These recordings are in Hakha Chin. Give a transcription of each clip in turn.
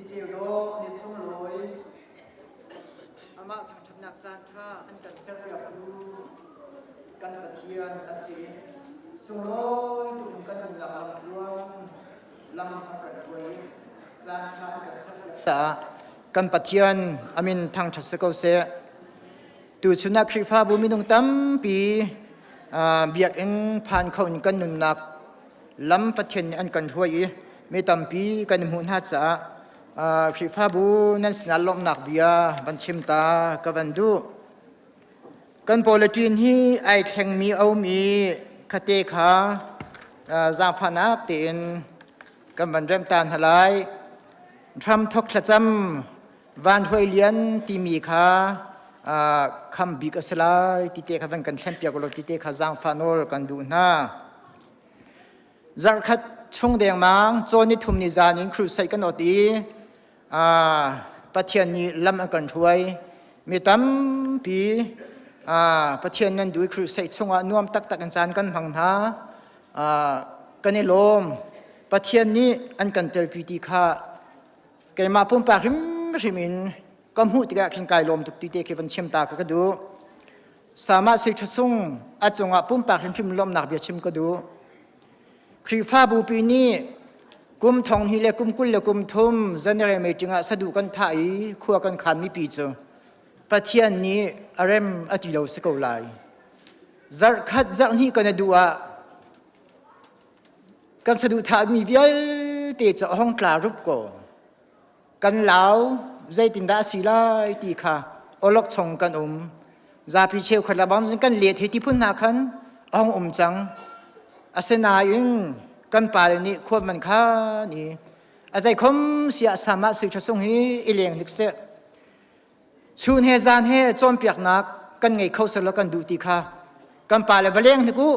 Ni ceu dawh, ni sunglawi, amah thangṭhatnak caan ṭha an kan serpiaktu kan Pathian a si. Sunglawi tuk in kan nunnak lamtluan lam a kan hruai i caan ṭha a kan serpiak caah kan Pathian a min thangṭhat si ko seh. Tuchun ah Khrihfabu minung tampi biakinn phan kho in kan nunnak lam Pathian nih an kan hruai i mi tampi kan i hmuh hna caah Khrihfabu nan sinah lawmhnak bia van chim ta ka van duh. Kan politin hi ai thlengmi a um i khate kha zaangfahnak tein kan van remh ta hna lai. Hramthok thlacam Van Hruai Lian timi kha kham bik a si lai ti te kha van kan thlenpiak ulaw ti te kha zaangfah nawl kan duh hna. Zarhkhat chung dengmang cawn ni thum ni zan in crusade kan ot i Pathian nih lam a kan hruai. Mi tampi Pathian nan duh i crusade chungah nuam taktak in caan kan hmang hna. Kan i lawm. Pathian nih an kan telpi ti kha keimah pumpak hrimhrim in ka hmuh tikah khin kai lawm tuk ti te khi van chim ta ka ka duh. Sama sui ṭha sung a cungah pumpak hrimhrim lawmhnak bia chim ka duh. Khrihfabu pi nih kum thong hi le kum 20 le kum thum January meeting ah sadu kan thah i khua kan khan mi pi cu Pathian nih a rem a ti lo si ko lai. Zarh khat zarh hnih kan i duh ah kan saduhthah mi vialte cu a hong tla rup ko. Kan lau zeitindah a si lai ti kha awlokchong kan um. Zapi cheukhat le bang kan let hi ti phun hna khan a hong um cang. Asinain kan pale nih khuap man kha ni a zeikhom siah sama sui ṭha sung hi i leng hnik seh. Chun he zan he cawnpiaknak kan ngei kho selaw kan duh ti kha kan pale va leng hnik u.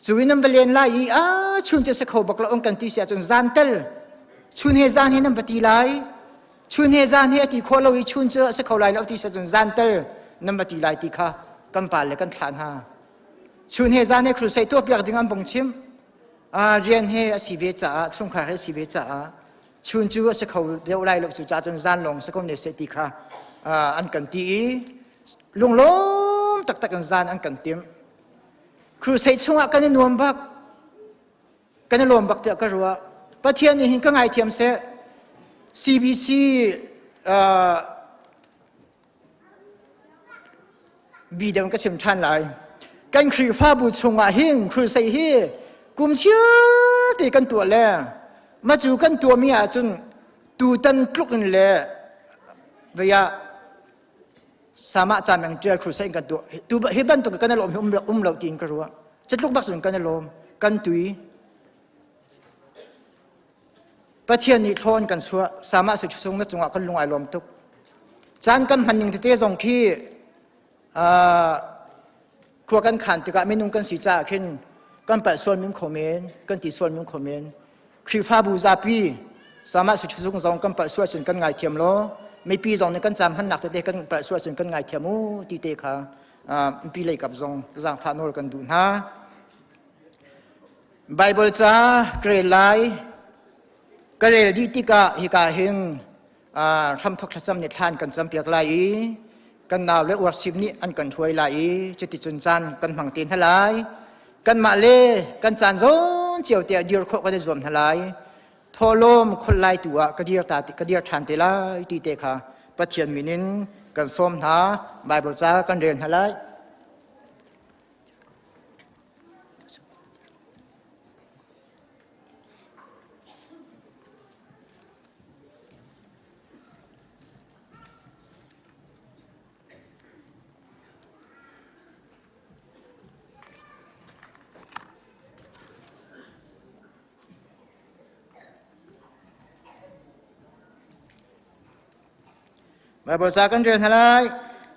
Cu in nan va len lai i a chun cu si kho bak lo kan ti si ahcun zan tel chun he zan he nan va ti lai chun he zan he a ti khawh lo i chun cu a si kho lai lo ti si ahcun zan tel nan va ti lai ti kha kan pa le kan thlah hna chun he zan he crusade tuah piak ding an vong chim rian he a si ve caah chungkhar he a si ve caah chun cu a si kho deuh lai lo cu caah cun zan lawng si ko ne seh ti kha an kan ti i lunglawm taktak in zan an kan timh Crusade chungah kan i nuam bak. Kan i lawm bak tiah ka ruah. Pathian nih hin ka ngaithiam seh. CBC bi deuh ka sim ṭhan lai. Kan Khrihfabu chungah hin crusade hi kum chiar te kan tuah le ma cu kan tuahmi ahcun tutan tluk in le vei ah Sama ca meng ṭial crusade kan tuah. Tu hi bantuk kan i lawm hi um lo tiin ka ruah. Catluk bak cun kan i lawm. Kan tui. Pathian nih thlawn kan suah. Sama si sung na cungah kan lung ai lawm tuk. Caan kan hman ning tete zong khi khua kan khan tikah minung kan si caah khin kan palh sual min kho men, kan ti sual min kho men. Khrihfabu zapi sama si sung zong kan palh sual sin kan ngaithiam law mipi zong nih kan cam hmannak tete kan palh sual sin kan ngaithiam u ti te kha mipi lei kap zong zaangfah nawl kan duh hna. Bible ca ka rel lai ka rel dih tikah hika hin hramthok thlacam nih thlan kan campiak lai i kan nau le worship nih an kan hruai lai i cuticun caan kan hmang te hna lai kanmah le kan caan zawn cio te ah dir khawh kan i zuam hna lai thawhlawm khol lai tu ah ka dir ta ka dir ṭhan te lai ti te kha Pathian min in kan sawm hna Bible ca kan rel hna lai Baibal ca kan rel hna lai.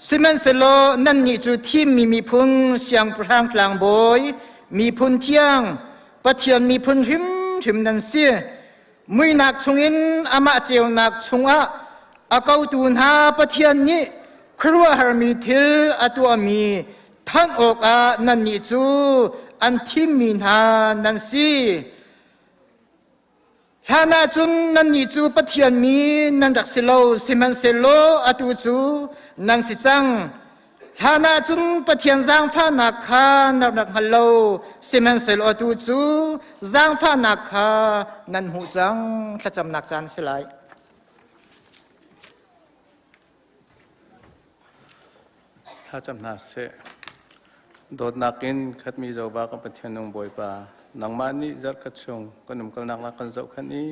Sihmanhsehlaw nannih cu thimmi miphun, siangpahrang tlangbawi, miphun thiang, Pathian miphun hrimhrim nan si. Muihnak chungin amah ceunak chungah a kotu hna Pathian nih khuaruahharmi thil a tuahmi thanh awkah nannih cu an thimmi hna nan si. Hlan ahcun nannih cu Pathian mi nan rak si lo, sihmanhsehlaw atu cu nan si cang. Hlan ahcun Pathian zaangfahnak kha nan rak hngal lo, sihmanhsehlaw atu cu zaangfahnak kha nan hmuh cang. Thlacamnak caan si lai. Thlacam hna seh. Dawtnak in khatmi Jehovah kan Pathian nung Bawipa, nangmah nih zarhkhat chung kan umkalnak na kan zohkhenh i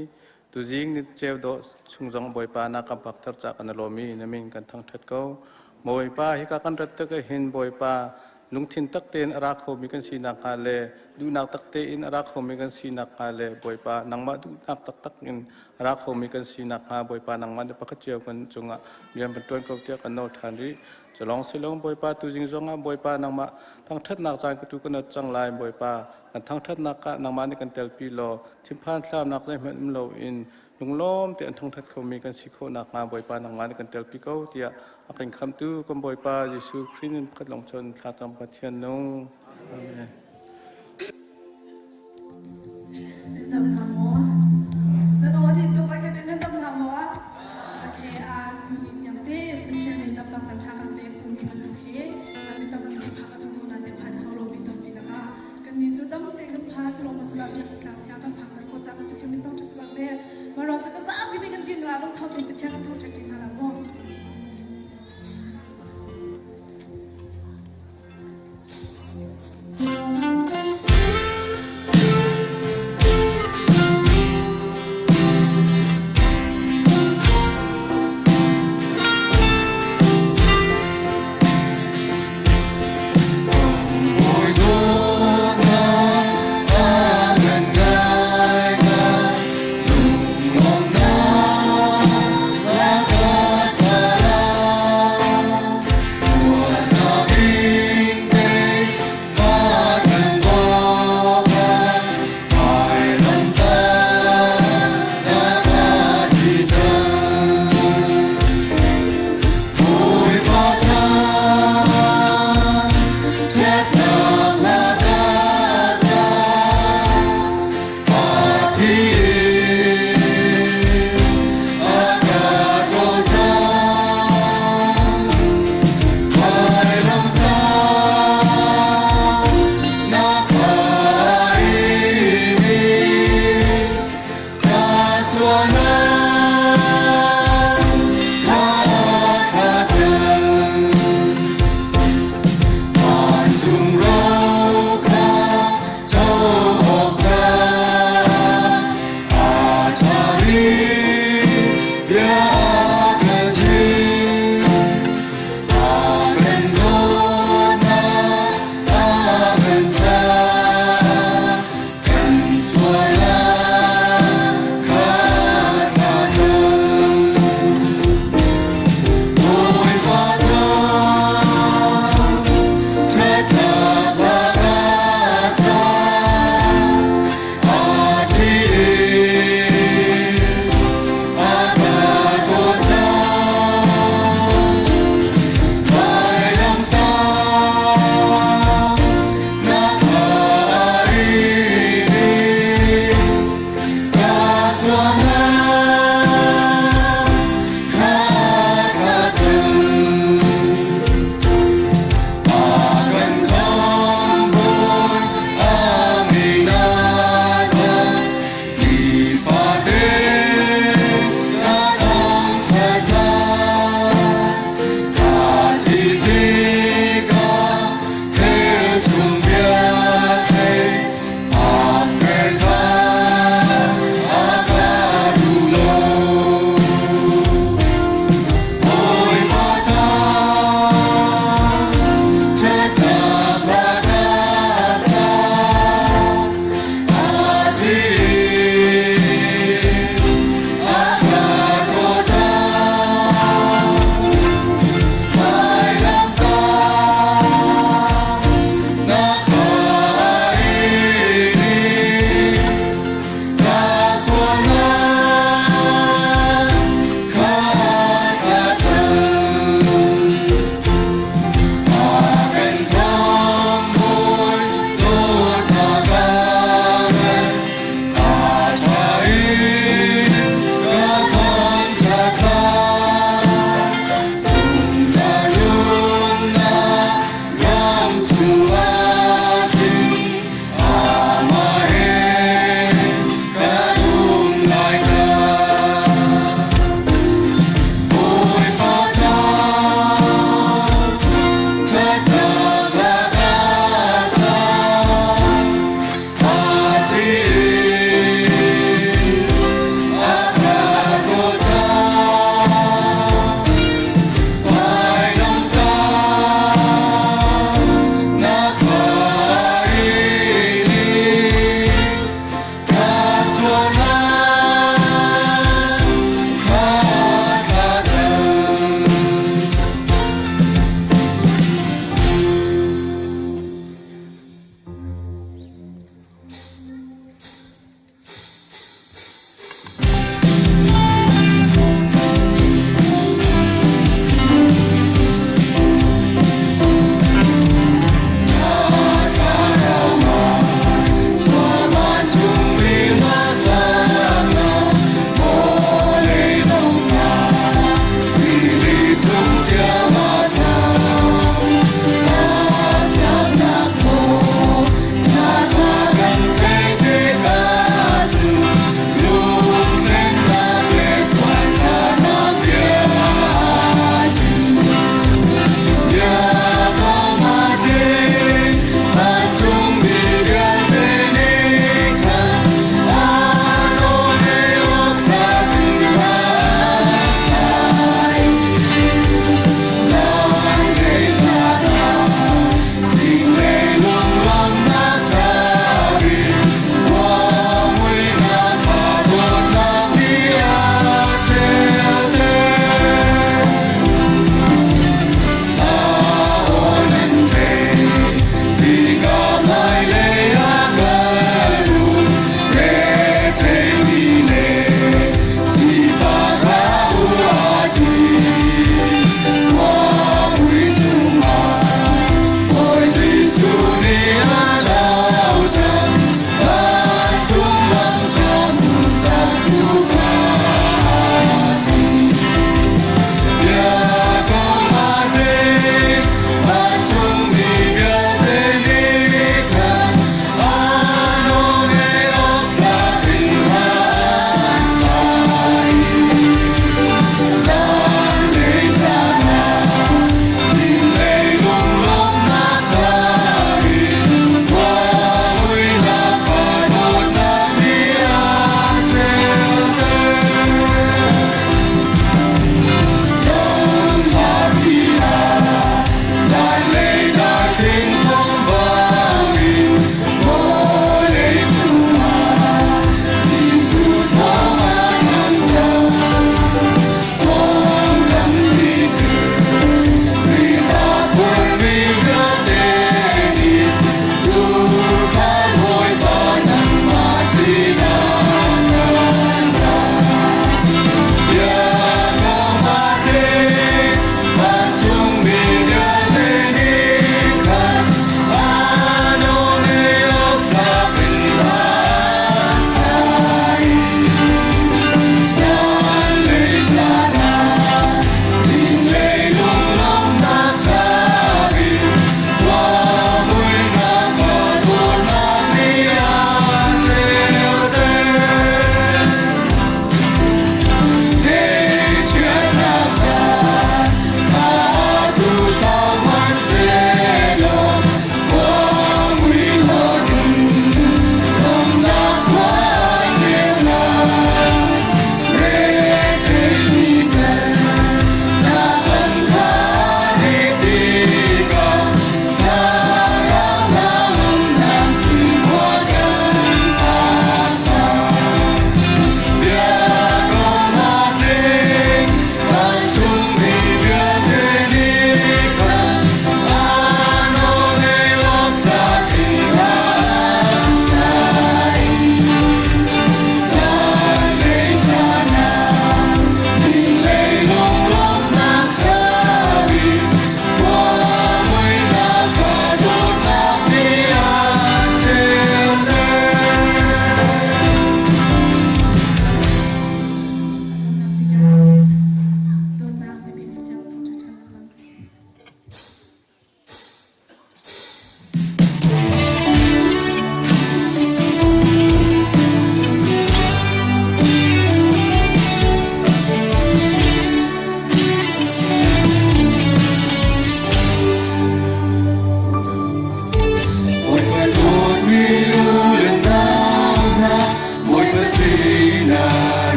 tuzing ni ceu dawh chung zong Bawipa na kan phakter ca kan i lawm i na min kan thangṭhat ko. Bawipa, hika kan rat tik ahhin Bawipa, lungthin tak tein a ra khomi kan si nakhnga le duhnak tak tein a ra khomi kan si nakhnga le Bawipa, nangmah duhnak taktak in a ra khomi kan si nakhnga Bawipa nangmah nih pakhat cio kan cungah rian van ṭuan ko tiah kan nawl ṭhan rih. Culawng si lo Bawipa tuzing zongah Bawipa nangmah thangṭhatnak caan ka tu kan ot cang lai Bawipa kan thangṭhatnak ah nangmah nih kan telpi law thinphan thlamnak zeihmanh um loin lunglawm te an thangṭhat khomi kan si khawh nakhnga Bawipa nangmah nih kan telpi ko tiah a kan khamtu kan Bawipa Jesuh Khrih min pakhat lawng cun thlacam Pathian nung. Amen. Nan dam hna maw? Nan aw dih tuk a kan in nan dam hna maw? Okay, a tuni tiang te Pathian nih damnak caan ṭha kan pek tuni bantuk hi mi tampi nih phak a tum ko nain phan kho lomi tampi lakah kannih cu dam tein kan pha cu lawng masala biak tlang thiang kan phak ter khawh caah kan Pathian min thawng ṭha si seh. Mah cu ka zapi te kan tim la lungtho tein Pathian kan thawng ṭhat ṭi hna la maw?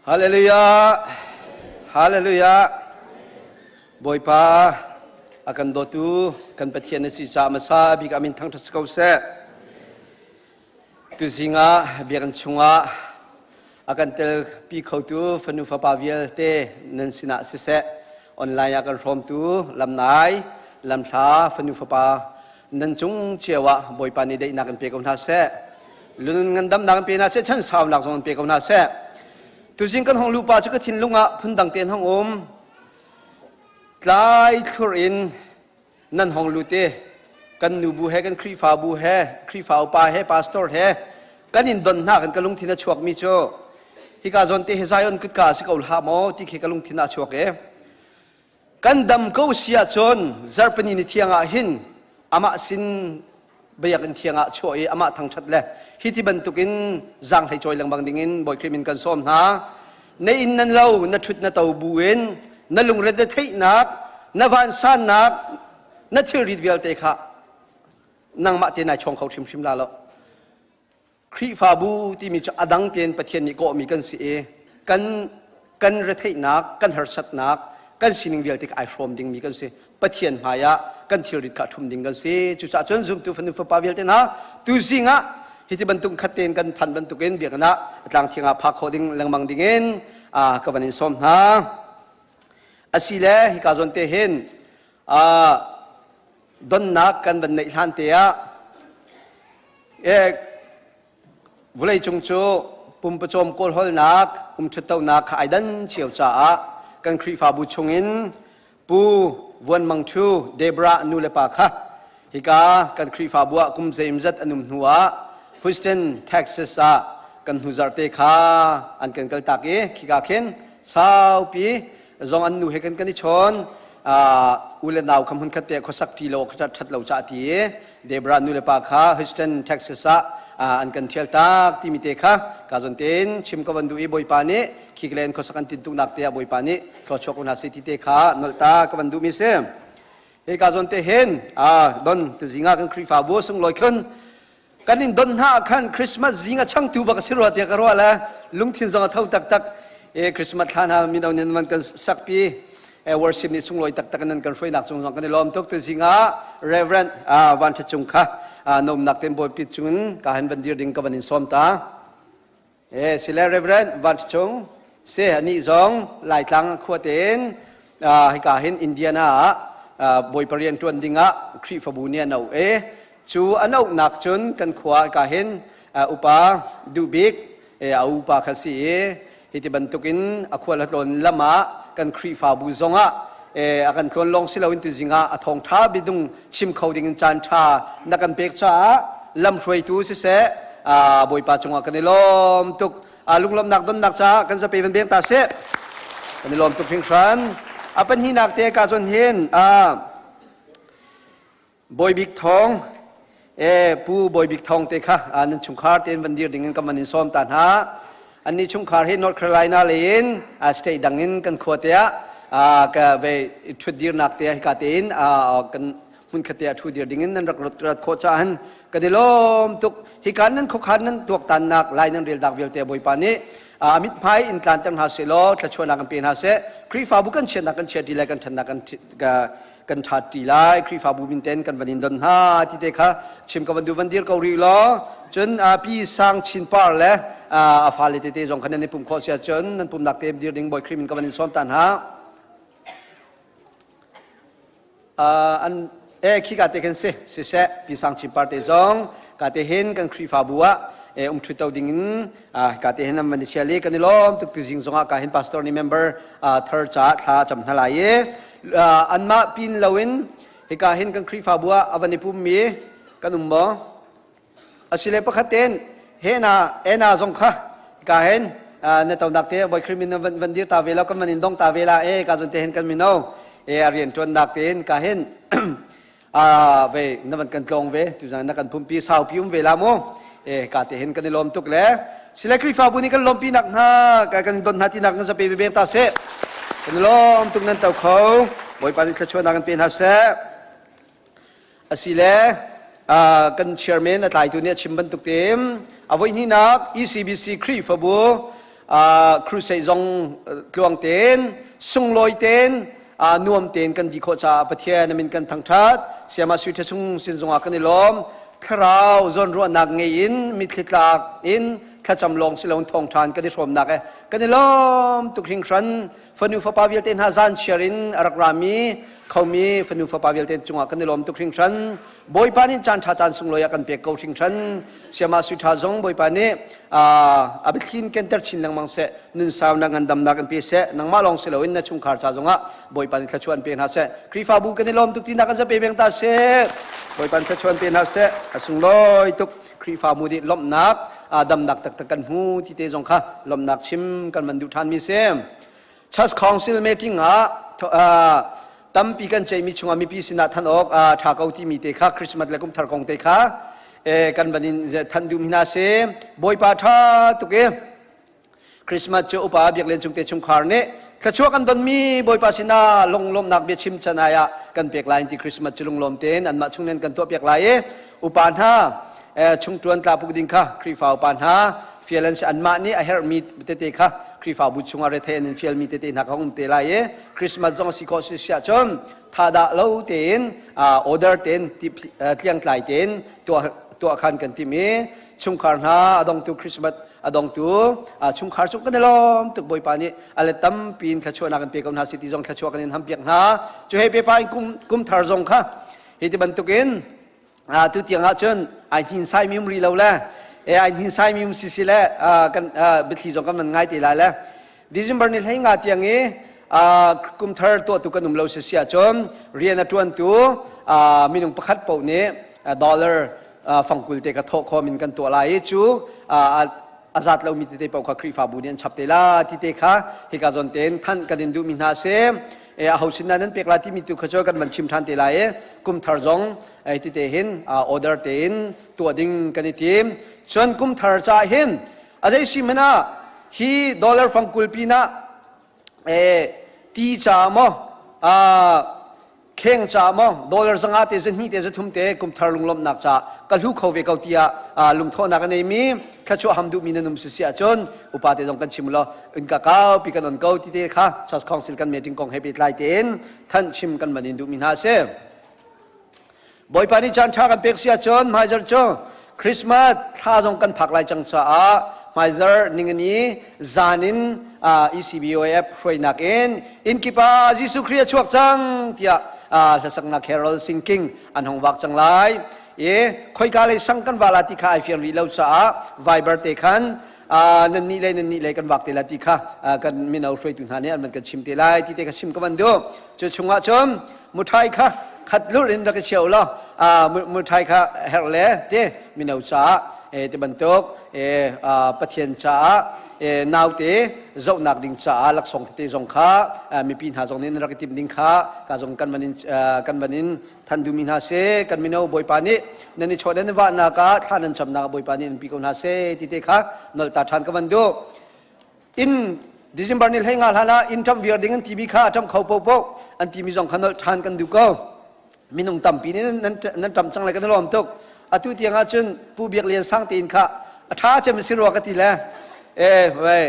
Hallelujah! Hallelujah! Bawipa a kan dawtu kan Pathian na si caah hmasa bik amin thangṭhat si ko seh. Tuzing ah biakinn chungah a kan telpi khotu fanu fapa vialte nan sinah siseh online ah kan hrawmtu lamnai lamhla fanu fapa nan cung cio ah Bawipa nih daihnak in pe ko hna seh. Lunun ngandamnak in pe hna seh, chan saunak zong in pe ko hna seh. Tuzing kan hong lupa cu ka thinlung ah phundang tein hong um. Tlai thlur in nan hong lut i kan nubu he kan Khrihfabu he Khrihfa upa he pastor he kan in don hna kan ka lungthin a chuakmi cu hika zawn te hi Zion kutka si ko hlah maw ti khi ka lungthin ah a chuak i Kan dam ko si ahcun zarhpini ni thiang ah hin amah sin biakinn thiang ah chuah i amah thangṭhat le hi ti bantukin zaanghlei cawi lengmang dingin Bawi Khrih min kan sawm hna. Na inn nan lo, na ṭhut na to bu in na lungre na theihnak, na vansannak, na thilrit vialte kha nangmah te nai chawng kho hrimhrim la lo. Khrihfabu timi cu a dang tein Pathian nih kawhmi kan si i kan kan retheihnak, kan harsatnak, kan sining vialte ai hrawm dingmi kan si. Pathian hmai ah kan thilrit kha ṭhum ding kan si. Cucaah cun zumtu fanu fapa vialte hna tuzing ah hiti bantuk khat tein kan phan bantukin biakinn ah tlang thiang ah phak khawh ding lengmang dingin ka van in sawm hna. Asile hika zawn te hin donnak kan van neih hlan te ah Vawleicung cu pumpawcawm kawlhawlnak, umṭhattonak kha ai dan cio caah kan Khrihfabu chungin Pu Vuan Mang Ṭhu Deborah nu le pa kha hika kan Khrihfabu ah kum zeimzat an um hnu ah Houston, Texas ah kan hnu zarhte kha an kan kaltak i khika khin saupi zong an nu he kan kan i chawn u le nau kha hmunkhat te khuasak ṭi lo ṭhat lo ca ti i Debra nu le pa kha Houston, Texas ah an kan ṭhial tak timi te kha ka zon tein chim ka van duh i Bawipa nih khiklen khuasak an tintuknak te ah Bawipa nih thluachuak hna seh ti te kha nolh ta ka van duh mi si. Hi ka zon te hin don tuzing ah kan Khrihfabu sunglawi khun. Kan in don hna ah khan Christmas zing a changtu bak a si rua tiah ka ruah le lungthin zong a tho taktak. E Christmas thla hna mino nin man kan sakpi e worship nih sunglawi taktak nan kan hruainak cung zong kan i lawm tuk. Tu zing ah Reverend Van Tha Cung kha nomnak ten bawipi cungin ka han van dir ding ka van in sawm ta. E sile Reverend Van Tha Cung se anih zong Laitlang khua tein hika hin Indiana ah bawipa rian ṭuan dingah Khrihfabu nih an auh e cu an auhnak cun kan khua hika hin upa duh bik a upa kha si i hi ti bantukin a khual a tlawn lam ah kan Khrihfabu zongah a kan tlawn lawng si loin tuzing ah a thawngṭha bidung chim kho dingin caan ṭha na kan pek caah lamhruaitu siseh Bawipa cungah kan i lawm tuk. Lunglawmhnak donnak caah kan zapi van beng ta seh. Kan i lawm tuk hringhran. A pahnihnak te ka cun hin Bawi Bik Thawng e Pu Bawi Bik Thawng te kha nan chungkhar tein van dir ding in kan van in sawm ta hna. Annih chungkhar hi North Carolina lei in state dang in kan khua te ah ka ve ṭhut dirnak te hika tein kan hmunkhat te ah ṭhu dir ding in nan rak rat khawh caah hin kan i lawm tuk. Hika nan khuakhan nan tuaktannak lai nan reldak vialte Bawipa nih a mithmai in tlanter hna seh law thluachuahnak kan pe hna seh. Khrihfabu kan chiatnak kan chiat lai kan ṭhatnak kan kan ṭhat ṭi lai Khrihfabu min ten kan van in don hna ti te kha chim ka van du van dir ko rih law cun pi sang chin par le a fale tete zong kha nan i pum khawh sia cun nan pumnak te dir ding Bawi Khrih min ka van in sawm ta hna. An e khi ka te khin si siseh pi sang chin par te zong ka te hin kan Khrihfabu ah e um ṭhuto ding in ka te hin an van i chial i kan i lawm tuk tu zing zongah ka hin pastor ni member thar caah thla cam hna lai i anmah pin loin hika hin kan Khrihfabu ah a van i pummi kan um maw? Asile pakhat ten he na ena zong kha ka hen na tonak te boy khrim in van van dir ta ve lo kan man in dong ta ve la e ka zon te hen kan mino e a rian tuan nak te ka hen a ve na van kan tlong ve tu zan na kan pumpi sau pi um ve la mu e ka te hen kan i lom tuk le sile Khrihfabu nih kan lompi nak hna kan don hna ti nak nan zape be ta se kan lom tuk nan to kho Bawipa nih thluachuahnak kan pe hna seh. Asile kan chairman a tlaitu nih a chim bantuk tein a voihnihnak ECBC Khrihfabu crusade zong tluang tein sunglawi tein nuam tein kan di khawh caah Pathian amin kan thangṭhat. Siama sui ṭha sung sin zungah kan i lawm. Thlarau zawnruahnak ngei in mitthli tlak in thlacam lawng si loin thawngṭhan kan i hrawmnak e kan i lawm tuk hringhran. Fanu fapa vialte hna zan chiar in a rak rami khomi fanu fapa vialte cungah kan i lawm tuk hringhran. Bawipa nih caan ṭha caan sunglawi a kan pek ko hringhran. Siama sui ṭha zong Bawipa nih a biathlin kenter chin lengmang seh, nun saunak ngandamnak in pe seh, nangmah lawng si loin na chungkhar ca zongah Bawipa nih thluachuah an pe hna seh. Khrihfabu kan i lawm tuk tinak kan pe beng ta seh. Bawipa nih thluachuah an pe hna seh. A sunglawi tuk. Khrihfabu nih lawmhnak, damnak taktak kan hmu ti te zong kha lawmhnak chim kan van duh ṭhanmi si. Church Council meeting ah tampi kan ceihmi chungah mipi sinah than awk ṭha ko timi te kha Christmas le kum thar kong te kha kan van in than duhmi hna si. Bawipa ṭha tuk i Christmas cu upa Biak Lian Cung te chungkhar nih thluachuah kan donmi Bawipa sinah lunglawmhnak biachim canai ah kan pek lai ti Christmas cu lunglawm tein anmah chung nan kan tuah piak lai i upa hna chungṭuan tlapuk ding kha Khrihfa upa hna fial an si anmah nih a herhmi tete kha Khrihfabu chungah rethei an in fialmi tete hna kha um te lai i Christmas zong a si khawh si siah cun tha dah lo tein order tein tliangtlai tein tuah tuah khan kan tim i chungkhar hna a dongtu Christmas a dongtu chungkhar cung kan i lawm tuk Bawipa nih a let tampi in thluachuahnak kan pe ko hna si ti zong thluachuah kan in hampiak hna cu he pepa in kum kum thar zong kha hi ti bantukin tu tiang ah cun ai hnin sai mi um ri lo le e ai hnin sai mi um si si le kan biathli zong kan man ngai te lai le December ni hlei nga tiang i kum thar tuahtu kan um lo si si ahcun rian a ṭuantu minung pakhat paoh nih dollar fangkul te ka thawh khawm in kan tuah lai i cu a zat lomi tete paoh kha Khrihfabu nih an chap te la ti te kha hika zawn tein thanh kan in duhmi hna si e aho sin nan pek la timi tu kha cu kan van chim ṭhan te lai i kum thar zong ti te hin order tein tuah ding kan i tim cun kum thar ca hin a zei si hmanh ah hi dollar fangkul pinah ti ca maw. Kheng ca maw dollar zanga te zahnih te zathum te kumthar lunglawmhnak ca ka hlu kho ve ko tiah lungthawhnak a neimi thluachuah ham duhmi nan um si si ahcun upa te zong kan chim law in ka kau pi kan on ko ti te kha Church Council kan meeting kong he pehtlai tein thanh chim kan van in duhmi hna a si. Bawipa nih caan ṭha kan pek si ahcun hmaizarh cu Christmas thla zong kan phak lai cang caah hmaizarh ningani zan in ECBOF hruainak in inn kip ah Jesuh Khrih a chuak cang tiah hlasaknak carol singking an hong vak cang lai. I khoika lei sang kan va la ti kha ai fiang rih lo caah Viber te khan nan nih lei nan nih lei kan vak te la ti kha kan mino hruaitu hna nih an van kan chim te lai ti te kha chim ka van duh. Cu chungah cun muṭhai kha khat lurh in rak i chia u law muṭhai kha herh le ti mino caah ti bantuk Pathian caah naute zohnak ding caah laksawng tete zong kha mipi hna zong nih nan rak i timh ding kha ka zong kan van in kan van in than duhmi hna si kan mino Bawipa nih nan i chawh nan vahnak ah thla nan camnak ah Bawipa nih nan pi ko hna seh ti te kha nolh ta ṭhan ka van duh. In December ni hlei nga hlan ah inn ṭamh viar ding an timi kha a ṭamh kho popo an timi zong kha nolh ṭhan kan duh ko. Minung tampi nih nan ṭamh cang lai kan i lawm tuk. Atu tiang ah cun Pu Biak Lian Sang tein kha a ṭha cem si rua ka ti le eh wei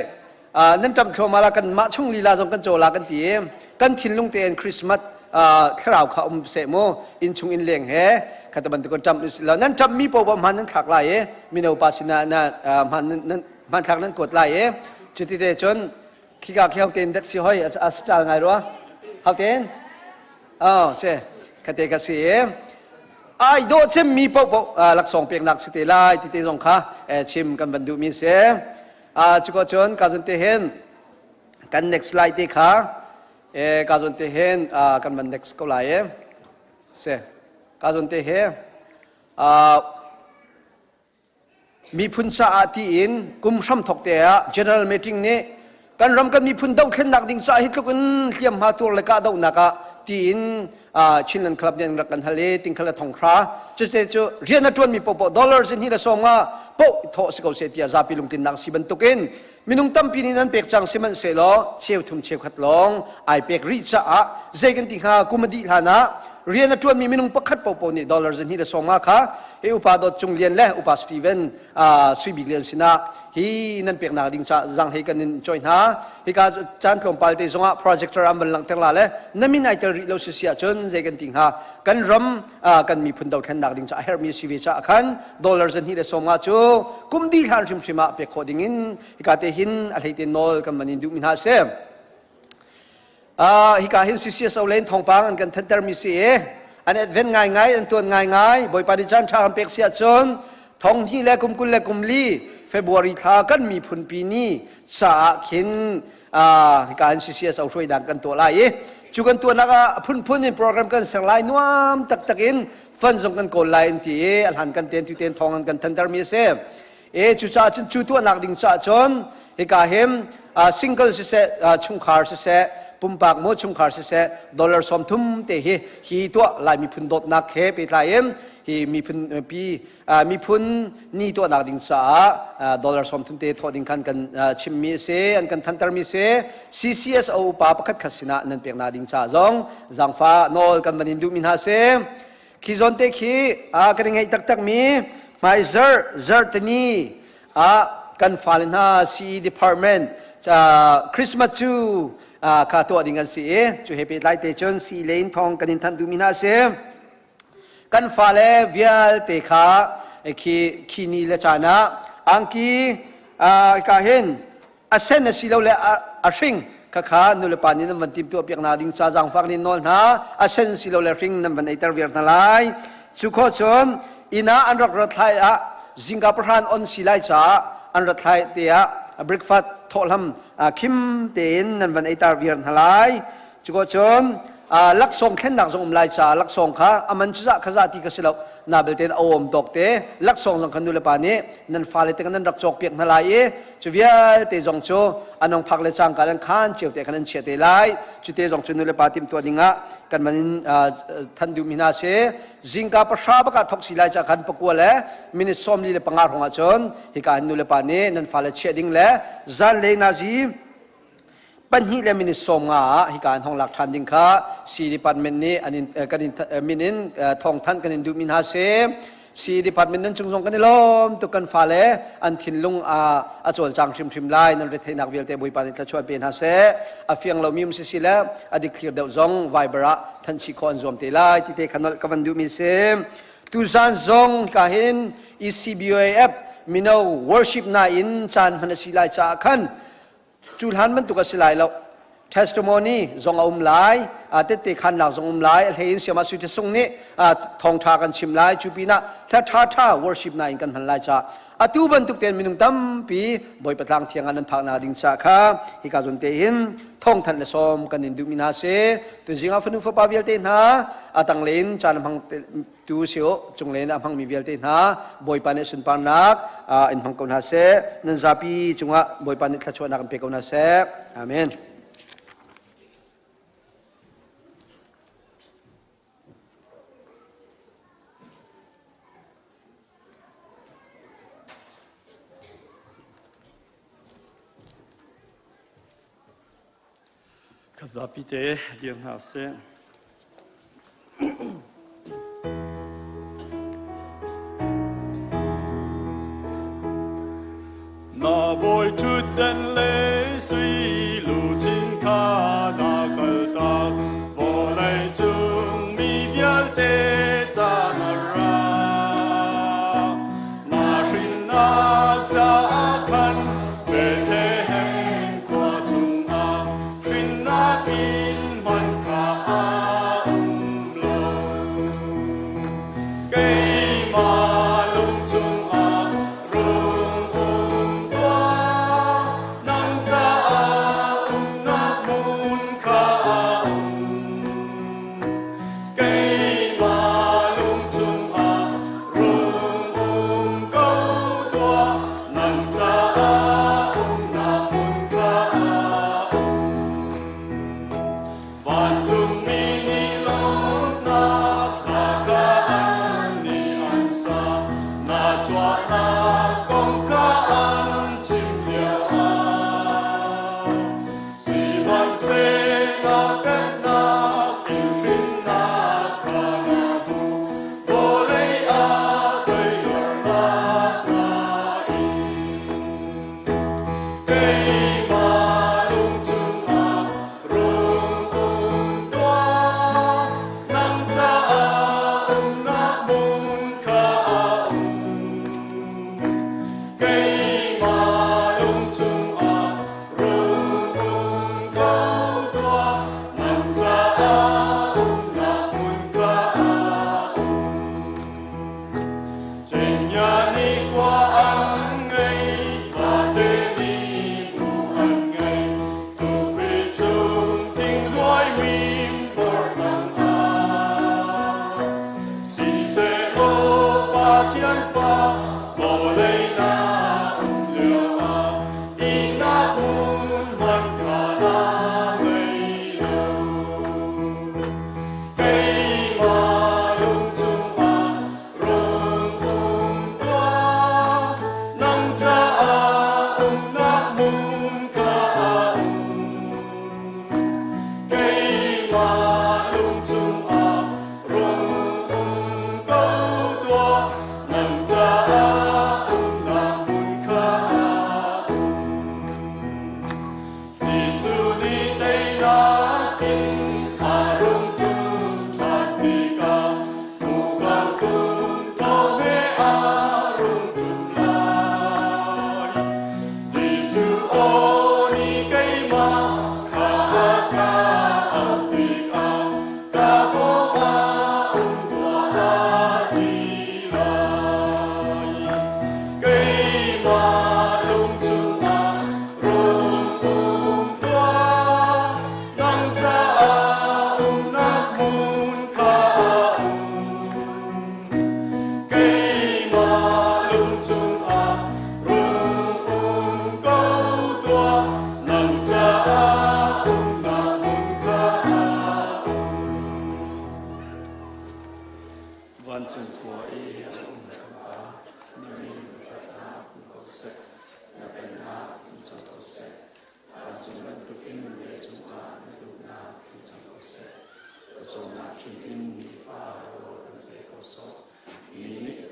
nan ṭamh thluahmah la kan mah chung lila zong kan caw la kan ti i kan thinlung tein Christmas thlarau kha um seh mu inn chung inn leng he kha bantuk kan ṭamh nan ṭamh mi poah hman nan thlak lai i mino pa sinah na hman nan hmanthlak nan kuat lai i cuti te cun khika khi hoten dek si hoi a style ngai rua hoten oh se khate ka si ai do cem mi po po laksawng peknak si te lai ti te zong kha chim kan van duh mi si a chuko cun ka zun te hin kan next slide te kha ka zun te hin kan van next ko lai e se ka zun te he Miphun caah tiin kum hramthok te ah General Meeting nih kan ram kan miphun dohthlennak ding caah hi tluk in hliamhma tuar le kahdohnak ah tiin Chinland Club nih an rak kan hal i tingkhal a thonghra cute cu rian a ṭuanmi paohpaoh dollars in hi le sawm nga poh thawh si ko seh tiah zapi lungtlinnak si bantukin minung tampi nih nan pek cang sihmanhsehlaw cheuthum cheukhat lawng ai pek rih caah zei kan ti hnga kum a dih hlan ah rian a ṭuanmi minung pakhat paohpaoh nih dollar zahnih le sawm nga kha hi upa Dawt Cung Lian le upa Steven Sui Bik Lian sinah hi nan peknak ding ca zang hei kan in choi hna hika caan tlawmpal te zongah projector an van langhter la le na min ai tel rih lo si si ahcun zei kan ti hnga kan ram kan miphun dothlennak ding ca a herhmi si ve caah khan dollar zahnih le sawm nga cu kum dih hlan hrimhrim ah pek khawh ding in hika te hin a hleite nawl kan van in duhmi hna si. Hika hin CCSO len thawngpang an kan thantermi si i an advent ngaingai an tuan ngaingai Bawipa nih caan ṭha kan pek si ahcun thong hnih le kum 20 le kum li February thla kan miphun pi ni caah khin hika hin CCSO hruainak kan tuah lai i cu kan tuahnak ah phunphun in program kan ser lai nuam taktak in fund zong kan kawl lai an ti i a hlan kan ten tu ten thawng an kan thantermi a si. E cucaah cun cu tuahnak ding caah cun hika hin single siseh chungkhar siseh pumpak mu chungkhar siseh dollar 30 te hi hi tuah lai miphun dawtnak he pehtlai in hi miphun pi miphun ni tuahnak ding caah dollar 30 te thawh ding khan kan chimmi a si an kan thantermi si CCSO upa pakhat khat sinah nan peknak ding caah zong zaangfa nawl kan van in duhmi hna si Khi zawn te khi kan i ngaih taktakmi hmai zarh zarhtini ah kan fale hna CE department Christmas cu kha tuah ding an si i cu he pehtlai te cun CE lei in thawng kan in thanh duhmi hna a si. Kan fale vialte kha khi khi ni le caan ah angki ka hin a sen a si lo le a hring khakha nulepa nih nan van timtuah piak hna ding ca zaangfak nih nawl hna a sen si lo le hring nan van eiter viar hna lai cu khawh cun inn ah an rak rat thlai ah zingka pahran on si lai caah an rat thlai te ah breakfast thawhhlam khim tein nan van eiter viar hna lai cu khawh cun laksawng thlennak zong um lai caah laksawng kha aman cu zah kha zah ti ka si lo na belte a awm tawk te laksawng zong kha nulepa nih nan fale te nan rak cawk piak hna lai i cu vialte zong cu anong phak le cangka nan khan cio te khan an chia te lai cu te zong cu nulepa timhtuah ding ah kan man in than duhmi hna si zingka pahra baka thok si lai ca khan pakua le minute 45 hrawng ah cun hika hin nulepa nih nan fale chiah ding le zanlei nazi. pahnih le minute 50 ah hika an hong lak ṭhan ding kha C department nih an in kan in min in thawngthanh kan in duhmi hna si. C department nan cung zong kan i lawm tuk. Kan fale an thinlung a a cawlcang hrimhrim lai. Nan retheihnak vialte Bawipa nih thluachuah pe hna seh. A fiang lomi um sisi le a dik thlir deuh zong Viber ah thanh chih khawh an zuam te lai ti te kha nolh ka van duhmi si. Tuzan zong ka hin ECBOAF mino worship na in caan hman a si lai caah khan cu hlan bantuk a si lai lo. Testimony zong a um lai, tette khannak zong um lai. A hlei in Siama Sui Sung nih thawngtha kan chim lai. Cu pinah thla tha tha worship na in kan hman lai ca atu bantuk ten minung tampi Bawipa tlang thiang ah nan phak na ding ca kha hika zon te hin thawngthanh le sawm kan in duhmi hna si. Tuzing ah fanu fapa vialte hna atang len caan hmang tu si u, cung len a hmangmi vialte hna, Bawipa nih sunparnak in hmang ko hna seh. Nan zapi cungah Bawipa nih thluachuahnak in pe ko hna seh. Amen. Ka zapi te dir hna sih. Na bawi ṭhutdan le sui luchin kha na kaltak, vawlei cung mi vialte ca na ra. Na hrinnak caah khan Bethlehem khua chungah hrinnak inn hmanh kha a um lo. Keimah lung chungah rung um tuah, nang caah umnak hmun kha a um. Keimah lung chungah rung um ko tuah, nang caah.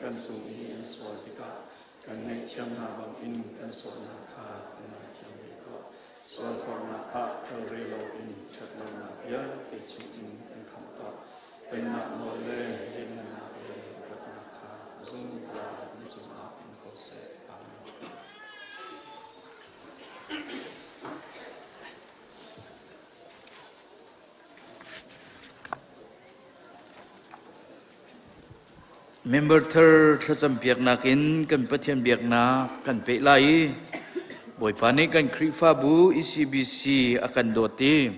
kan cung i an sual tikah kan ngaihthiam hna bangin kan sualnak kha kan ngaithiam ve tuah. Sualforhnak ah kal re loin ṭhatlonak vialte chungin kan khamh tuah. Pennak nawl le lianhngannak le upatnak kha zungzal na cungah um ko seh. Amen. Member thar thlacam piaknak in kan Pathian biaknak kan peh lai i Bawipa nih kan Khrihfabu ECBC a kan dawt i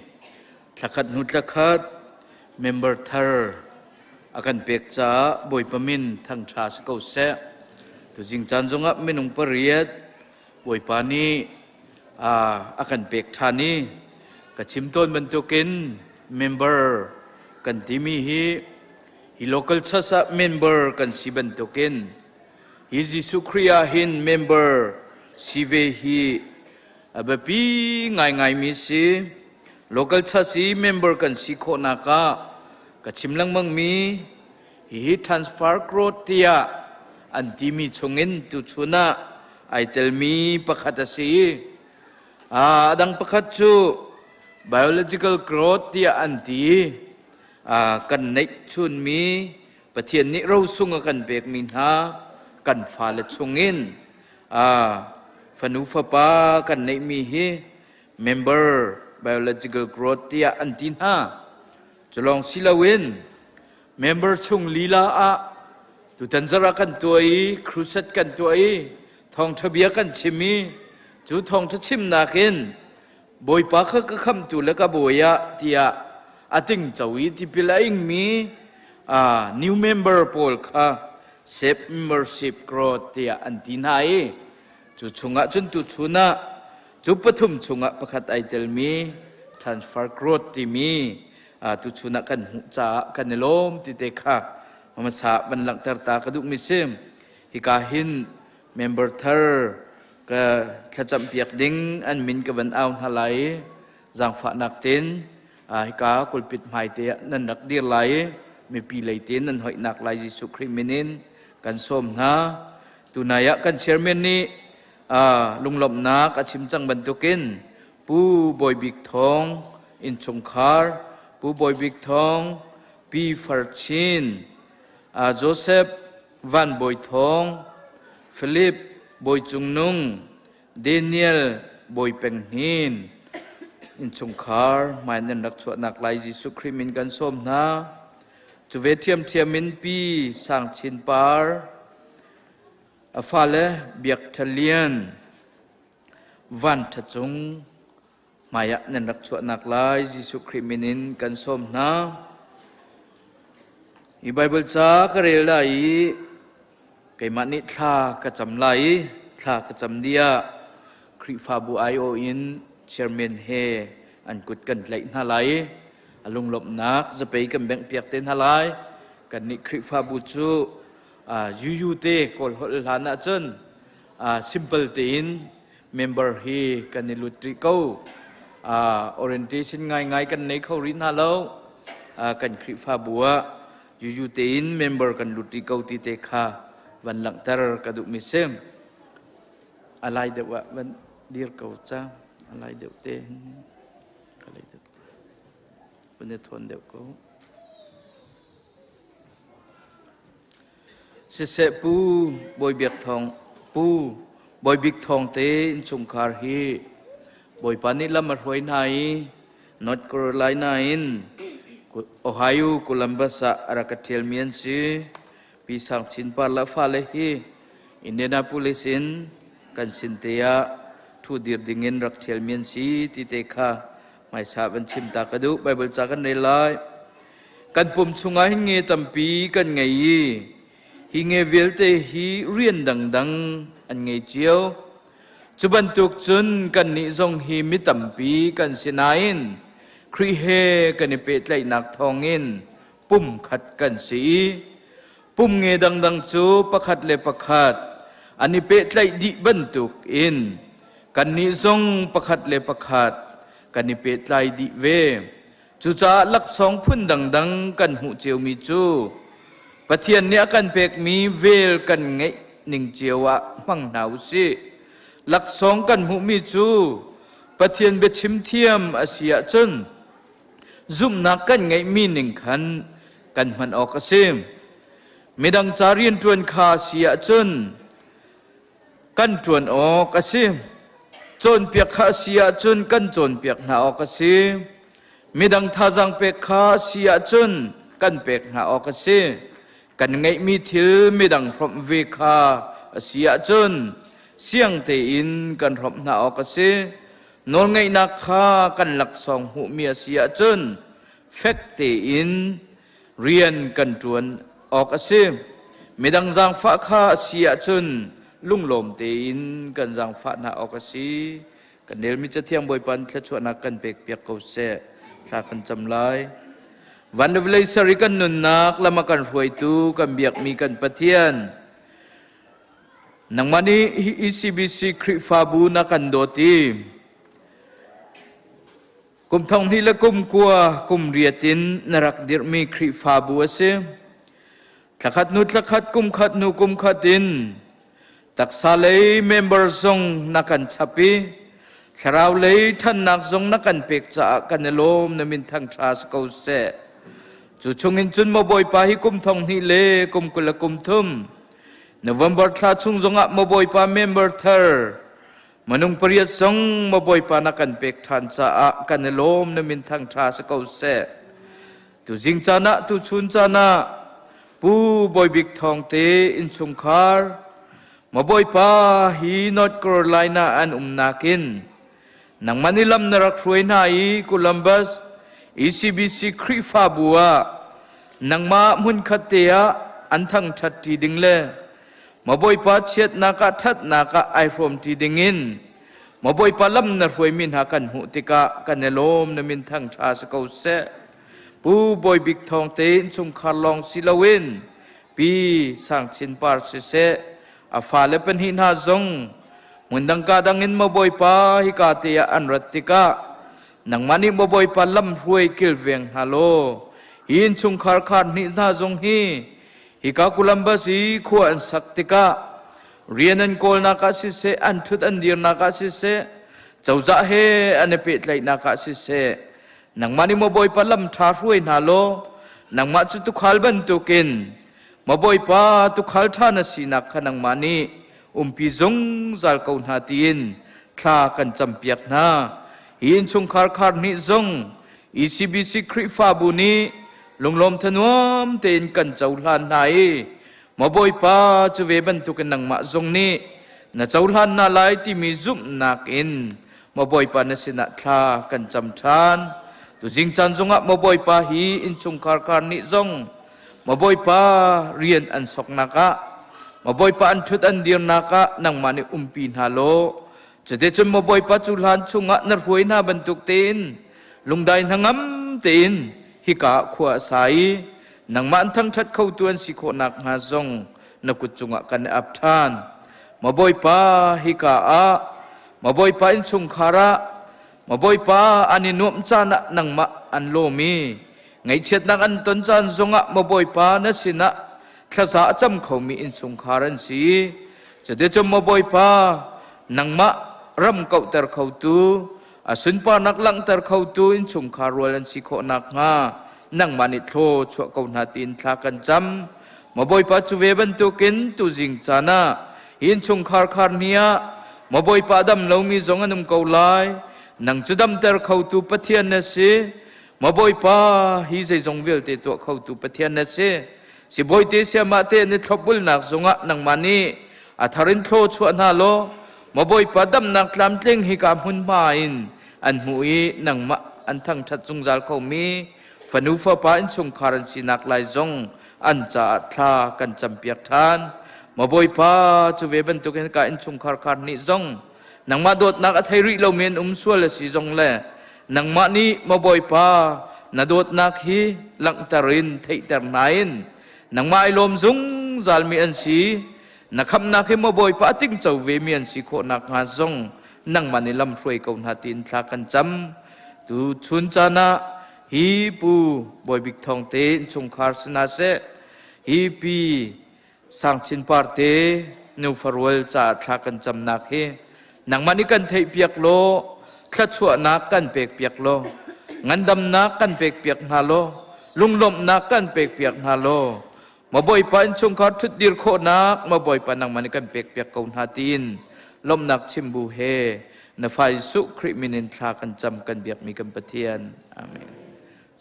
thlakhat hnu thlakhat member thar a kan pek caah Bawipa min thangṭha si ko seh. Tuzing caan zongah minung pariat Bawipa nih a kan pek ṭhan i ka chim tawn bantukin member kan timi hi hi local church ah member kan si bantukin hi Jesuh Khrih ah hin member si ve hi a biapi ngaingaimi si. Local church i member kan si khawhnak ah ka chim lengmangmi hihi transfer growth tiah an timi chungin tuchun ah ai telmi pakhat a si. A dang pakhat cu biological growth tiah an ti. Kan neih chunmi Pathian nih rosung a kan pekmi hna kan fale chungin fanu fapa kan neihmi hi member biological growth tiah an ti hna. Culawng si loin member chung lila ah tutan zarh ah kan tuah i crusade kan tuah i thawngṭha bia kan chim i cu thawngṭha chimnak in Bawipa kha ka khamtu le ka bawi ah tiah a tingco i tipil a ingmi new member pawl kha sep membership growth tiah an ti hna i cu chungah cun tuchun ah cu pathum chungah pakhat ai telmi transfer growth timi tuchun ah kan hmuh caah kan i lawm ti te kha hmasa van langhter ta ka duhmi si. Hika hin member thar ka thlacam piak ding an min ka van au hna lai i zaangfahnak ten hika kulpit hmai te ah nan rak dir lai i mipi lei te nan hoihnak lai Jesuh Khrih min in kan sawm hna. Tunai ah kan chairman nih lunglawmhnak a chim cang bantukin Pu Bawi Bik Thawng innchungkhar Pu Bawi Bik Thawng Pi Far Chin Joseph Van Bawi Thawng Philip Bawi Cung Nung Daniel Bawi Peng Hnin innchungkhar hmai nan rak chuahnak lai Jesuh Khrih min kan sawm hna. Cu ve ṭhiamṭhiam in Pi Sang Chin Par a fale Biak Ṭha Lian Van Ṭha Cung hmaiah nan rak chuahnak lai Jesuh Khrih min in kan sawm hna. Hi Baibal ca ka rel lai i keimah nih thla ka cam lai i thla ka cam dih ah Khrihfabu aiawh in chairman he an kut kan tlaih hna lai i a lunglawmhnak zapei kan benghpiak te hna lai. Kannih Khrihfabu cu UU te Kawl holh hlan ahcun simple tein member hi kan i lut rih ko. Orientation ngaingai kan nei kho rih hna lo. Kan Khrihfabu ah UU tein member kan lut rih ko ti te kha van langhter ka duhmi si. A lai deuh ah van dir ko ca. A lai deuh te. A lai deuh. Van i thawn deuh ko. Siseh Pu Bawi Biak Thawng Pu Bawi Bik Thawng te innchungkhar hi Bawipa nih lam a hruai hna i North Carolina in Ohio Columbus ah a rak ka ṭhialmi an si. Pi Sang Chin Par le a fale hi Indianapolis in kan sin te ah ṭhu dir dingin rak ṭhialmi an si ti te kha hmaisa van chim ta ka duh. Baibal ca kan rel lai. Kan pum chungah hin nge tampi kan ngei i hi nge vialte hi rian dangdang an ngei cio. Cu bantuk cun kannih zong hi mi tampi kan si nain Khrih he kan i pehtlaihnak thawngin pumkhat kan si i pum nge dangdang cu pakhat le pakhat an i pehtlaih dih bantuk in kannih zong pakhat le pakhat kan i pehtlai dih ve. Cucaah laksawng phun dangdang kan hmuh ciomi cu Pathian nih a kan pekmi vel kan ngeih ning cio ah hmang hna u sih. Laksawng kan hmuhmi cu Pathian biachim thiam a si ahcun zumhnak kan ngeihmi ning khan kan hman awk a si. Midang ca rianṭuan kha a si ahcun kan ṭuan awk a si. Cawnpiak kha a si ahcun kan cawnpiak hna awk a si. Midang thazaang pek kha a si ahcun kan pek hna awk a si. Kan ngeihmi thil midang hrawmh ve kha a si ahcun siang tein kan hrawmh hna awk a si. Nawlngeihnak kha kan laksawng hmuhmi a si ahcun fek tein rian kan ṭuan awk a si. Midang zaangfah kha a si ahcun lunglawm tein kan zaangfah hna awk a si. Kan relmi Cathiang Bawipa nih thluachuahnak kan pekpiak ko seh. Thla kan cam lai. Van le vawlei ser i kan nunnak lam a kan hruaitu kan biakmi kan Pathian, nangmah nih hi ECBC Khrihfabu na kan dawt i Kum thong hnih le kum kua kum riat in na rak dirhmi Khrihfabu a si. Thlakhat hnu thlakhat kum khat hnu kum khat in taksa lei member zong na kan chap i thlarau lei ṭhannak zong na kan pek caah kan i lawm na min thangṭha si ko seh. Cu chungin cun maw Bawipa hi kum thong hnih le kum 23 November thla chung zongah maw Bawipa member thar Minung pariat zong maw Bawipa na kan pek ṭhan caah kan i lawm na min thangṭha si ko seh. Tuzing caan ah tuchun caan ah Pu Bawi Bik Thawng te innchungkhar maw Bawipa hi North Carolina an umnak in nangmah nih lam na rak hruai hna i Columbus ECBC Khrihfabu ah nangmah hmunkhat te ah an thangṭhat ṭi ding le Maw Bawipa chiatnak ah ṭhatnak ah ai hrawmṭi dingin Maw Bawipa lam na hruaimi hna kan hmuh tikah kan i lawm na min thangṭha si ko seh. Pu Bawi Bik Thawng te innchungkhar lawng si loin Pi Sang Chin Par siseh a fale pahnih hna zong hmundang ka dang in Maw Bawipa hika te ah an rat tikah nangmah nih Maw Bawipa lam hruai kilveng hna law hi innchungkhar khar hnih hna zong hi Hika Columbus i khua an sak tikah rian an kawlnak ah siseh, an ṭhut an dirnak ah siseh, cozah he an i pehtlaihnak ah siseh, nangmah nih maw Bawipa lam ṭha hruai hna law, nangmah cu tuukhal bantukin maw Bawipa tuukhal ṭha na sinak kha nangmah nih umpi zungzal ko hna tiin thla kan campiak hna. Hi innchungkhar khar hnih zong ECBC Khrihfabu nih lunglawm thanuam tein kan cohlan hna i maw Bawipa cu ve bantukin nangmah zong nih na cohlan hna lai timi zumhnak in maw Bawipa na sinah thla kan cam ṭhan. Tuzing caan zongah maw Bawipa hi innchungkhar kar nih zong maw Bawipa rian an soknak ah maw Bawipa an ṭhut an dirnak ah nangmah nih umpi hna law Cuticun maw Bawipa cu hlan chungah na hruai hna bantuk tein lungdai hnangam tein hika ah khua a sa i nangmah an thangṭhat khotu an si khawh nakhnga zong na kut cungah kan i ap ṭhan. Maw Bawipa, hika ah maw Bawipa innchungkhar ah maw Bawipa an i nuamh caan ah nangmah an lawm i ngaihchiatnak an ton caan zongah maw Bawipa na sinah thlaza a cam khomi innchungkhar an si. Cuticun maw Bawipa, nangmah ram kauhter khotu, a sunparnak langhter khotu innchungkhar rual an si khawh nakhnga nangmah nih thlaw chuah ko hna tiin thla kan cam. Maw Bawipa cu ve bantukin tuzing caan ah hi innchungkhar khar ni ah maw Bawipa dam lomi zong an um ko lai. Nang cu damter khotu Pathian na si. Maw Bawipa hi zeizong vialte tuah khotu Pathian na si. Sibawi te siamah te an i thlopbulnak zungah nangmah nih a thar in thlaw chuah hna law maw Bawipa damnak tlamtling hika hmunhma in an hmuh i nangmah an thangṭhat zungzal khomi fanu fapa innchungkhar an sinak lai zong an caah thla kan campiak ṭhan. Maw Bawipa cu ve bantukin ka innchungkhar khar nih zong nangmah dawtnak a thei rih lomi an um sual a si zong le nangmah nih maw Bawipa na dawtnak hi langhter in theihter hna in nangmah i lawm zungzalmi an si na khamnak hi maw Bawipa a tingco vemi an si khawh nakhnga zong nangmah nih lam hruai ko hna tiin thla kan cam tu chun caan ah hi pu Bawi Bik Thawng te innchungkhar si hna seh. Hi pi Sangchin Parte nu farual caah thla kan camnak hi nangmah nih kan theihpiak law thluachuahnak kan pekpiak law ngandamnak kan pekpiak hna law lunglawmhnak kan pekpiak hna law ma Bawipa innchungkhar ṭhutdir khawhnak ma Bawipa nangmah nih kan pekpiak ko hna tiin lawmhnak chim bu he na fa Jesuh Khrih min in thla kan cam kan biakmi kan Pathian. Amen.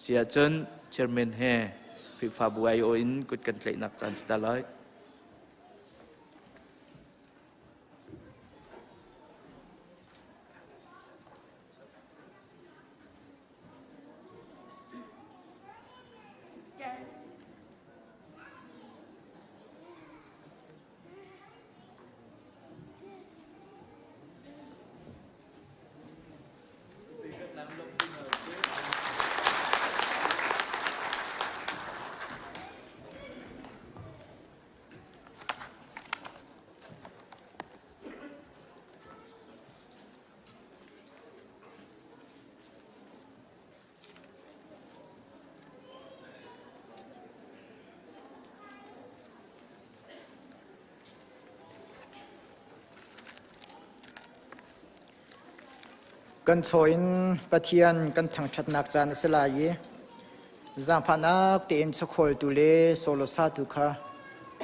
Si ahcun chairman he Khrihfabu aiawh in kut kan tlaihnak caan si ta lai. Kan chaw in Pathian kan thangṭhatnak caan a si lai i zaangfahnak tein chawkhawltu le sawlawsatu kha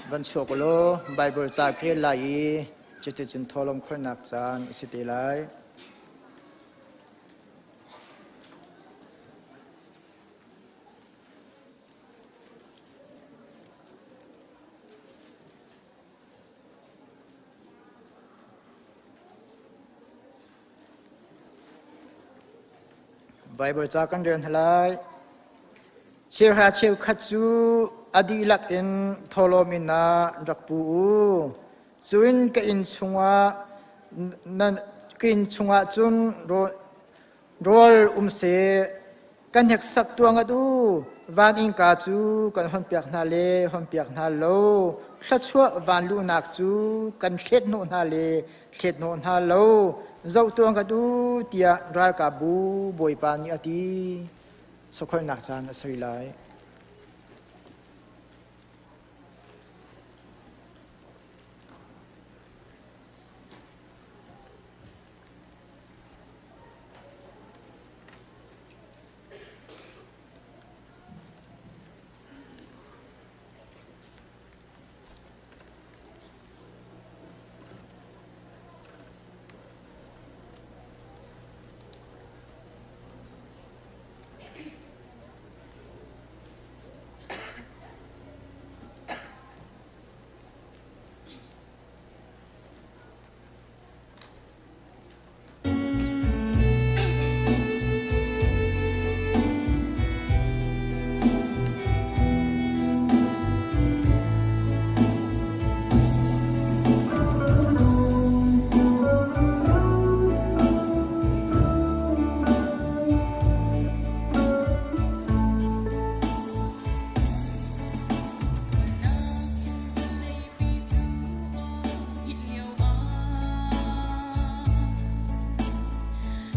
van chuak u law Baibal ca ka rel lai i cuticun thawhlawm kholnak caan a si te lai. Baibal ca kan rel hna lai. Cheuhra cheukhat cu a dihlak in thawhlawm in ah rak pu u. Cun ka inn chungah nan ka inn chungah cun rawl um seh. Kan hneksak tuah ngat u. Van innka cu kan honpiak hna le honpiak hna lo. Thluachuah van luhnak cu kan thlet hnawh hna le thlet hnawh hna lo. Zoh tuah ngat u tiah ralkapbu Bawipa nih a ti. Sokholnak caan a soi lai.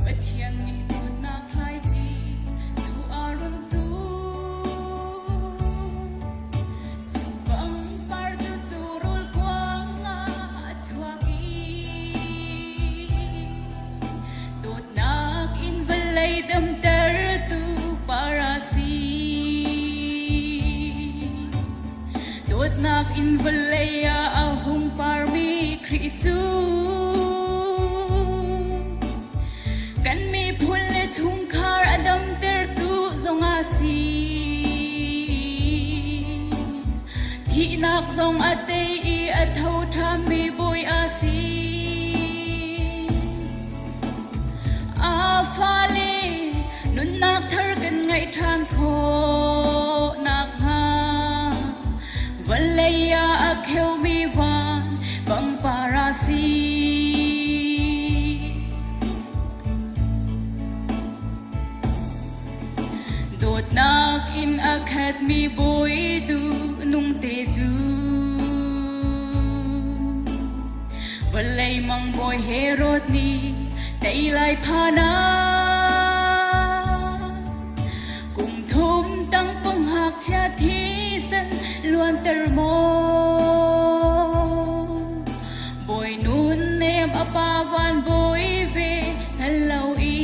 Pathian nih dawtnak thlaici cu a run tu. Cu pangpar cu cu rul kuang ah a chuak i dawtnak in vawlei damtertu parasi. Dawtnak in vawlei ah a hung parmi Khrih cu kan miphun le chungkhar a damtertu zong a si. Thihnak zong a tei i a tho ṭhanmi Bawi a si. A fale nunnak thar kan ngeih ṭhan khawh nakhnga vawlei ah a kheumi van pangpar a si. Dawtnak in a khatmi bawi duh nung te cu Vawlei mangbawi Herod nih tei lai phan ah kum thum tang pung ngakchia thi thisen luanter maw? Bawi nun nem a pa van bawi ve hngal lo i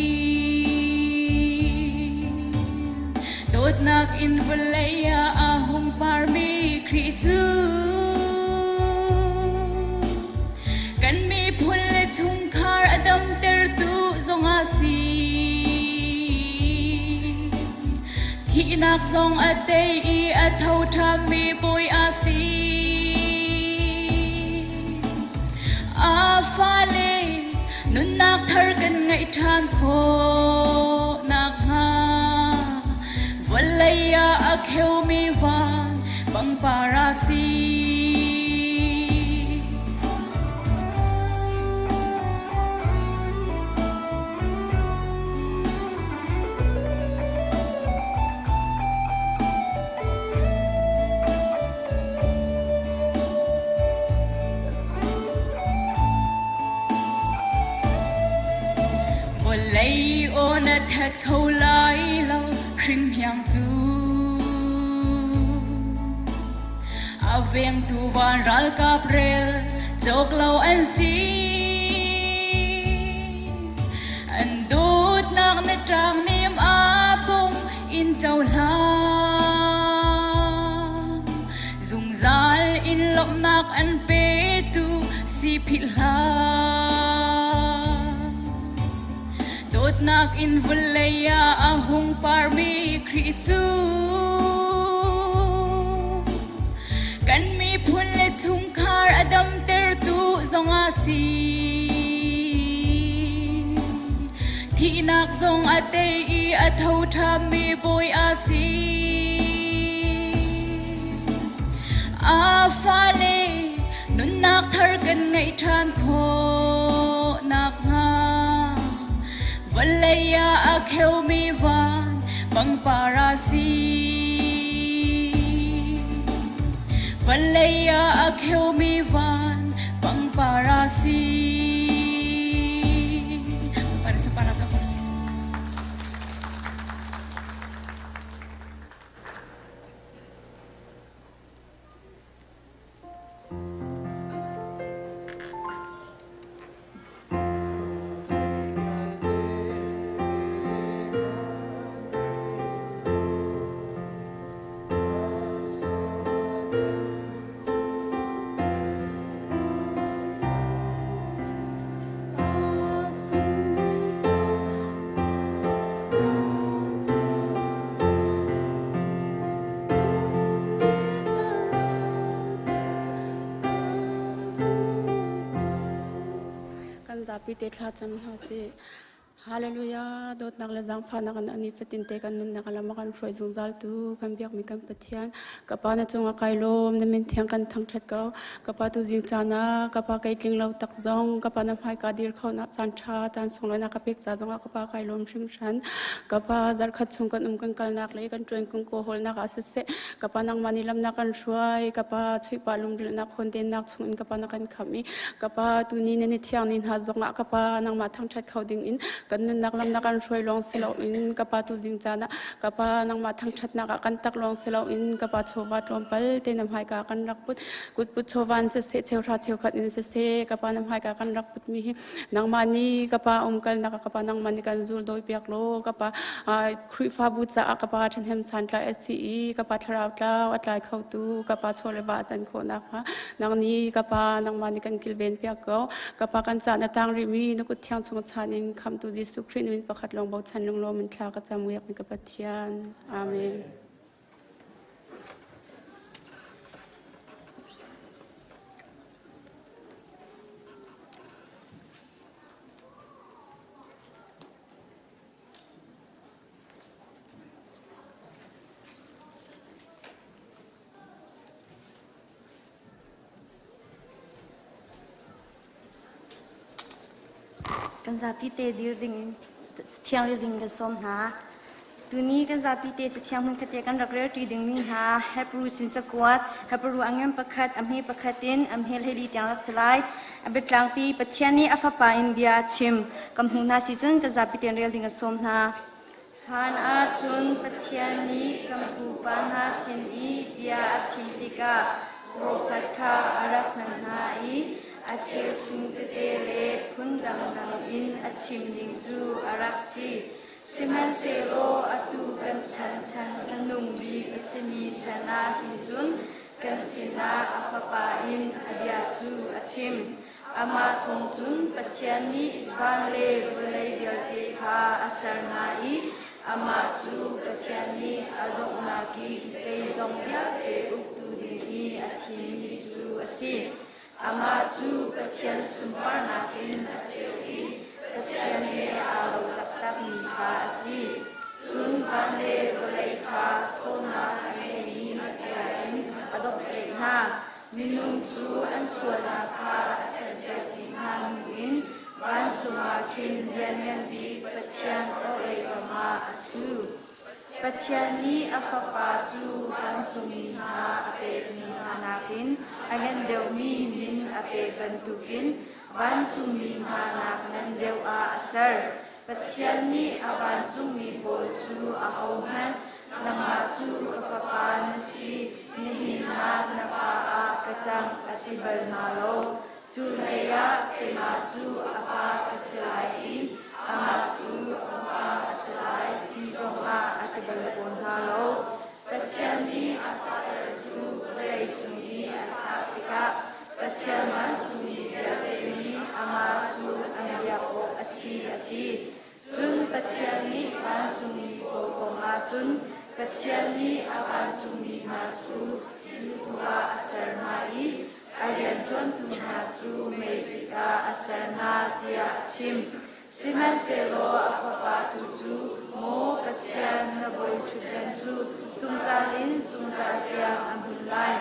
dawtnak in vawlei ah a hung parmi Khrih cu kan miphun le chungkhar a damtertu zong a si. Thihnak zong a tei i a tho ṭhanmi Bawi a si. A fale nunnak thar kan ngeih ṭhan khawh nakhnga vawlei ah a kheumi van pangpar a si. Vawlei aw na that kho lai lo hringhniang cu a vengtu van ralkap rel cawk lo an si. An dawtnak na ṭang nem a pung in cohlang. Zungzal in lawmhnak an petu si philh hlah. Dawtnak in vawlei ah a hung parmi Khrih cu kan miphun le chungkhar a damtertu zong a si. Thihnak zong a tei i a tho ṭhanmi Bawi a si. A fale nunnak thar kan ngeih ṭhan khawh nakhnga vawlei ah a kheumi van pangpar a si. Vawlei ah a kheumi van pangpar a si. Kan zapi te thla cam hna sih. Hallelujah dawtnak le zaangfahnak in ani fatin te kan nunnak lam a kan hruai zungzal tu kan biakmi kan Pathian ka pa na cungah kai lawm na min thiang kan thangthat ko ka pa tu zing caan ah ka pa kei tling lo tak zong ka pa na hmai ka dir kho na caan tha caan sunglawi na ka pek ca zongah ka pa kai lawm hringhran ka pa zarkhat chung kan um kan kalnak le kan tuan kan kaw hawlnak ah siseh ka pa nangmah nih lam na kan hruai ka pa chuihpa lungrilnak khawndennak chung in ka pa na kan khamh i ka pa tuni na ni thiang ni hna zongah ka pa nangmah thangṭhat kho ding in kan nunnak lam na kan hruai lawng si loin ka pa tu zing caan ah ka pa nangmah thangṭhatnak ah kan tak lawng si loin ka pa chawva tlawmpal te na hmaika kan rak put kutput chawvan siseh cheuhra cheukhat in siseh ka pa na hmaika kan rak put mi hi nangmah nih ka pa umkalnak ah ka pa nangmah nih kan zul dawi piak law ka pa Khrihfabu caah ka pa ṭhahnem santlai a si i ka pa thlarau tlau a tlai khotu ka pa chaw le va a can khawh nakhnga nang nih ka pa nangmah nih kan kilven piak ko. Ka pa kan caan a tang rihmi na kut thiang chung chan in khamtu Jesuh Khrih na min pakhat lawng bochan lunglawm in thla ka cam wiakmi ka Pathian. Amen. Kan zapi te dir ding in thiangril ding kan sawm hna. Tuni kan zapi te cathiang hmun khat te kan rak rel ṭi dingmi hna Hebrew sin cakuat Hebrew a ngan pakhat a hme pakhat in a hmel hleili tiang rak si lai. A biatlangpi Pathian nih a fapa in bia a chim. Kan hmuh hna si cun kan zapi tein rel ding kan sawm hna. Hlan ahcun Pathian nih kan pupa hna sin i bia a chim tikah profet kha a rak hman hna i a cheuchum tete le phun dangdang in a chim ning cu a rak si. Sihmanhsehlaw atu kan chan chan hmanung bik a simi chan ah hin cun kan sinah a Fapa in a bia cu a chim. Amah thawng cun Pathian nih van le vawlei vialte kha a ser hna i amah cu Pathian nih a donghnak i zeizong vialte uktu ding i a thimmi cu a si. Amah cu Pathian sunparnak in a ceu i Pathian he aa lo taktakmi kha a si. Cun van le vawlei kha ṭhawnnak a ngeimi a bia in a domhtlaih hna. Minung cu an sualnak kha a thenhpiak dih hna hnu in vancung ah khin Lianngan Bik Pathian orhlei kam ah a ṭhu. Pathian nih a Fapa cu vancungmi hna a pekmi hna nakin a ngan deuhmi min a pek bantukin vancungmi hna nak ngan deuh ah a ser. Pathian nih a vancungmi pawl cu ahohmanh nangmah cu ka fapa na si, nihin ah na pa ah ka cang a ti bal hna lo. Cu hleiah keimah cu a pa ka si lai i amah cu a fapa a si lai ti zongah a ti bal fawn hna lo. Pathian nih a fater cu vawlei cung i a thlah tikah Pathian vancungmi vialte nih amah cu an biak awk a si a ti. Cun Pathian nih vancungmi pawl kong ah cun Pathian nih a vancungmi hna cu thiltu ah a ser hna i a rianṭuantu hna cu meizik ah a ser hna tiah a chim. Sihmanhsehlaw a fapa tu cu, Maw Pathian, na bawiṭhutdan cu zungzal in zungzal tiang a hmun lai.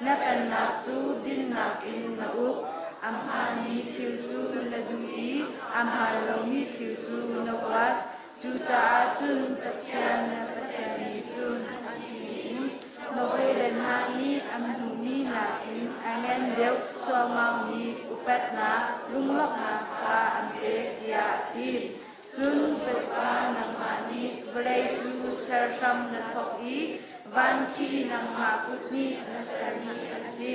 Na pennak cu dinnak in na uk. A hmaanmi thil cu na duh i a hmaan lomi thil cu na huat. Cucaah cun Pathian na Pathian nih cun a thim in na hawile hna nih an hmuhmi nakin a ngan deuh suaumangmi upatnak lunglawmhnak kha an pek tiah a ti. Cun Bawipa nangmah nih vawlei cu ser hram na thawk i van khi nangmah kut nih na sermi an si.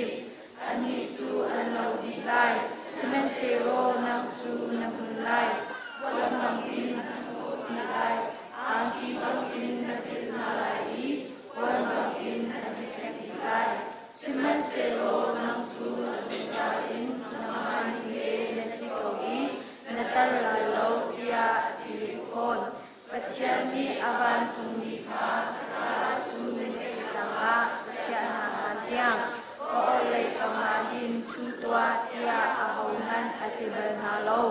Annih cu an lo dih lai, sihmanhsehlaw nang cu na hmun lai. Puan bangin an hawh dih lai, angki bangin na pilh hna lai i puan bangin an i ṭhek dih lai. Sihmanhsehlaw nang cu a zungzal in nangmah ning le na si ko i na tar lai lo, tiah a ti rih fawn. Pathian nih a vancungmi kha ka cu na ke tangah chiah hna hlan tiang ka orhlei kamah hin ṭhu tuah tiah ahohmanh a ti bal hna lo.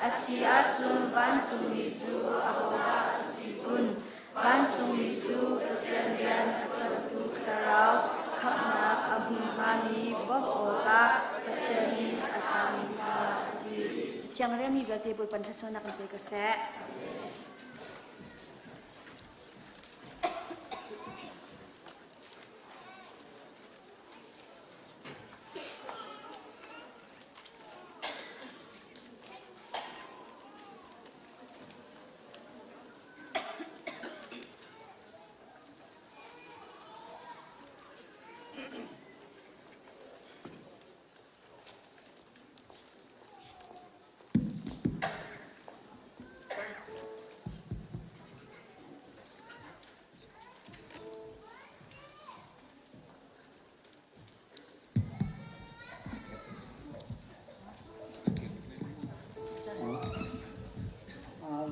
A si ahcun vancungmi cu ahodah a si kun? Vancungmi cu Pathian rian a ṭuantu thlarau khamhnak a hmu hngami bawmh awkah Pathian nih a thlahmi hna a si. Cathiang relmi vialte Bawipa thluachuahnak in pe ko seh.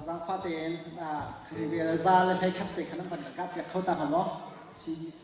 Zaangfah tein rivel za le hlei khat te khan an van kap piak kho ta hnga maw? CDC.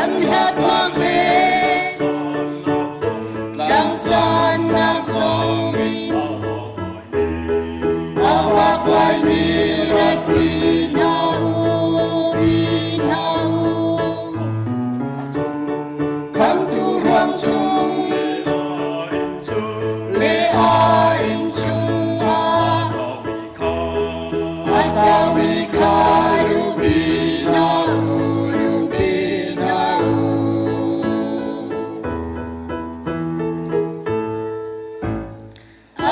Lamhlatnak le tlangsannak zong in a vakvaimi ratpi hna u, pi hna u. Khamtu ruang chung le a inn chungah a tlaumi kha luhpi hna u, luhpi hna u.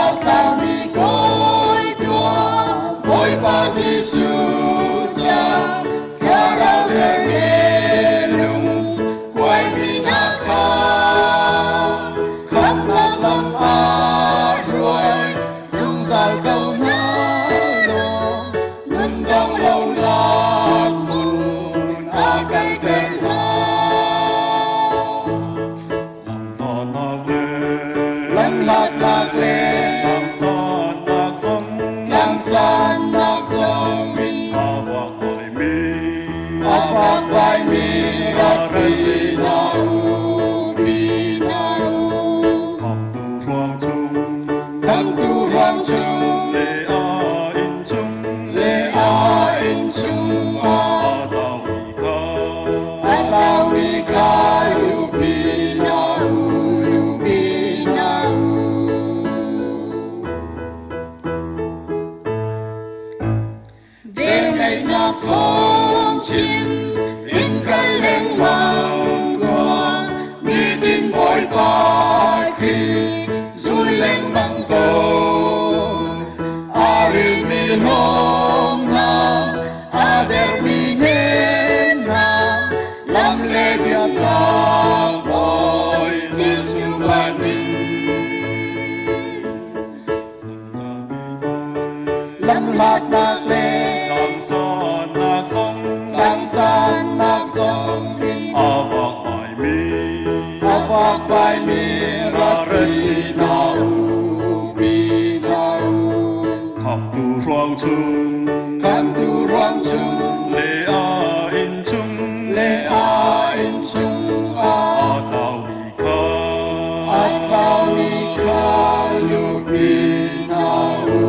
A tlaumi kawi tuah, Bawipa Jesuh ca, thlarau der le lung kuaimi hna kha khamhnak lam ah hruai zungzal ko hna law nun dong lo nak hmun a kalter hna. Lamhlatnak le tlangsannak zong in a vakvaimi ratpi hna u, pi hna u. Khamtu ruang chung le a inn chungah a tlaumi kha luhpi hna u, luhpi hna u. Velngeihnak thawng chim in kal lengmang tuah, nitin Bawipa Khrih zul lengmang ko. A rilmi hlawm hna, a dermi hnen hna, lam le dinnak Bawi Jesuh bani. Lamhlatnak le tlangsannak zong in a vakvaimi rat pi hna u, pi hna u. Khamtu ruang chung Khamtu ruang chung le a inn chung le a inn chungah a tlaumi kha a tlaumi kha luhpi hna u,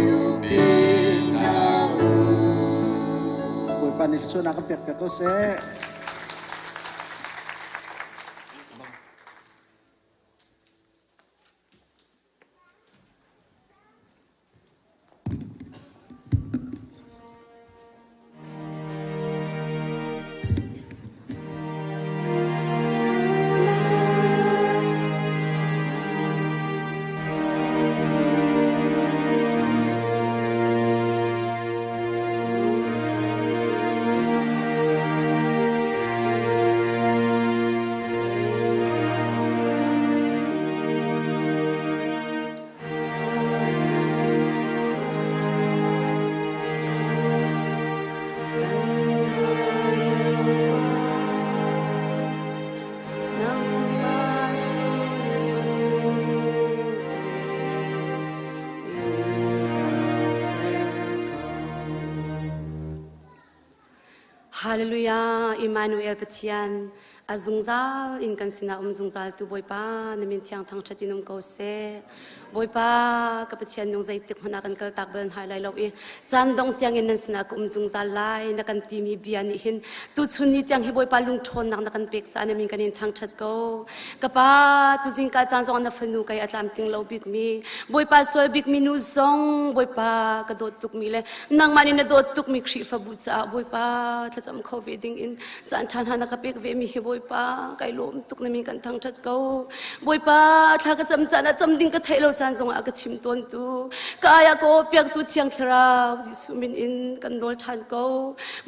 luhpi hna u. Bawipa nih thluachuahnak kan pek piak ko seh. Hallelujah Emmanuel Pathian a zungzal in kan sinah um zungzal tu Bawipa na min thiang thangṭhat in um ko seh. Bawipa ka Pathian nung zeitik hmanh ah kan kal tak bal hna lai lo i caan dong tiang in nan sinah ka um zungzal lai na kan timi bia nih hin tuchun ni tiang hi Bawipa lungṭhawnnak na kan pek caah na min kan in thangṭhat ko. Ka pa tuzing ka caan zong na fanu kai a tlamtling lo bikmi Bawipa sual bikmi nu zong Bawipa ka dawt tukmi le nangmah nih na dawt tukmi Khrihfabu caah Bawipa thlacam kho ve ding in caan ṭha hna na ka pek ve mi hi Bawipa kai lawm tuk na min kan thangṭhat ko Bawipa thla ka cam caan ah cam ding ka theih lo caan zongah ka chim tawn tu ka ai ah ka aw piak tu Thiang Thlarau Jesuh min in kan nawl ṭhan ko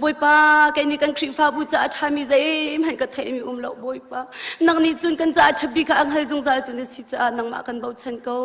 Bawipa kei nih kan Khrihfabu caah ṭhami zeihmanh ka theih mi um lo Bawipa nang nih cun kan caah ṭha bik ah a hngal zungzal tu na si caah nangmah kan bochan ko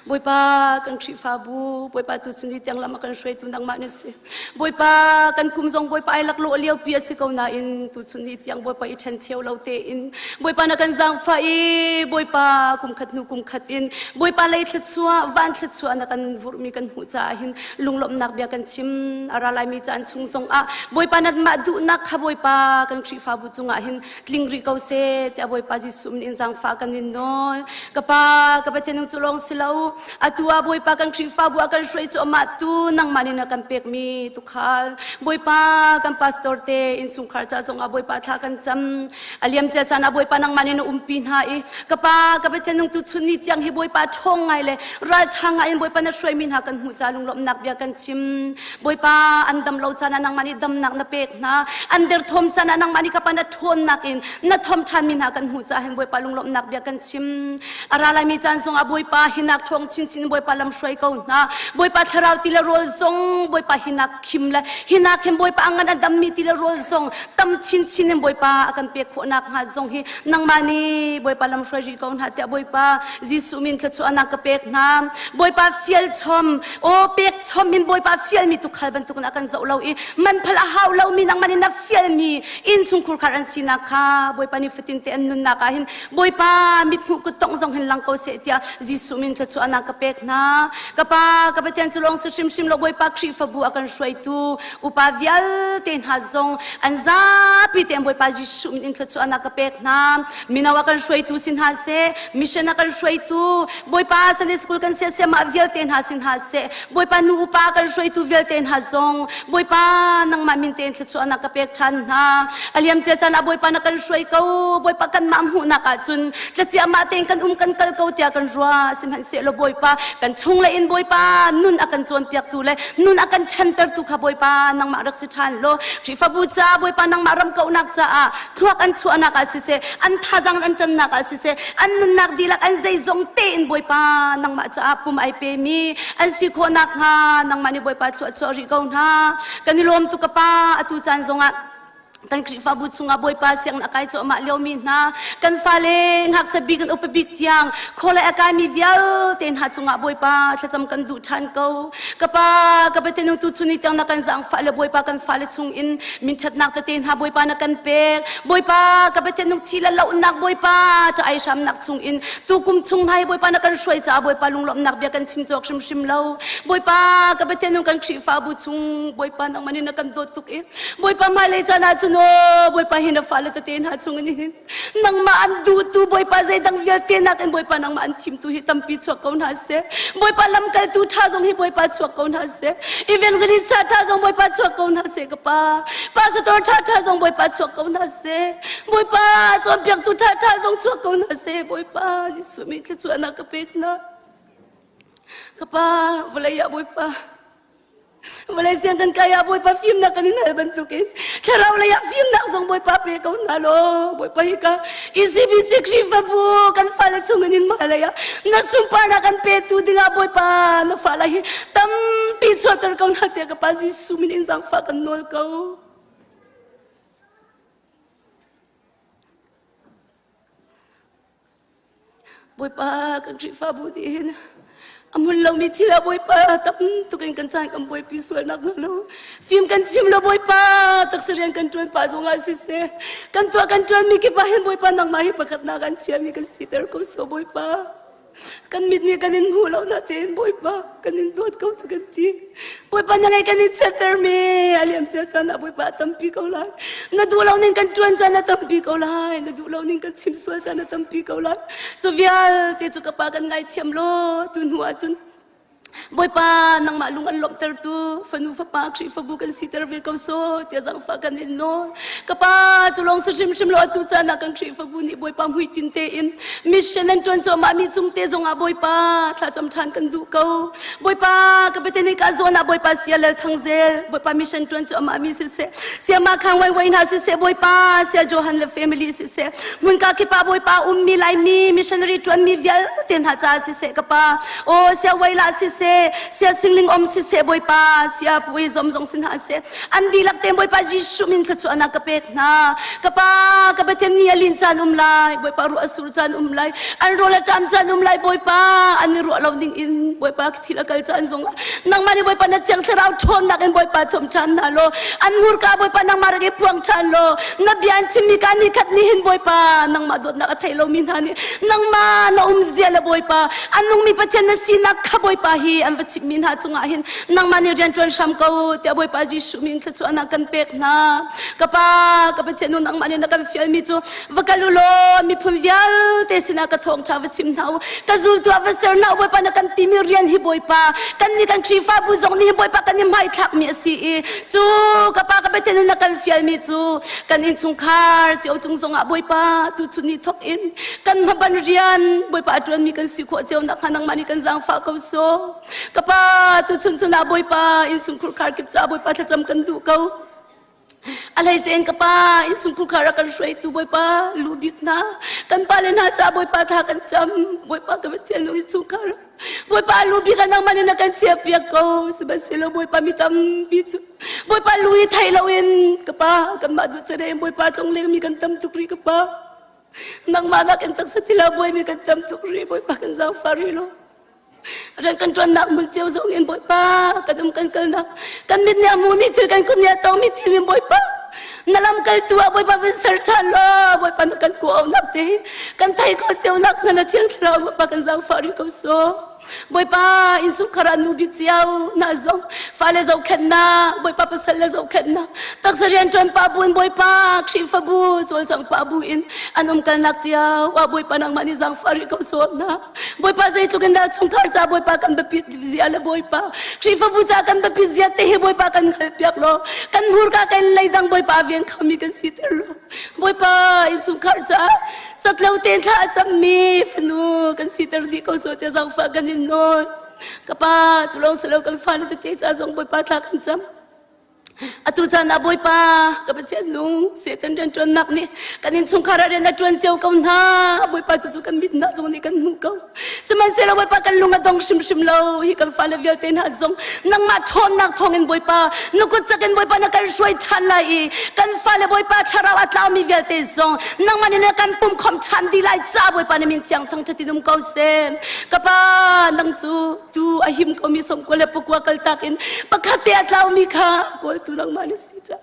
Bawipa kan Khrihfabu Bawipa tu cun ni tiang lam a kan hruaitu nangmah na si Bawipa kan kum zong Bawipa ai laklawh lio pi a si ko nain tuchun ni tiang Bawipa i ṭhen cheu. cio lo tein Bawipa na kan zaangfah i Bawipa kum khat hnu kum khat in Bawipa lei thluachuah van thluachuah na kan vurhmi kan hmuh caah hin lunglawmhnak bia kan chim. A ra laimi caan chung zongah Bawipa nanmah duhnak kha Bawipa kan Khrihfabu cungah hin tling rih ko seh tiah Bawipa Jesuh min in zaangfah kan in nawl. Ka Pa, ka Pathian cu lawng si lo. Atu ah Bawipa kan Khrihfabu a kan hruai cu amah tu nangmah nih na kan pekmi tukhal. Bawipa kan pastor te innchungkhar ca zongah Bawipa thla kan cam. A liam cia caan ah Bawipa nangmah nih na umpi hna i ka Pa, ka Pathian nung tu chun ni tiang hi Bawipa ṭhawng ngai le ralṭha ngai in Bawipa na hruaimi hna kan hmuh ca lunglawmhnak bia kan chim. Bawipa an dam lo caan ah nangmah nih damnak na pek hna. An derthawm caan ah nangmah nih ka Pa na ṭhawnnak in na thawm ṭhanmi hna kan hmuh caah hin Bawipa lunglawmhnak bia kan chim. A ra laimi caan zongah Bawipa hinak ṭhawng chinchin Bawipa lam hruai ko hna. Bawipa thlarau ti le rawl zong Bawipa hinak khim le hinak hin Bawipa a ngan a dammi ti le rawl zong tam chinchin in Bawipa a kan pek khawhnak hnga zong hi nangmah nih Bawipa lam hruai rih ko hna tiah Bawipa Jesuh min thluachuahnak ka pek hna. Bawipa fial chom, aw pek chom in Bawipa fialmi tukhal bantukin a kan zoh lo i man phal a hau lomi nangmah nih na fialmi innchungkhur khar an sinak kha Bawipa nih fatin te an nunnak ah hin Bawipa mithmuh kuttongh zong hin lang ko seh tiah Jesuh min thluachuahnak ka pek hna. Ka Pa, ka Pathian cu lawng si hrimhrim lo Bawipa Khrihfabu a kan hruaitu upa vialte hna zong an zapi tein Bawipa Jesuh min in thluachuahnak ka pek hna. Mino a kan hruaitu si hna seh, mission a kan hruaitu Bawipa Sunday School kan siasiamah vialte hna si hna seh, Bawipa nu upa kan hruaitu vialte hna zong Bawipa nangmah min tein thluachuahnak ka pek ṭhan hna. A liam cia caan ah Bawipa na kan hruai ko. Bawipa kanmah hmuhnak ahcun tlacia mah tein kan um kan kal ko tiah kan ruah. Sihmanhsehlaw Bawipa kan chung le in Bawipa nun a kan cawnpiaktu le nun a kan ṭhentertu kha Bawipa nangmah rak si ṭhan law Khrihfabu caah Bawipa nangmah ram kauhnak caah thluak an chuahnak ah siseh an thazang an ṭannak ah siseh an nunnak dihlak an zeizong tein Bawipa nangmah caah pum ai pemi an si khawh nakhnga nangmah nih Bawipa thluachuah rih ko hna. Kan i lawm tuk ka pa atu caan zongah kan Khrihfabu chungah Bawipa sianginn a kai cuahmah liomi hna kan fale ngakchia bik in upa bik tiang khawlei a kaimi vialte hna cungah Bawipa thlacam kan duh ṭhan ko. Ka pa ka Pathian tu chun ni tiang na kan zaangfah le Bawipa kan fale chung in minṭhatnak tete hna Bawipa na kan pek. Bawipa ka Pathian nung thi le lohnak Bawipa ca ai hramnak chung in tukum chung hna hi Bawipa na kan hruai caah Bawipa lunglawmhnak bia kan chim cawk hrimhrim lo. Bawipa ka Pathian nung kan Khrihfabu chung Bawipa nangmah nih na kan dawt tuk i Bawipa hmailei caan ah cun aw Bawipa hi na fale tete hna chung in hin nangmah an duhtu Bawipa zeidang vialte nakin Bawipa nangmah an thimtu hi tampi chuak ko hna seh. Bawipa lamkaltu ṭha zong hi Bawipa chuak ko hna seh. Evangelist ṭha ṭha zong Bawipa chuak ko hna seh ka pa. Pastor ṭha ṭha zong Bawipa chuak ko hna seh. Bawipa cawnpiaktu ṭha ṭha zong chuak ko hna seh. Bawipa Jesuh min thluachuahnak ka pek hna. Ka pa vawlei ah Bawipa Vawlei siang kan kai ah Bawipa fimnak kan in hal bantukin thlarau lei ah fimnak zong Bawipa pe ko hna law Bawipa hi ka ECBC Khrihfabu kan fale chung in hmailei ah na sunparnak kan petu dingah Bawipa na fale hi tampi chuahter ko hna tiah ka Pa Jesuh min in zaangfah kan nawl ko. Bawipa kan Khrihfabu nih hin a hmun lomi thil ah Bawipa tam tuk in kan caan kan buaipi sualnak hnga lo fim kan chim lo Bawipa taksa rian kan ṭuan pah zongah siseh kan tuah kan ṭuanmi kip ah hin Bawipa nangmah hi pakhatnak an chiami kan siter ko so Bawipa kan mit nih kan in hmu lo na tein Bawipa kan in dawt ko cu kan ti Bawipa na ngei kan i chiattermi a liam cia caan ah Bawipa a tampi ko lai. Na duh lo ning kan ṭuan caan a tampi ko lai. Na duh lo ning kan chim sual caan a tampi ko lai. Cu vialte cu ka pa kan ngaithiam law tu hnu ah cun Bawipa nangmah lung an lawmhtertu fanu fapa Khrihfabu kan siter ve ko so tiah zaangfah kan in nawl. Ka pa cu lawng si hrimhrim lo atu caan ah kan Khrihfabu nih Bawipa hmuitinh tein mission an ṭuan cuahmah mi cung te zongah Bawipa thlacam ṭhan kan duh ko. Bawipa ka Pathian ka zawn ah Bawipa sia lel thang zel Bawipa mission tuan cu amah mi siseh sia ma khang wai wai hna siseh Bawipa sia Johan le family siseh hmunka kipa Bawipa ummi laimi missionary tuan mi vialte hna ca siseh ka pa o sia wai la siseh. siseh, sia singling om siseh Bawipa, sia pui zom zong si hna seh, an dihlak tein Bawipa Jesuh min thluachuahnak ka pek hna. Ka pa, ka Pathian ni a lin caan um lai, Bawipa ruah a sur caan um lai, an rawl a ṭam caan um lai, Bawipa, an i ruah lo ding in Bawipa thil a kal caan zong ah nangmah nih Bawipa na thiang thlarau ṭhawnnak in Bawipa thuam ṭhan hna law an hmurka Bawipa nangmah rak i phuang ṭhan law na bia an chimmi ka ni khat ni hin Bawipa nangmah dawtnak a thei lomi hna nih nangmah na umzia le Bawipa a nungmi Pathian na sinak kha Bawipa hi an va chimmi hna cungah hin nangmah nih rian ṭuan hram ko tiah Bawipa Jesuh min thluachuahnak kan pek hna. Ka Pa, ka Pathian nu nangmah nih na kan fialmi cu va kal u law miphun vialte sinah ka thawngṭha va chim hna u ka zultu ah va ser hna u Bawipa na kan timi rian hi Bawipa kan nih kan Khrihfabu zong nih Bawipa kan i hmaithlakmi a si i cu ka Pa ka Pathian na kan fialmi cu kan innchungkhar cio cung zongah Bawipa tuchun ni thawk in kan hmaban rian Bawipa a ṭuanmi kan si khawh cio nakhnga nangmah nih kan zaangfah ko sawh ka Pa tuchun cun ah Bawipa innchungkhur khar kip caah Bawipa thlacam kan duh ko A hleice in ka pa innchungkhur khar a kan hruaitu Bawipa lu bik hna kan pale hna ca Bawipa tha kan cam Bawipa ka Pathian nung innchungkhar Bawipa lu bik a nangmah nih na kan chiahpiak ko sihmanhsehlaw Bawipa mi tampi cu Bawipa lu i thei loin ka pa kanmah duh cere in Bawipa tlong lengmi kan tam tuk rih ka pa nangmah nakin taksa thil ah buaimi kan tam tuk rih Bawipa kan zaangfah rih lo Rian kan ṭuannak hmun cio zong in Bawipa kan um kan kalnak kan mit nih a hmumi thil kan kut nih a tongmi thil in Bawipa na lam kaltu ah Bawipa van ser ṭhan law Bawipa na kan kuaunak te hi kan thei kho cionak hna na thiang thlarau Bawipa kan zaangfah rih ko sawh Bawipa innchungkhar ah nu bik cio na zong fale zohkhenhnak Bawipa pasal le zohkhenhnak taksa rianṭuan pa bu in Bawipa Khrihfabu cawlcang pa bu in an umkalnak cio ah Bawipa nangmah nih zaangfah rih ko sawh hna Bawipa zeitluk in dah chungkhar ca Bawipa kan biapit zia le Bawipa Khrihfabu ca kan biapit zia te hi Bawipa kan hngalhpiak law kan hmurka kan leidang Bawipa vian khomi kan siter law Bawipa innchungkhar ca catlo tein thla a cammi fanu kan siter dih ko so tiah zaangfah kan in nawl ka pa cu lawng si lo kan fale tete ca zong Bawipa thla kan cam Atu caan ah Bawipa ka Pathian nung Satan rianṭuannak nih kan innchungkhar ah rian a ṭuan cio ko hna. Bawipa cucu kan mit hna zong nih kan hmuh ko. Sihmanhsehlaw Bawipa kan lung a dong hrimhrim lo. Hi kan fale vialte hna zong nangmah ṭhawnnak thawngin Bawipa na kut cak in Bawipa na kan hruai ṭhan lai i kan fale Bawipa thlarau a tlaumi vialte zong nangmah nih na kan pumkhawmh ṭhan dih lai ca Bawipa na min thiang thangṭhat in um ko seh. Ka Pa nang cu tu a him komi sawmkua le pakua kaltak in pakhat te a tlaumi kha kawltu nangmah na si caah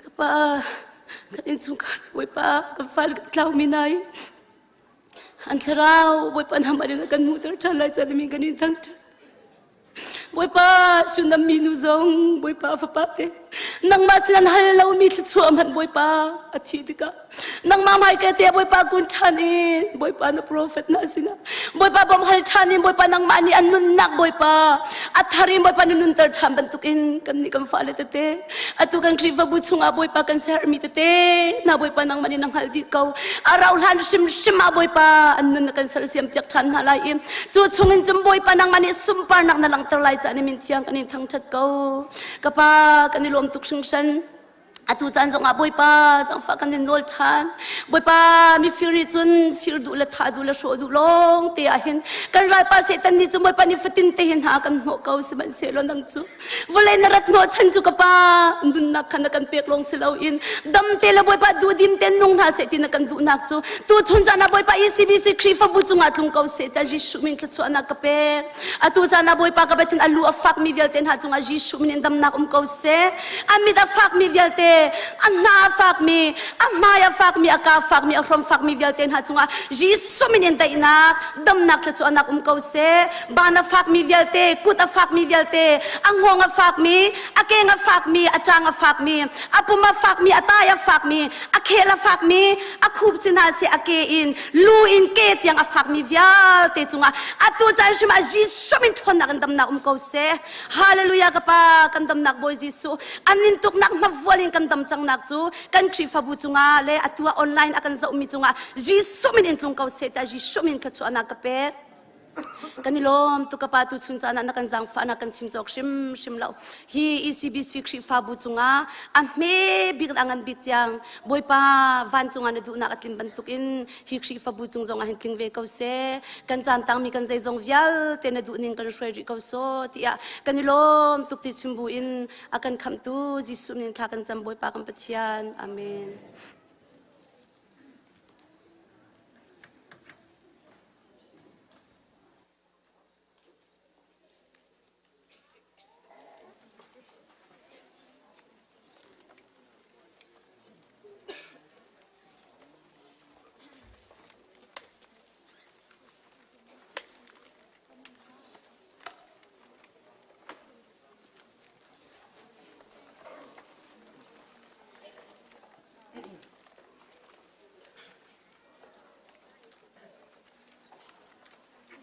Ka pa, kan innchungkhar Bawipa, kan fale kan tlaumi nai. An thlarau Bawipa nam in kan hmuhter ṭhan lai ca min kan in thangṭhat. Bawipa sunam mi nu zong Bawipa fapa te nangmah sin an hal lomi thluachuah hmanh Bawipa a thi tikah nangmah hmai ka te Bawipa kun ṭhan in Bawipa na prophet na sinah Bawipa bawm hal ṭhan in Bawipa nangmah nih an nunnak Bawipa a thar in Bawipa na nunter ṭhan bantukin kan nih kan fale tete atu kan Khrihfabu chungah Bawipa kan sermi tete na Bawipa nangmah nih na hngalh dih ko a rau hlan hrimhrim ah Bawipa an nun na kan sersiam piak ṭhan hna lai i cu chungin cun Bawipa nangmah nih sunparnak na langhter lai caah na min thiang kan in thangṭhat ko ka pa kan i lawm tuk hringhran atu caan zongah Bawipa zangfah kan in nawl ṭhan Bawipa mifir nih cun fir duh le thah duh le hrawh duh lawng te ah hin kan ralpa Satan nih cun Bawipa nih fatin te hin hna kan hnawh ko sihmanhsehlaw nang cu vawlei na rat hnawh chan cu ka pa nunnak kha na kan pek lawng si loin dam te le Bawipa duhdim te nung hna seh ti na kan duhnak cu tu chun zan ah Bawipa ECBC Khrihfabu cungah tlung ko seh ta Jesuh min thluachuahnak ka pek atu caan ah Bawipa ka Pathian a lu a fakmi vialte hna cungah Jesuh min in damnak um ko seh a mit a fakmi vialte a hna a fakmi a hmai a fakmi a ka fakmi a hrom fakmi vialte hna cungah Jesuh min in daihnak damnak thluachuahnak um ko seh ban a fakmi vialte kut a fakmi vialte a hngawng a fakmi a keng a fakmi a ṭang a fakmi a pum a fakmi a tai a fakmi a khel a fakmi a khup si hna seh a ke in lu in ke tiang a fakmi vialte cungah atu caan hrim ah Jesuh min ṭhawnnak in damnak um ko seh hallelujah ka pa kan damnak Bawi Jesuh an nin tuknak hmavual in kan dam cangnak cu kan Khrihfabu cungah le atu ah online a kan zohmi cungah Jesuh min in tlung ko seh tiah Jesuh min thluachuahnak ka pek. Kan i lawm tuk ka pa tu chun caan ah na kan zaangfah na kan chim cawk hrimhrim lo. Hi ECBC Khrihfabu cungah a hme bik a ngan bik tiang Bawipa vancung ah na duhnak a tlin bantukin hi Khrihfabu cung zong ah hin tling ve ko seh. Kan caan tangmi kan zeizong vialte na duhning kan hruai rih ko sawh tiah kan i lawm tuk ti chim bu in a kan khamhtu Jesuh min thla kan cam Bawipa kan Pathian. Amen.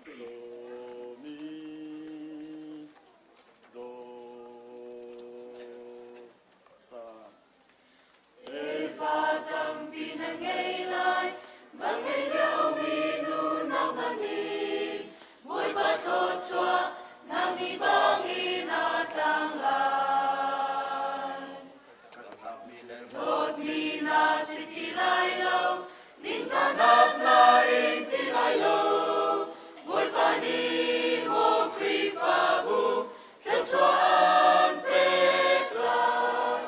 Do mi do sa. Tefa tampi na ngei lai, va ngei liomi nu nangmah nih Bawipa thluachuah nang nih bangin a tlang lai. Hlawtmi na si ti lai lo, ningzahnak na ing ti lai lo. Bawipa nih maw Khrihfabu thluachuah an pek lai.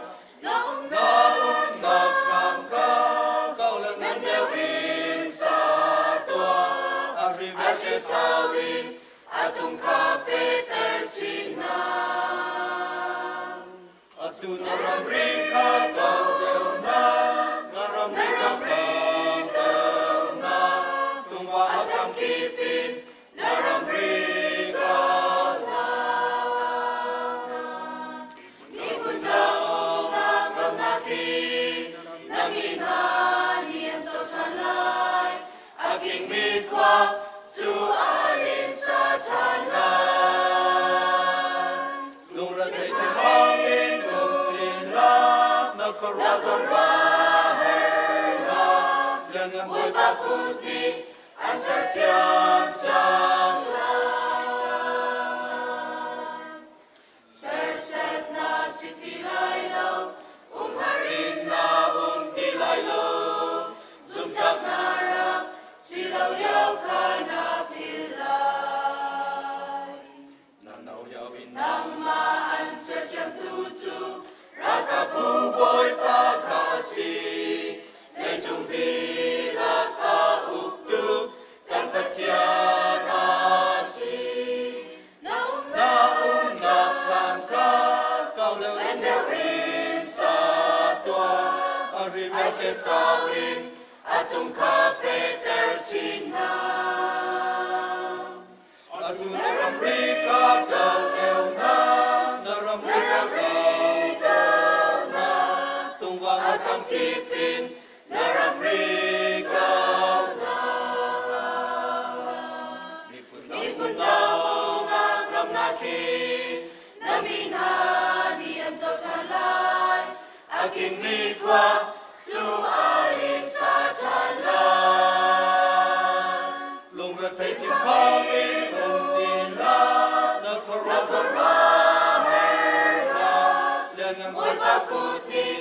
Na umnak hram kha ngan deuh in sa tuah, a hri sau in a tung kha fehter chin hna. Atu na ramri kha kau deuh hna, na ramri kha kau deuh hna, tungva a tam kip in na ramri kau hna. Miphun dang umnak ram nakin na mi hna nih an co ṭhan lai. A kingmi khua cu a linsa ṭhan lai. Lungrethei thinhang in um ti hlah, na khuaruah zong her hlah, lianngan Bawipa kut nih an sersiam cang lai. Serset na si ti lai lo, umhar in na um ti lai lo. Zumhtlak na rak si lo lio kha na philh lai. Nangmah an sersiamtu cu ralkapbu Bawipa kha a si. Leicung dihlak a uktu kan Pathian a si. Na Na umnak thlam kha kau deuh in deuh in sa tuah, a ri vialte sau in a tung kha fehter chin hna. Atu na ramri kha kau deuh hna, na ramri kha kau hna, tungva a tam kip in na ramri kau hna. Miphun dang umnak ram nakin na mi hna nih an co ṭhan lai. A kingmi khua cu a linsa ṭhan lai. Lungrethei thinphang in um ti hlah, na khuaruah zong her hlah, lianngan Bawipa kut nih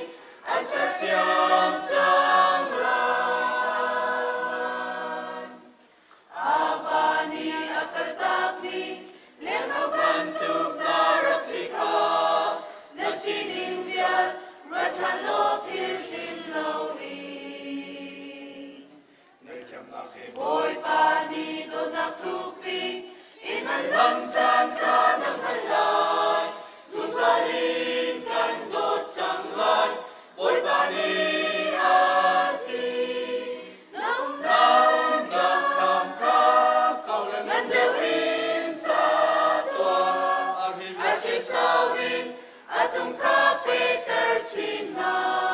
an sersiam cang lai. A va nih a kaltakmi lengno bantuk na rak si kha na sining vial ruat ṭhan law philh hrim loin. Bawipa nih dawtnak thukpi in an lam caan kha na hngalh lai. Zungzal in kan dawt cang lai. Bawipa nih a ti. Na umnak thlam kha kau le ngan deuh in sa tuah. A A hri sau in a tung kha fehter chin hna.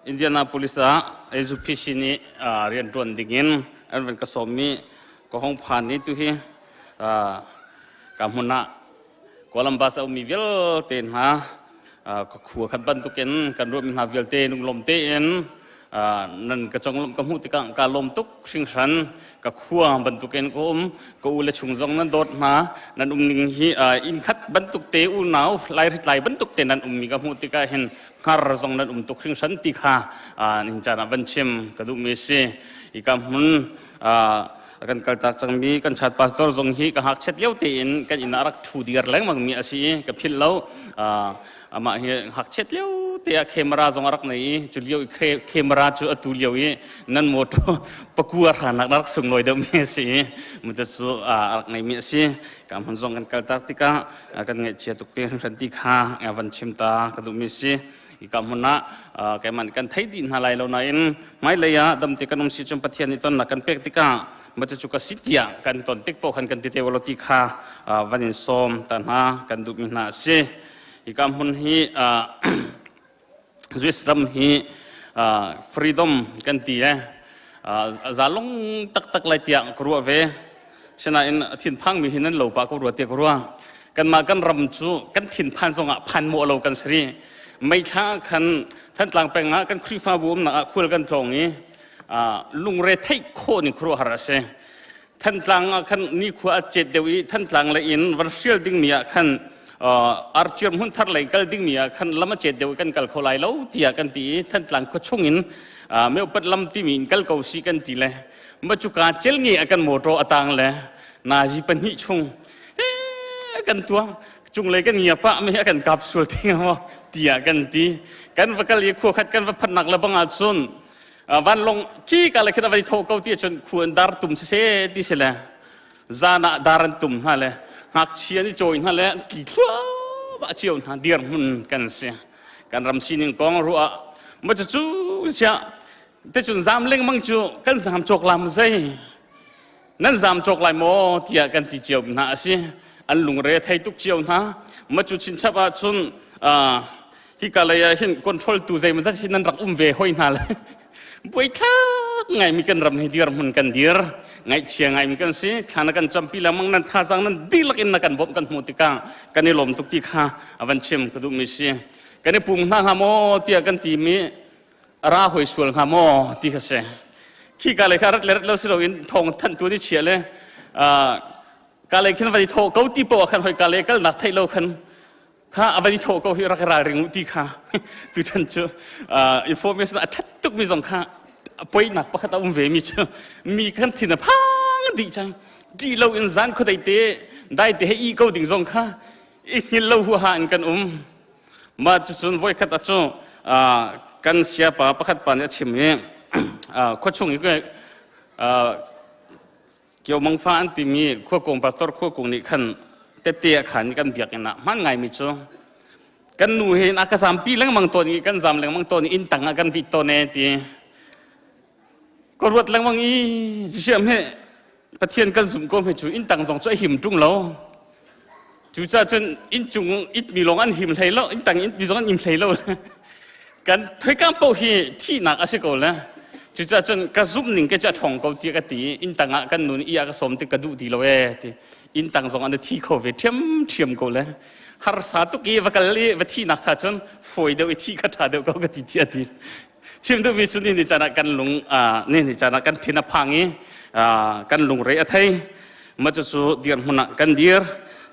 Indianapolis ah SUPC nih rianṭuan dingin an van ka sawmmi ka hong phan ni tu hi ka hmun ah Columbus a ummi vialte hna ka khua khat bantukin kan ruahmi hna vialte lunglawm tein nan ka conglawmh ka hmuh tikah ka lawm tuk hringhran. Ka khua bantukin ka um, ka u le chung zong nan dawt hna, nan um ning hi inn khat bantuk te, unau laihritlai bantuk te nan ummi ka hmuh tikah hin hngar zong nan um tuk hringhran ti kha nihin caan ah van chim ka duhmi a si. Hika hmun kan kaltak cangmi kan chat pastor zong hi ka ngakchiat lio tein kan inn ah rak ṭhu dir lengmang mi a si i ka philh lo. Amah hi ngakchiat lio te ah camera zong a rak nei i cu lio i camera cu atu lio i nan motor pakua hranak na rak sunglawi deuh mi a si i muta cu a rak ngeimi a si. Ka hmun zong kan kaltak tikah kan ngaihchia tuk ve hringhran ti kha van chim ta ka duhmi a si. Hika hmun ah keimah nih kan thei dih hna lai lo nain hmailei ah damte kan um si cun Pathian nih tonnak kan pek tikah macu cu ka si tiah kan ton tik paoh khan kan ti te lo ti kha van in sawm ta hna kan duhmi hna a si. Hika hmun hi Swiss ram hi freedom kan ti e zalong taktak lai tiah ka ruah ve. Sinain a thinphangmi hi nan lo pah ko rua tiah ka ruah. Kanmah kan ram cu kan thinphan zongah phan mawh lo kan si rih. Meithla khan Thantlang peng ah kan Khrihfabu umnak ah khual kan tlawng i lungre theih khawh ning khuaruahhar a si. Thantlang ah khan nikhua a cet deuh i Thantlang lei in van hrial dingmi ah khan arciar hmun thar lei kal dingmi ah khan lam a cet deuh i kan kal kho lai lo tiah kan ti i Thantlang khua chung in meupat lam timi in kal ko si kan ti le ma cuka cel nge a kan motor a tang le nazi pahnih chung kan tuang cunglei kan ngia pah mi a kan kap sual ti maw tiah kan ti. Kan va kal i khua khat kan va phatnak le bang ah cun vanlong khi ka le khin a vai tho ko ti cun khu an dar tum se ti si le zan ah dar an tum hna le ngakchia ni cawi hna le an tli thluahmah cio hna dir hmun kan si. Kan ram sining kong ruah ma cu cu sia te cun zam lengmang cu kan zam cawk lam zei nan zam cawk lai maw tiah kan ti cio hna a si. An lungre thei tuk cio hna. Ma cu chinchap ah cun hika lei ah hin control tu zei mazat hin nan rak um ve hoi hna le buaithlak ngaimi kan ram hi dir hmun kan dir ngaihchia ngaimi kan si. Thla na kan campi lengmang, nan thazaang nan dihlak in na kan bawmh kan hmuh tikah kan i lawm tuk ti kha a van chim ka duhmi si. Kan i pum hna hnga maw tiah kan timi ra hoi sual hnga maw ti kha si. Khi ka lei kha rat le rat lo si loin thawng thanh tu ni chia le ka lei khin va i thawh ko ti poah khan hoi ka lei kal nak theih lo khan kha a va i thawh ko hi rak ralring u ti kha tuchan cu information a that tuk mi zong kha poinak pakhat a um ve mi cu mi kan thin a phang dih cang. Di lo in zan khuadei te dai te he i ko ding zong kha i hngil lo huaha in kan um. Ma cucun voikhat a cu kan siapa pakhat pa nih a chim i khuachung i Kio Mangfa an timi khuakung pastor khuakung nih khan tette a khan kan biakinn ah hman ngaimi cu kan nu hin a ka zampi lengmang tawn i kan zam lengmang tawn i inn tang ah kan vit tawn e ti ka ruat lengmang i siam he Pathian kan zumh ko hme cu inn tang zong cu a him ṭung lo. Cucaah cun inn cung it mi lawng an him hlei lo, inn tang it mi zong an him hlei lo. Kan thoikam paoh hi thihnak a si ko le. Cucaah cun ka zumh ning ke cu a ṭhawng ko tiah ka ti. Inn tang ah kan nu nih i a ka sawm tik ka duh ti lo ee ti. Inn tang zong an i thi kho ve ṭhiamṭhiam ko le. Harsa tuk i va kal i va thihnak sa cun fawi deuh i thih kha ṭha deuh ko ka ti tiah a ti. Chim duhmi cu ni ni caan ah kan lung ni ni caan ah kan thin a phang i kan lungre a thei. Ma cucu dirhmun ah kan dir.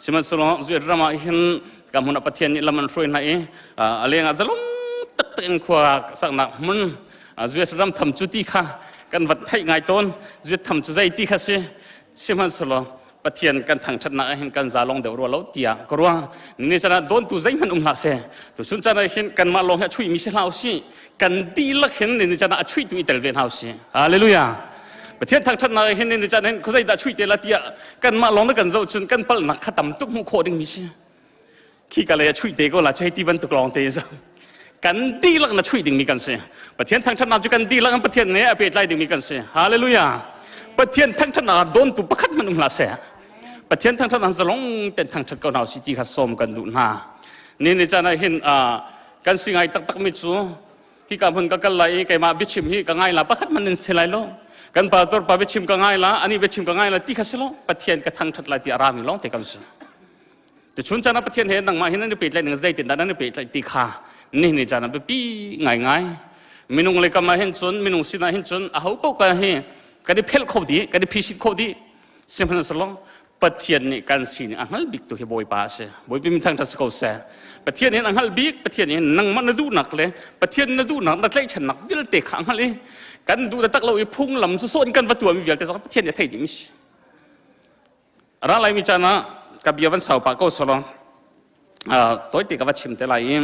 Sihmanhsehlaw Zuet ram ah hin ka hmun ah Pathian nih lam an hruai hna i a leng ah zalong taktak in khua saknak hmun Zuet ram tham cu ti kha kan vat theih ngai tawn. Zuet tham cu zei ti kha si. Sihmanhsehlaw Pathian kan thangṭhatnak ah hin kan zalong deuh rua lo tiah ka ruah. Ni caan ah dawntu zeihmanh um hlah seh. Tuchun caan ah hin kanmah lawng hi a chuihmi si hlah usih. Kan dihlak hin ni caan ah a chuihtu i tel ve hna usih. Hallelujah. Pathian thangṭhatnak ah hin ni caan hin khuazei dah chuih te la tiah kanmah lawng na kan zoh cun kan palhnak kha tam tuk hmuh khawh dingmi si. Khi ka lei a chuih te ko la chei ti bantuk lawng te zo. Kan dihlak na chuih dingmi kan si. Pathian thangṭhatnak cu kan dihlak in Pathian nih a pehtlai dingmi kan si. Hallelujah. Pathian thangṭhatnak ah dawntu pakhat hmanh um hlah seh. Pathian thangṭhatnak zalong ten thangṭhat ko hna usih ti kha sawm kan duh hna. Ni ni caan ah hin kan si ngai taktakmi cu. Hika hmun ka kal lai i keimah biachim hi ka ngai la pakhat hmanh in si lai lo. Kan pastor pa biachim ka ngai la, ani biachim ka ngai la ti kha si lo. Pathian ka thangṭhat lai ti a rami lawng te kan si. Tuchun caan ah Pathian he nangmah hin nan i pehtlaih ning zeitindah nan i pehtlaih ti kha nihin ni caan ah biapi ngaingai. Minung le kam ah hin cun minung sinah hin cun aho paoh ka hi kan i phelh kho dih, kan i phisit kho dih. Sihmanhsehlaw Pathian nih kan sining a hngal bik tu hi Bawipa a si. Bawipa min thangṭhat si ko seh. Pathian hin a hngalh bik, Pathian hin nangmah na duhnak le Pathian na duhnak na tlaihchannak vialte kha a hngalh i kan duh taktak lo i phunglam cu sawh in kan va tuahmi vialte zong Pathian nih a theih dihmi si. Ra laimi caan ah ka bia van sau pah ko sawlaw tawite ka va chim te lai i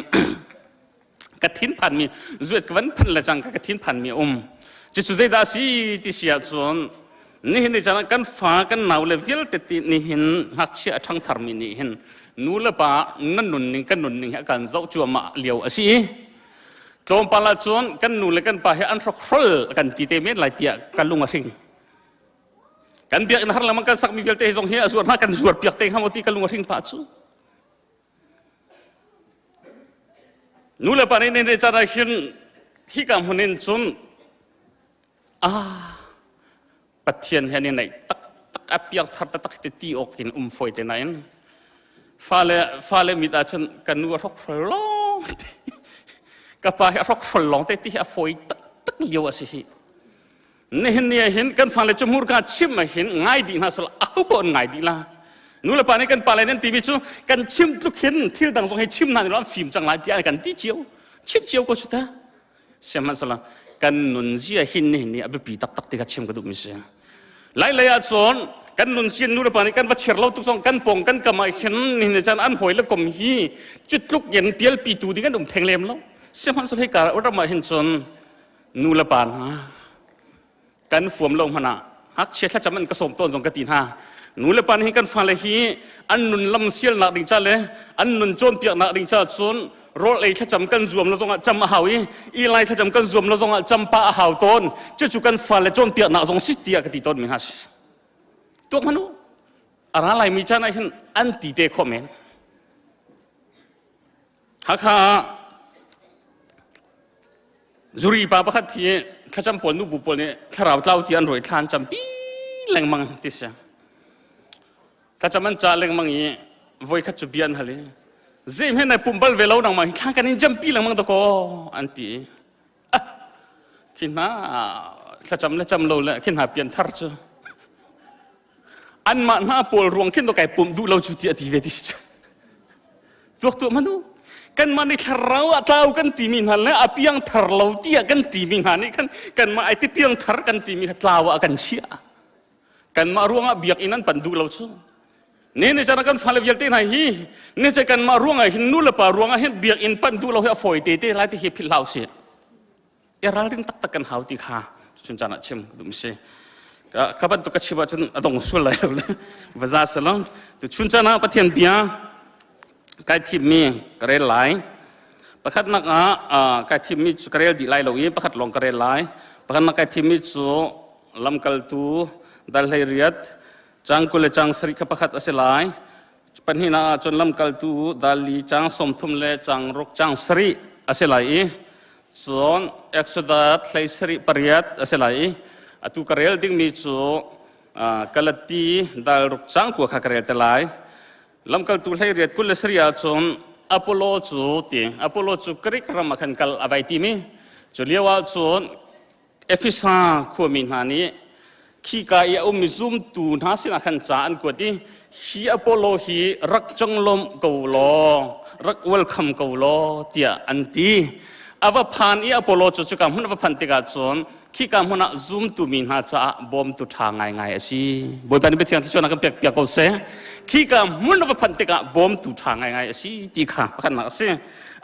ka thinphanmi zuet ka van phan le cang ka thinphanmi a um. Cucu zeidah a si ti si ahcun nihin ni caan ah kan fa kan nau le vialte ti nihin ngakchia a ṭhangtharmi nih hin nu le pa nan nunning kan nunning hi a kan zoh cuahmah lio a si i tlawmpal ahcun kan nu le kan pa hi an hrokhrol kan ti te men lai tiah ka lung a hring. Kan biakinn har lengmang kan sakmi vialte hi zong hi a zuar hna kan zuar piak te hnga maw ti ka lung a hring pah cu. Nu le pa nih ne caan ah hin hika hmun in cun ah Pathian he ni neih tak tak a piang thar taktak ti ti awk in um foi te nain fale fale mit ah cun kan nu a hrok hrol long te ka pa hi a hrok hrol long te ti hi a foi tak tak lio a si hi. Nihin ni ah hin kan fale cu hmurka chim ah hin ngai dih hna sal aho paoh an ngai dih la. Nu le pa nih kan pale nan timi cu kan chim tluk hin thil dang zong hi chim hna nih an fim cang lai tiah kan ti cio chim cio ko cu ta. Sihmanhsehlaw kan nun zia hin nihin ni a biapi taktak ti kha chim ka duhmi si. Lai lei ah cun kan nun sian nu le pa nih kan va chir lo tuk zong kan pong kan kam ah hin nihin ni caan an hawi le kom hi cu tluk in pialpi tu ding an um theng lem lo. Sihmanhsehlaw hika ram ah hin cun nu le pa hna kan fuam lo hmanh ah ngakchia thlacam an ka sawm tawn zong ka ti hna. Nu le pa nih kan fale hi an nun lam sialnak ding ca le an nun cawnpiaknak ding ca cun rawl ei thlacam kan zuam lo zongah cam a hau i i lai thlacam kan zuam lo zongah cam pa a hau tawn. Cucu kan fale cawnpiaknak zong si tiah ka ti tawn mi hna si. Tuak hmanh u, a ra laimi caan ah hin an ti te khawh men. Hakha ah zuri pa pakhat hi thlacam pawl nubu pawl nih thlarau tlau ti an rawi thla an campi lengmang ti si. Thlacam an ca lengmang i voikhat cu bia an hal i zeim he nai pum bal ve lo nangmah hi thla kan in jampi lengmang dakaw an ti. Ah, khi hna thlacam le cam lo le khi hna pian thar cu anmah hna pawl ruang khin to kai pum duh lo cu ti a ti ve ti si. Tuak tuah manu kanmah nih thlarau a tlau kan timi hna le a piang thar lo tiah kan timi hna nih khan kanmah ai ti piang thar kan timi kha tlau ah kan chiah. Kanmah ruangah biakinn an pan duh lo cu. Ne ne cana kan fale vialte hna hi ne ce kanmah ruangah hin nu le pa ruangah hin biakinn pan duh lo hi a fawi te te lai ti hi philh hlau si. I ralring taktak kan hau ti kha chun caan ah chim duh mi si. Ka bantuk ka chim ahcun a dong sual lai lo le vaza salong. Tu chun caan ah Pathian bia kai thimmi ka rel lai. Pakhatnak ah kai thimmi cu ka rel dih lai lo i pakhat lawng ka rel lai. Pakhatnak kai thimmi cu lamkaltu dal 18 cang 20 le cang 7 kha pakhat a si lai. Pahnihnak ah cun lamkaltu dal 4 cang 30 le cang 6 cang 7 a si lai i cun Exodus 17 8 a si lai i atu ka rel dingmi cu Galati dal 6 cang 9 kha ka rel te lai. Lamkaltu 18 27 ah cun Apollo cu ti Apollo cu Greek ram ah khan kal a vai timi cu lio ah cun Efesa khuami hna nih khika i a ummi zumtu hna sinah khan ca an kuat i hi Apollo hi rak conglawmh ko law rak welcome ko law tiah an ti. A va phan i Apollo cu cuka hmun a va phanh tikah cun khika hmun ah zumtu mi hna caah bawmtu ṭha ngaingai a si. Bawipa nih Biathiang thluachuahnak kan pek piak ko seh. Khika hmun a va phanh tikah bawmtu ṭha ngaingai a si ti kha pakhatnak a si.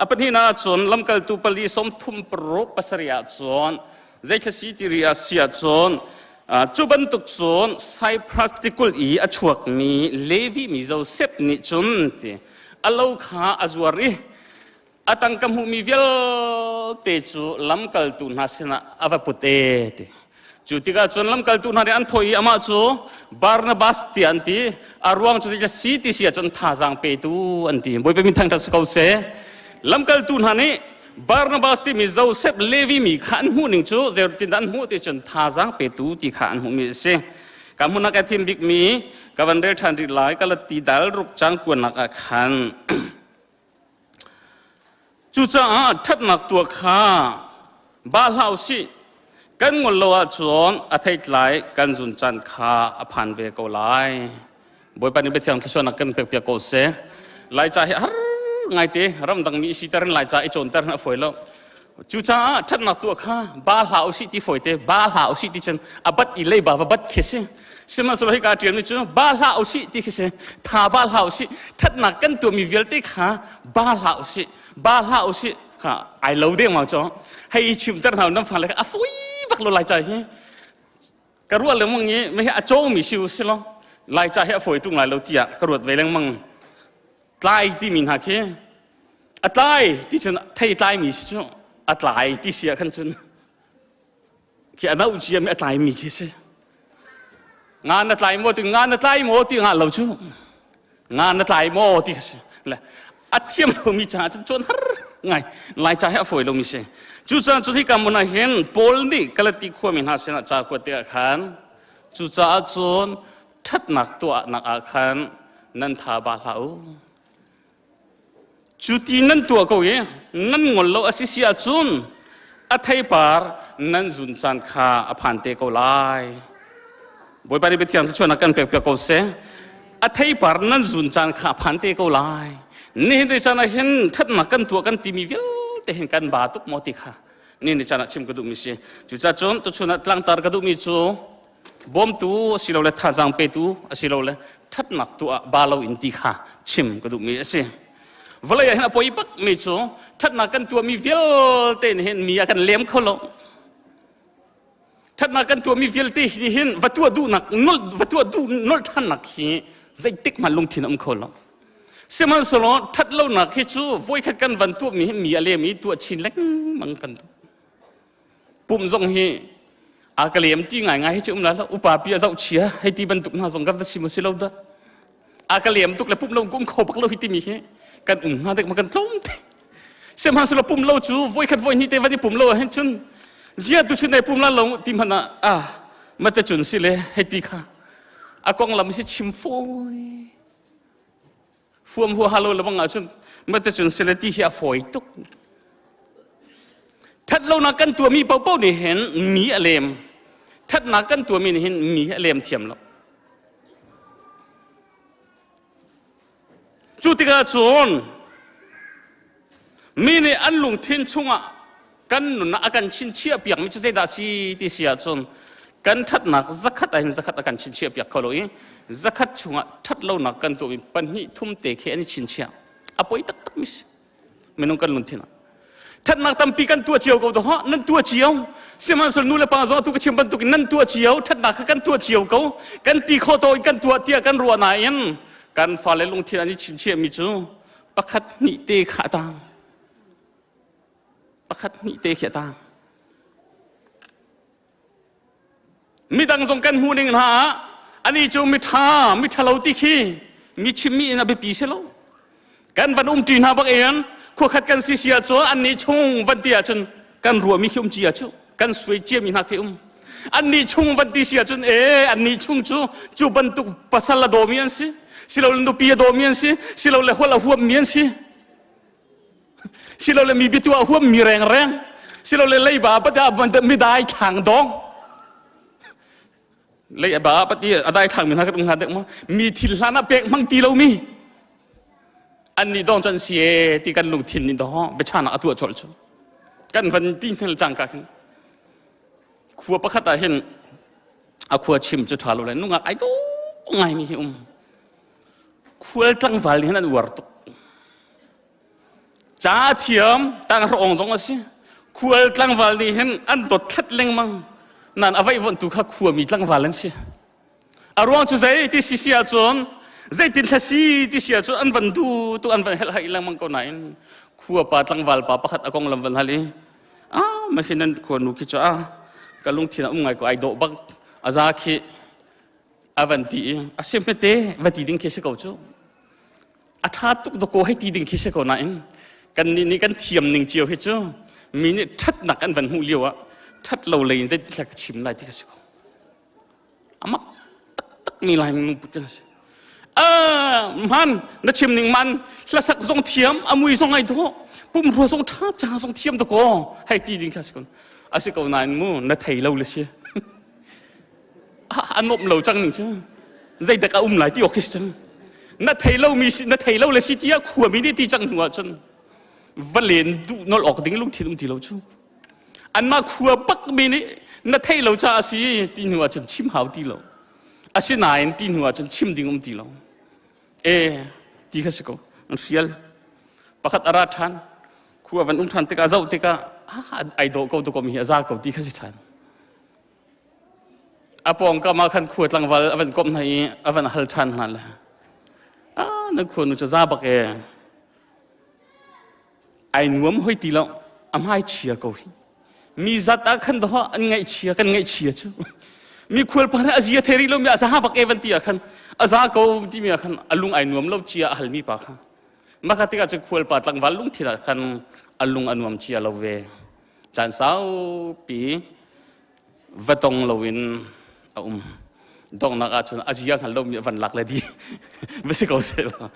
A pahnihnak ah cun lamkaltu pali 36 pasarih ah cun zeithla si ti ri ah si ahcun cu bantuk cun Cyprus tikulh i a chuakmi Levi mi Josef nih cun ti a lo kha a zuar i a tangka hmuhmi vialte cu lamkaltu hna sinah a va put e ti. Cu tikah cun lamkaltu hna nih an thawh i amah cu Barnabas tiah an ti. A ruang cu zeidah si ti si ahcun thazaang petu an ti. Bawipa min thangṭhat si ko seh. Lamkaltu hna nih Barnabas timi Joseph Levi mi kha an hmuh ning cu zeitin an hmuh ti cun thazaang petu ti kha an hmuhmi a si. Ka hmun ah ka thim bikmi ka van rel ṭhan rih lai ka latti dal ruk cang kuannak ah khan Cucaah ṭhatnak tuah kha ba hlah u sih. Kan ngol lo ahcun a theitlai kan zun caan kha a phan ve ko lai. Bawipa nih biathiang thluachuahnak kan pekpiak ko seh. Laica hi har ngaite ramdang mi siter in Laica i cawnter a fawi lo. Cucaah ṭhatnak tuah kha ba hlah u sih ti fawite ba hlah u sih ti cun a bat i leiba va bat khi si. Sihmanhsehlaw hika ṭialmi cu ba hlah u sih ti khi si. Tha ba hlah u sih. Ṭhatnak kan tuahmi vialte kha ba hlah u sih. Ba hlah u sih. Ha ai lo deng ma cho. Hei chimter hna nan fa le a fawi bak lo lai ca hi. Ka ruah lengmang i mei a cawngmi si u si law Laica hi a fawi ṭung lai lo tiah ka ruat ve lengmang. Tlai timi hna khi a tlai ti cun thei tlaimi si cu a tlai ti si ah khan cun khi a no cia mi a tlaimi khi si. Nga na tlai maw ti nga na tlai maw ti nga lo cu nga na tlai maw ti khi si. Le a thiam lomi caah cun cawn har ngai Laica hi a fawi lomi si. Cucaah cun hika hmun ah hin Paul nih Galati khuami hna sinah ca kuat tikah khan cucaah cun ṭhatnak tuahnak ah khan nan tha ba hlah u. Cu ti nan tuah ko i nan ngol lo a si si ahcun a theipar nan zun caan kha a phan te ko lai. Bawipa nih biathiang thluachuahnak kan pek piak ko seh. A theipar nan zun caan kha a phan te ko lai. Nihin ni caan ah hin ṭhatnak kan tuah kan timi vialte hin kan ba tuk maw ti kha nihin ni caan ah chim ka duhmi si. Cucaah cun tuchun ah tlangtar ka duhmi cu bawmtu asilole thazaang petu asilole ṭhatnak tuah ba lo in ti kha chim ka duhmi a si. Vawlei ah hin a poi bakmi cu ṭhatnak kan tuahmi vialte nih hin mi a kan lem kho lo. Ṭhatnak kan tuahmi vialte hi hin va tuah duhnak nolh va tuah duh nolh ṭhannak hi zeitik hmanh lungthin a um kho lo. Sihmanhsehlaw ṭhat lonak hi cu voikhat kan van tuahmi hi mi a lem i tuah chin lengmang kan tuah. Pumh zong hi a ka lem ti ngaingai hi cu um lai lo. Upa pi a zoh chia hei ti bantuk hna zong kan va si maw si lo dah. A ka lem tuk le pumh lo kum kho bak lo hi timi hi kan um hnga dek ma kan tlawm te. Sihmanhsehlaw pum lo cu voikhat voihnih te van i pum lo ahhin cun zia tu cun ei pum la lo ti hmanh ah ah mate cun si le hei ti kha a konglam si chim fawi fuam huaha lo lebang ahcun mate cun si le ti hi a fawi tuk Thatlonak kan tuahmi paohpaoh nih hin mi a lem. Thatnak kan tuahmi nih hin mi a lem thiam lo. Cu tikah cun mi nih an lungthin chungah kan nun ah a kan chinchiah piakmi cu zeidah si ti si ahcun kan ṭhatnak zakhat ahhin zakhat a kan chinchiah piak kho lo i zakhat chungah ṭhatlonak kan tuahmi pahnih thum te khi an i chinchiah. A poi taktak mi si. Minung kan lungthin ah. Ṭhatnak tampi kan tuah cio ko doh nan tuah cio. Sihmanhsehlaw nu le pa zong atu ka chim bantukin nan tuah cio, ṭhatnak kha kan tuah cio ko. Kan ti khawh tawk in kan tuah tiah kan ruah nain kan fale lungthin an i chinchiahmi cu pakhat hnih te kha a tang. Pakhat hnih te khi a tang. Midang zong kan hmuh ning hna ah ani cu miṭha, miṭhalo ti khi mi chimmi in a biapi si lo. Kan van umṭi hna bak in khuakhat kan si si ahcun annih chung van ti ahcun kan ruahmi khi um cia cu kan suai ciami hna khi um. Annih chung van ti si ahcun ee annih chung cu cu bantuk pasal a dawmi an si, silole nupi a dawmi an si, silole holh a huammi an si. Silole mi biatu a huammi rengreng silole leiba pata midai thlang dong leiba pati adai thlang mi hna kan um hnga dek ma mi thil hlan ah pek hmang ti lo mi an nih dong cun si e ti kan lungthin nih dong biachana a tuah colh cu kan van ti hnel cang ka khin khua pakhat ah hin a khua chim cu ṭha lo le nungak ai do ngai mi hi um khual tlangval nih hin an uar tuk Ca thiam tanghra zong a si. Khual tlangval nih hin an dot thlet lengmang. Nan a vaihvuanhtu kha khuami tlangval an si. A ruang cu zei ti si si ahcun zeitin thla si ti si ahcun an van du tu an van helh hai lengmang ko nain khua pa tlangval pa pakhat a konglam van hal i ah ma hin nan khua nu khi cu a ka lungthin a um ngai ko ai dawh bak a za khi a van ti i a si hmete va ti ding khi si ko cu a ṭha tuk dawkaw hei ti ding khi si ko nain. Kan nih nih kan thiam ning cio hi cu mi nih ṭhatnak an van hmuh lio ah ṭhat lo lei in zeitin ka chim lai ti ka si ko. Amak taktak mi lai lungput kan si. Man na chim ning man hlasak zong thiam a mui zong ai dawh pumrua zong ṭha ca zong thiam to ko hei ti ding kha si ko a si ko nain mu na thei lo le si a nuam lo cang ning cu zeidak a um lai ti awk khi si cang na thei lo mi na thei lo le si tiah khuami nih ti cang hnu ah cun va len duh nol awk ding lungthin um ti lo cu anmah khua bak mi nih na theih lo caah a si ti hnu ah cun chim hau ti lo asinain ti hnu ah cun chim ding um ti lo e ti kha si ko an hrial pakhat a ra ṭhan khua van um ṭhan tikah zoh tikah ai dawh ko tu ko mi hi a za ko ti kha si ṭhan A pawngkam ah khan khua tlangval a van komh hna i a van hal ṭhan hna le ah na khua nu cu za bak e ai nuam hoi ti lo a hmai chia ko hi mi zat ah khan doh an ngaihchia kan ngaihchia cu mi khual pa a zia theri lo mi a za bak e van ti ah khan a za ko ti mi ah khan a lung ai nuam lo chia a hal mi pa kha maka tikah cu khual pa tlangval lungthin ah khan a lung a nuam chia lo ve caan saupi va tong loin a um donghnak ahcun a zia hngal lomi a van lak le di va si ko seh law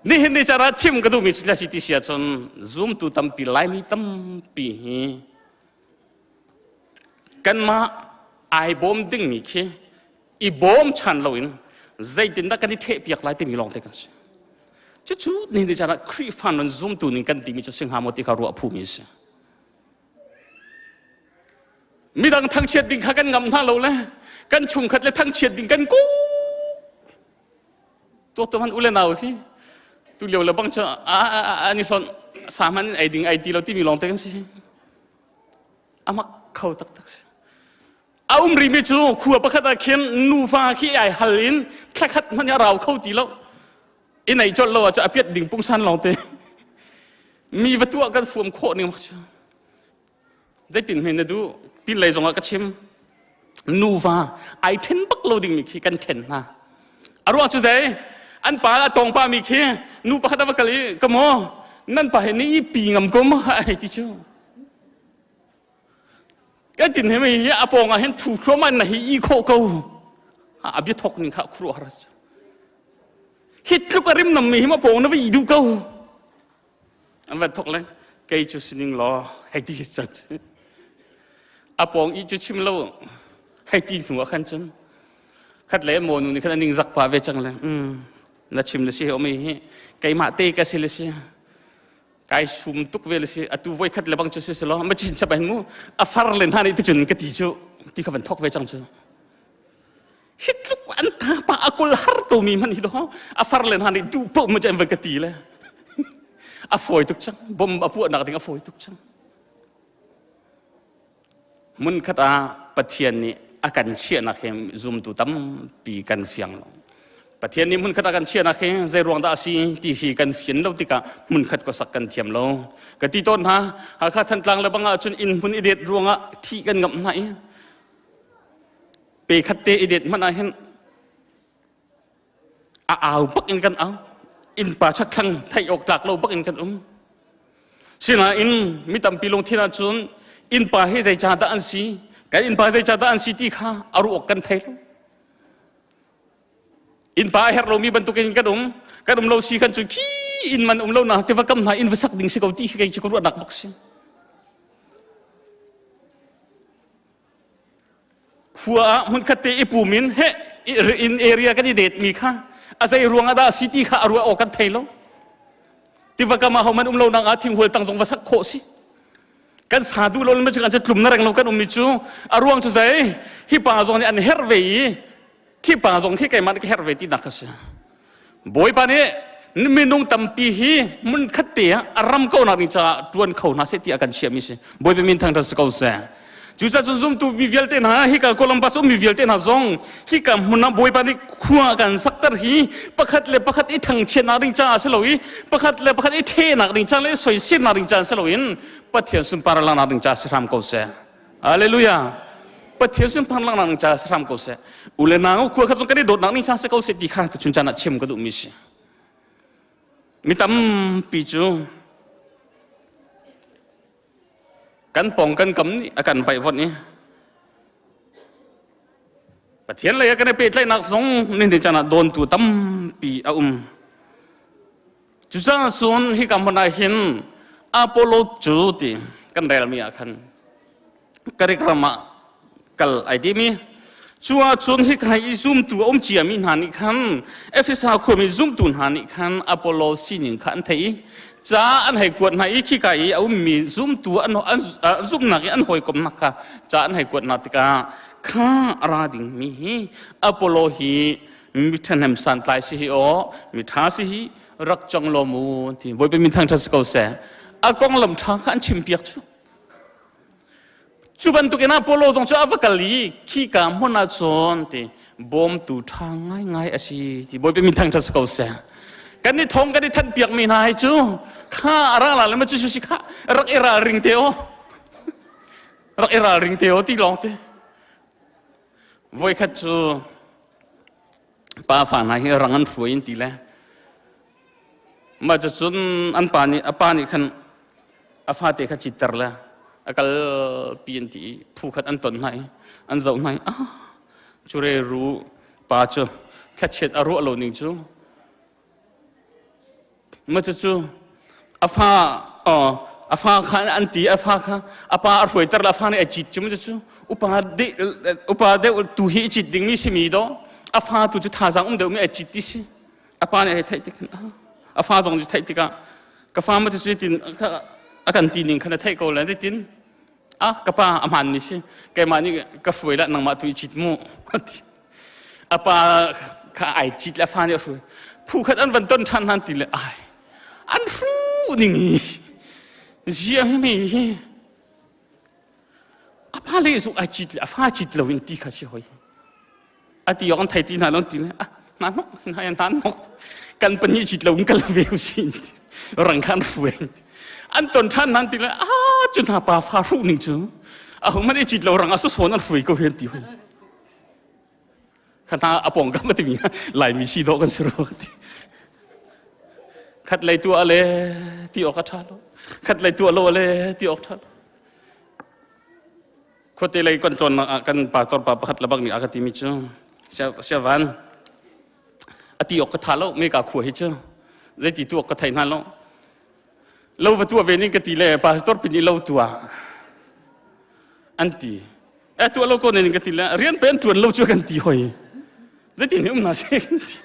nihin ni cara chim ka duhmi cu si ti si ahcun zumtu tampi laimi tampi hi kanmah ai bawm dingmi khi i bawm chan loin zeitindah kan i ṭhehpiak lai timi lawng te kan si cucu nihin ni caan ah Khrihfa nun zumtu ning kan timi cu si hnga maw ti kha ruah phumi a si midang thangchiat ding kha kan ngam hna lo le kan chungkhat le thangchiat ding kan ku tuak tu man ule nau hi tu lio le bang cu an i hlonh sa man ei ding ei ti lo timi lawng te kan si amak kho taktak si a um rimi cu khua pakhat ah khin nufa khi ai hal in thlakhat hmanh a rau kho ti lo i nei colh lo ah cu a piat ding pungsan lawng te mi va tuah kan fuam khawh ning cu zeitin hme na duh pin lei zongah ka chim nuva ai then bak lo ding mi khi kan then hna a ruang cu zei an pa a tong pa mi khi nu pakhat a va kal i ka maw nan pa he ni pi ngam ko ma ai ti cu Kan tin he hi a pawng ah hin thu thluahmah na hi i khawh ko. A bia thok ning kha khuru har Hi tluk a rim nam mi hi ma pawng na va i duh ko. An van thok le kei cu sining law hei ti cang a pawng i cu chim lo hei ti hnu ah khan cun khat le maw nu nih khan a ning zak pa ve cang le na chim le si he omi hi keimah te ka si le si Kai sum tuk ve le si atu voi khat le bang cu si selaw ma chin chap hin mu a far le hna nih ticun ka ti cu ti kha van thok ve cang cu hi tluk an ta pa a kul har ko mi man hi do a far le hna nih duh po ma chan van ka ti le a fawi tuk cang bom a puah nak ding a fawi tuk cang Mun khat ah Pathian nih a kan chiahnak hi zumtu tampi kan fiang lo. Pathian nih hmun khat a kan chiahnak hi zei ruang dah a si ti hi kan fian lo tikah hmun khat khuasak kan thiam lo. Ka ti tawn hna, Hakha Thantlang le bang ahcun inn hmun i det ruangah thih kan ngamh hna i pe khat te i det hmanh ah hin a au bak in kan au innpa chakthlang theih awk tlak lo bak in kan um sinain mi tampi lungthin ahcun innpa hi zei dah an si kan innpa zei dah an si ti kha a ruah kan thei lo innpa a herh lomi bantukin kan um kan um lo si kan cu khi inn man um lo na tiva kam hna inn va sak ding si ko ti khi kei cu ka ruahnak bak si Khua ah hmunkhat te i pum in he in area kan i det mi kha a zei ruang ah dah si ti kha a ruah awk kan thei lo. Tiva kam ah homan um lo nak ah thinghual tang zong va sak khawh si. Kan sa duh lo ma cu kan tlum na reng lo kan um mi cu a ruang cu zei hi pa zong nih an herh ve i khi pa zong khi keimah nih ka herh ve ti nak ka si. Bawipa nih minung tampi hi hmun khat te ah a ram ko nak ding caah tuan kho hna seh ti a kan chiahmi si. Bawipa min thangṭhat si ko seh. Cucaah cun zumtu mi vialte hna hika Columbus um mi vialte hna zong hika hmun ah Bawipa nih khua kan sakter hi pakhat le pakhat i thangchiatnak ding caah si lo i pakhat le pakhat i ṭhehnak ding ca le soiselnak ding caah si loin Pathian sunpar langhnak ding caah si hram ko seh. Hallelujah. Pathian sunpar langhnak ning ca si hram ko seh. U le nau khua kha cung kan i dawtnak ning ca si ko seh ti kha tuchun caan ah chim ka duhmi si. Mi tampi cu. Kan pong kan kam nih a kan vaihvonh i Pathian lei ah kan i pehtlaihnak zong nihin caan ah dawntu tampi a um. Cucaah cun hika hmun ah hin Apollo cu ti kan relmi ah khan Greek ram ah kal ai timi cu ahcun hika i zumtu a um ciami hna nih khan Efesa khuami zumtu hna nih khan Apollo sining kha an theih i ca an hei kuat hna i khika i a ummi zumtu an zumhnak i an hawikomnak kha ca an hei kuat hna tikah kha a ra dingmi hi Apollo hi mi ṭhahnem santlai si hi aw mi ṭha si hi rak cong law mu ti Bawipa min thangṭhat si ko seh. A konglam ṭha kha an chimpiak cu. Cu bantukin Apollo zong cu a va kal i khika hmun ah cun ti bawmtu ṭha ngaingai a si ti Bawipa min thangṭhat si ko seh. Kan i thong kan i thanh piakmi hna hi cu kha a ra la le ma cu si kha rak i ralring te aw, rak i ralring te aw ti lawng te. Voikhat cu pa fa hna hi rang an hruai in ti le mah cucun an pa nih a pa nih khan a fate kha citter le a kal pi an ti i phu khat an ton hna i an zoh hna i ah cure ru pa cu thlachiat a ruah lo ning cu. Mah cucu a fa a fa kha an ti a fa kha a pa a hruaiter le a fa nih a cit cu. Mah cucu upa de upa deuh tu hi i cit dingmi simi do a fa tu cu thazaang um deuhmi a cit ti si. A pa nih a theih tik a fa zong cu theih tikah ka fa mah cucu tin a kan ti ning khan a theih ko le zeitin ah ka pa a hmaan mi si, keimah nih ka hruai lah, nangmah tu i cit mu a pa kha ai cit le a fa nih a hruai. Phu khat an van ton ṭhan hlan ti le ai an hru ning hi zia hi mi hi a pa le zuk ai cit le a fa cit lo in ti kha si hoi a ti an thei ti hna lo ti le ah hna nok hna yan hna nok kan pahnih cit lo in kal ve sin rang khan hruai an ton ṭhan nan ti le ah cu hna pa fa hru ning cu a hung man i cit lo rang a su sawn an hruai ko hian ti hoi kha hna a pong kam timi Laimi si dawh kan si ro ti khat lei tu ale ti awk a ṭha lo, khat lei tu lo ale ti awk ṭha lo. Khuate lei kan tlawnnak ah kan pastor pa pakhat lebak nih a ka timi cu siavan a ti awk ka tha lo me ka khua hi cu zeiti tu awk ka thei hna lo, lo va tuah ve ning ka ti le pastor pin i lo tuah an ti e tuah lo ko ning ka ti le rian pe an tuan lo cu kan ti hoi zeitin hi um na se kan ti.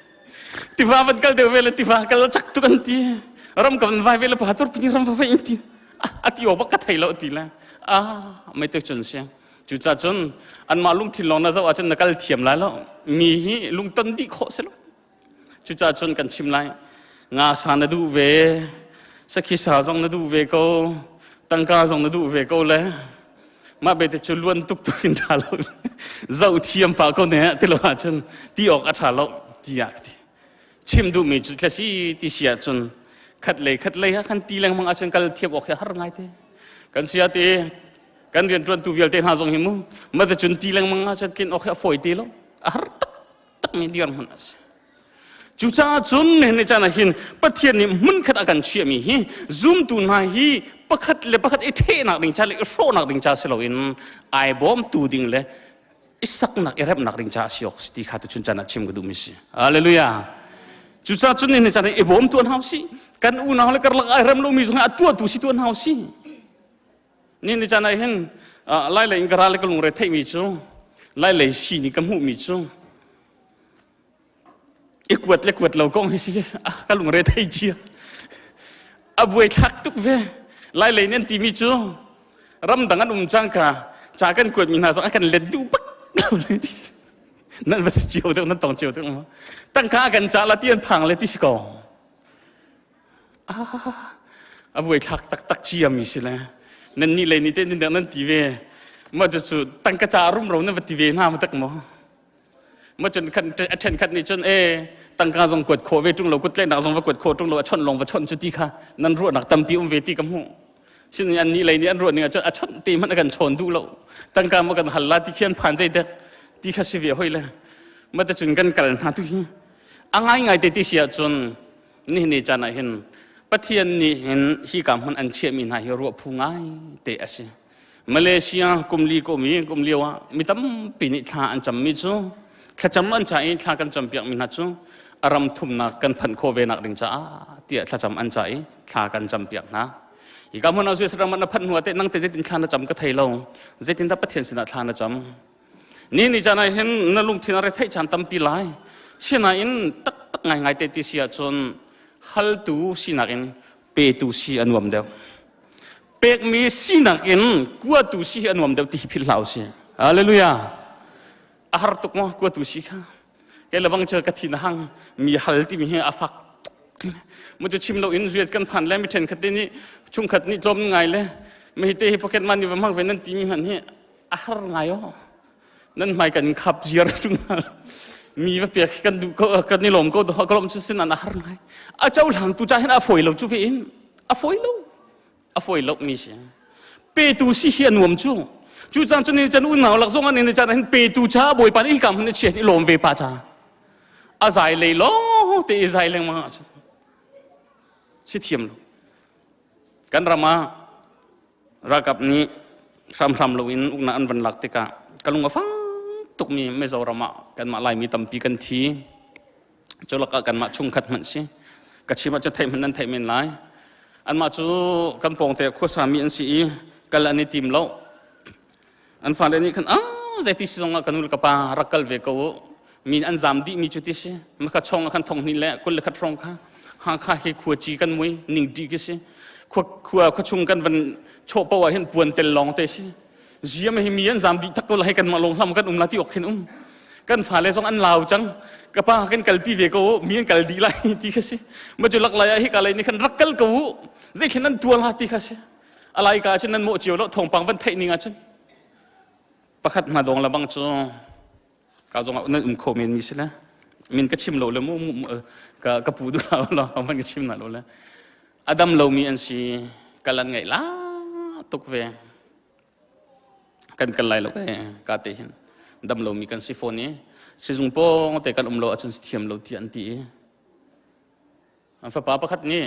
Tiva van kal deuh ve le tiva kal chak tu kan ti, ram ka van vai ve le pastor pin ram va vai ti a ti awk bak ka thei lo ti le a mei te chun sia. Cucaah cun anmah lungthin lawng na zoh ahcun na kal thiam lai lo, mi hi lungton dih khawh si lo. Cucaah cun kan chim lai, nga sa na duh ve, sakhi sa zong na duh ve ko, tangka zong na duh ve ko le mah bete cu luan tuk tuk in ṭha lo, zoh thiam pa ko ne ti lo ahcun ti awk a ṭha lo tiah ka ti. Chim duhmi cu thlasi ti si ahcun khat lei khat lei ah khan ti lengmang ahcun kal thiam awk hi har ngai te. Kan sia te kan rianṭuantu vialte hna zong hi mu mate cun ti lengmang ahcun tlin awk hi a fawi te lo, a har tak takmi dirhmun a si. Cucaah cun nihin ni caan ah hin Pathian nih hmunkhat a kan chiahmi hi zumtu hna hi pakhat le pakhat i ṭhehnak ding ca le i hrawhnak ding ca si loin ai bawmtu ding le i saknak i remnak ding ca a si awk ti kha tuchun caan ah chim ka duhmi si. Hallelujah. Cucaah cun nihin ni caan ah i bawmtu an hau si. Kan unau le karlak ai rem lomi zong hi a tuahtu si tu an hau si. Nihin ni caan ah hin Lai lei in ka ral le ka lungre theihmi cu Lai lei si nih ka hmuhmi cu i kuat le kuat lo kong hi si ka lungre thei chia a buai thlak tuk ve. Lai lei nih an timi cu ramdang an um cang ka ca kan kuatmi hna zong a kan let duh bak. Nan va si cio deuh, nan tong cio deuh tangka kan ca la ti an phang le ti si ko. A buai thlak taktak ciami si le nan nih lei nih te nan nan ti ve ma cu cu tangka ca rumro nan va ti ve hna ma tak maw ma cun khan a then khat nih cun e tangka zong kuat khawh ve ṭung lo, kut tlaihnak zong va kuat khawh ṭung lo, a chawnh lawng va chawnh cu ti kha nan ruahnak tampi um ve ti ka hmuh. Sinin an nih lei nih an ruah ning ah cun a chawnh te hmanh a kan chawn duh lo, tangka ma kan hal la ti khi an phan zei dek ti kha si ve hoi le ma te cun kan kal hna tu hi a ngaingai te ti si ahcun nihin ni caan ah hin Pathian nih hin hi ka hmun an chiahmi hna hi ruah phu ngai te a si. Malaysia kumli ko mi kum lio ah mi tampi nih thla an cammi cu thlacam an ca i thla kan campiak mi hna cu a ram thumnak kan phanh khawh ve nak ding caah tiah thlacam an ca i thla kan campiak hna. Hi ka hmun ah Swiss ram ah na phanh hnu ah teh nang te zeitin thla na cam ka thei lo. Zeitin dah Pathian sinah thla na cam? Ni ni caan ah hin na lungthin a retheih caan tampi lai. Sinain taktak ngaingai te ti si ahcun haltu sinak in petu si a nuam deuh. Pekmi sinak in kuatu si hi a nuam deuh ti hi philh hlah usih. Hallelujah. A har tuk maw kuatu si kha? Kei le bang cu ka thin a hang mi hal timi hi a fak mu cu chim lo in zuet kan phan le mi then khat te nih chungkhat nih tlawm ngai le mi te hi pocket money va hmang ve nan ti mi hman hi a har ngai o nan hmai kan khap ziar tung mi va pek kan duh ko kan i lawm ko ka lawm cu sin an a har ngai a cohlang tu cha hin a fawi lo cu ve in a fawi lo a fawi lo mi si petu si hi a nuam cu cu cang cu ni chan unau lak zong an ni chan hin petu cha bawipa nih hikam hun chia ni lawm ve pa cha a zai lei lo te i zai lengmang ah cun si thiam lo kan ram ah ralkap nih hramhram loin uknak an van lak tikah ka lung a fang tukmi Mizoram ah kanmah Laimi tampi kan thi cu lakah kanmah chungkhat hmanh si ka chim ah cu theih hmanh nan theih men lai anmah cu kan pawngte khuasa mi an si i kal an i tim lo an fale nih khan ah zeiti si zong ah ka nu le ka pa rak kal ve ko u mi an zam dih mi cu ti si maka chong ah khan thong hnih le 21 hrawng kha Hakha hi khua ci kan mui ning di ki si khua khua khua chung kan van chawh paoh ah hin puan tel lawng te si ziam hi mi an zam dih tak ko lai kan mah lawng hlam kan um la ti ok hin um kan fale zong an lau cang ka pa kan kalpi ve ko mi an kal dih lai ti kha si ma cu lak lai ah hi ka lei nih khan rak kal ko u zei khin an tual ha ti kha si alai ka cun nan mawh cio lo thawngpang van theih ning ah cun pakhat hna dong la bang cu ka zong ah nan um kho men mi si le min ka chim lo le mu ka ka pu du la lo man ka chim na lo le adam lo mi an si kalan ngai la tuk ve kan kal lai lo e ka te hin dam lo mi kan si phone i sizung pawng te kan um lo ahcun si thiam lo ti an ti i an fapa pakhat nih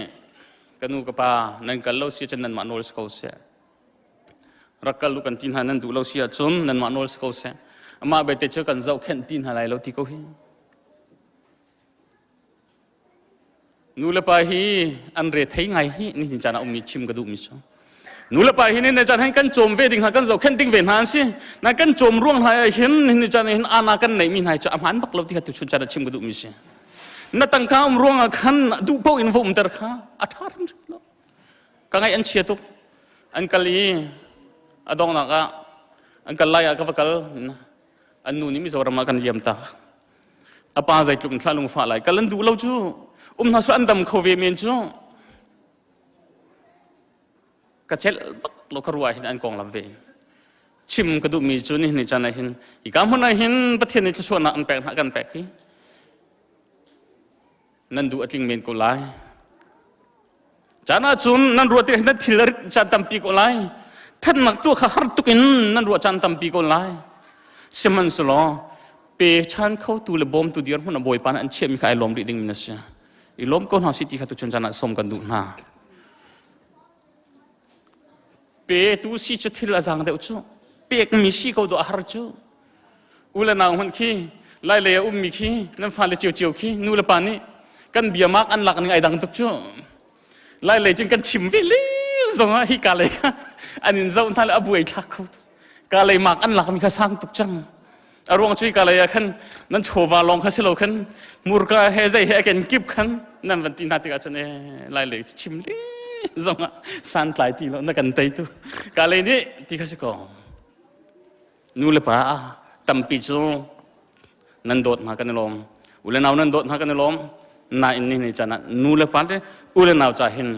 ka nu ka pa nan kal lo si ahcun nanmah nawl si ko seh rak kal u kan ti hna nan duh lo si ahcun nanmah nawl si ko seh amah belte cu kan zohkhenh ti hna lai lo ti ko hi Nu le pa hi an re thei ngai hi nihin caan ah ummi chim ka duhmi cu. Nu le pa hi ni caan hin kan cawm ve ding hna kan zohkhenh ding ve hna an si. Na kan cawm ruang hna ah hin nihin caan hin ana kan neihmi hna cu a hmaan bak lo ti kha tuchun caan ah chim ka duhmi si. Na tangka um ruang ah khan duh paoh in va umter kha a ṭha hrimhrim lo. Ka ngaih an chia tuk. An kal i a donghnak ah an kal lai ah ka va kal. An nu nih Mizoram ah kan liam tak. A pa zeitluk in thla lungfah lai kal an duh lo cu um hna su an dam kho ve men cu ka celh bak lo ka ruah hin an konglam ve chim ka duhmi cu ni ni chan ah hin hi ka hmun ah hin Pathian nih thluachuahnak an pek hna kan pek hi nan duh a tling men ko lai caan ah cun nan ruah tikah nan thil a rit caan tampi ko lai thatnak tu kha har tuk in nan ruah caan tampi ko lai sihmanhsehlaw pe chan kho tu le bawmtu dirhmun a bawipa nih an chiahmi kha ai lawm rih ding mi na si i lawm ko hna si ti kha tuchun caan ah sawm kan duh hna pe tu si cu thil a zaang deuh cu pekmi si ko dawh a har cu U le nau hmanh khi lai lei a ummi khi nan fale ciocio khi nu le pa nih kan biamak an lak ning ai dang tuk cu. Lai lei cun kan chim ve le zong ah hi ka lei kha an in zoh hna le a buai thlak kho tuk. Ka lei mak an lak mi kha sang tuk cang. A ruang cu ka lei ah khan nan chawva lawng kha si lo khan murka he zei he a ken kip khan nan van ti hna tikah cun e lai lei chim le zong ah san tlai ti lo na kan tei tu. Ka lei nih ti kha si ko. Nu le pa tampi cu nan dawt hna kan i lawm. U le nau nan dawt hna kan i lawm. Nain ni ni caan ah nu le pa le u le nau ca hin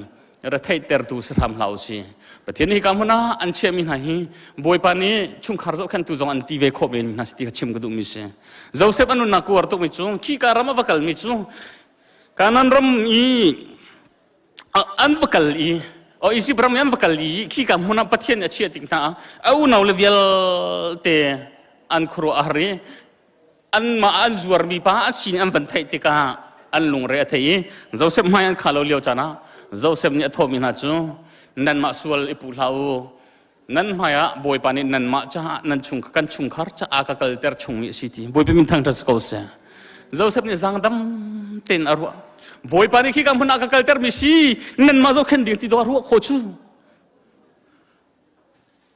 retheihtertu si hram hlah u si. Pathian hi ka hmun ah an chiahmi hna hi Bawipa nih chungkhar zohkhenhtu zong an ti ve khawh men hna si ti kha chim ka duhmi si. Joseph a nunnak kuar tukmi cu khika ram a va kalmi cu Kanan ram i an va kal i o Egypt ram i an va kal i khika hmun ah Pathian nih a chiah tik hna ah a unau le vialte an khuaruah a har i anmah an zuarmi pa a sin an van theih tikah an lungre a thei i Joseph hmai an kha lo lio caan ah Joseph nih a thawhmi hna cu nanmah sual i puh hlah u. Nan hmaiah Bawipa nih nanmah caah nan chung kan chungkhar caah ka kalter chungmi a si ti. Bawipa min thangṭhat si ko seh. Joseph nih zaangdam tein a ruah. Bawipa nih khi ka hmun ah ka kaltermi si nanmah zohkhenh ding ti dawh a ruah khawh cu.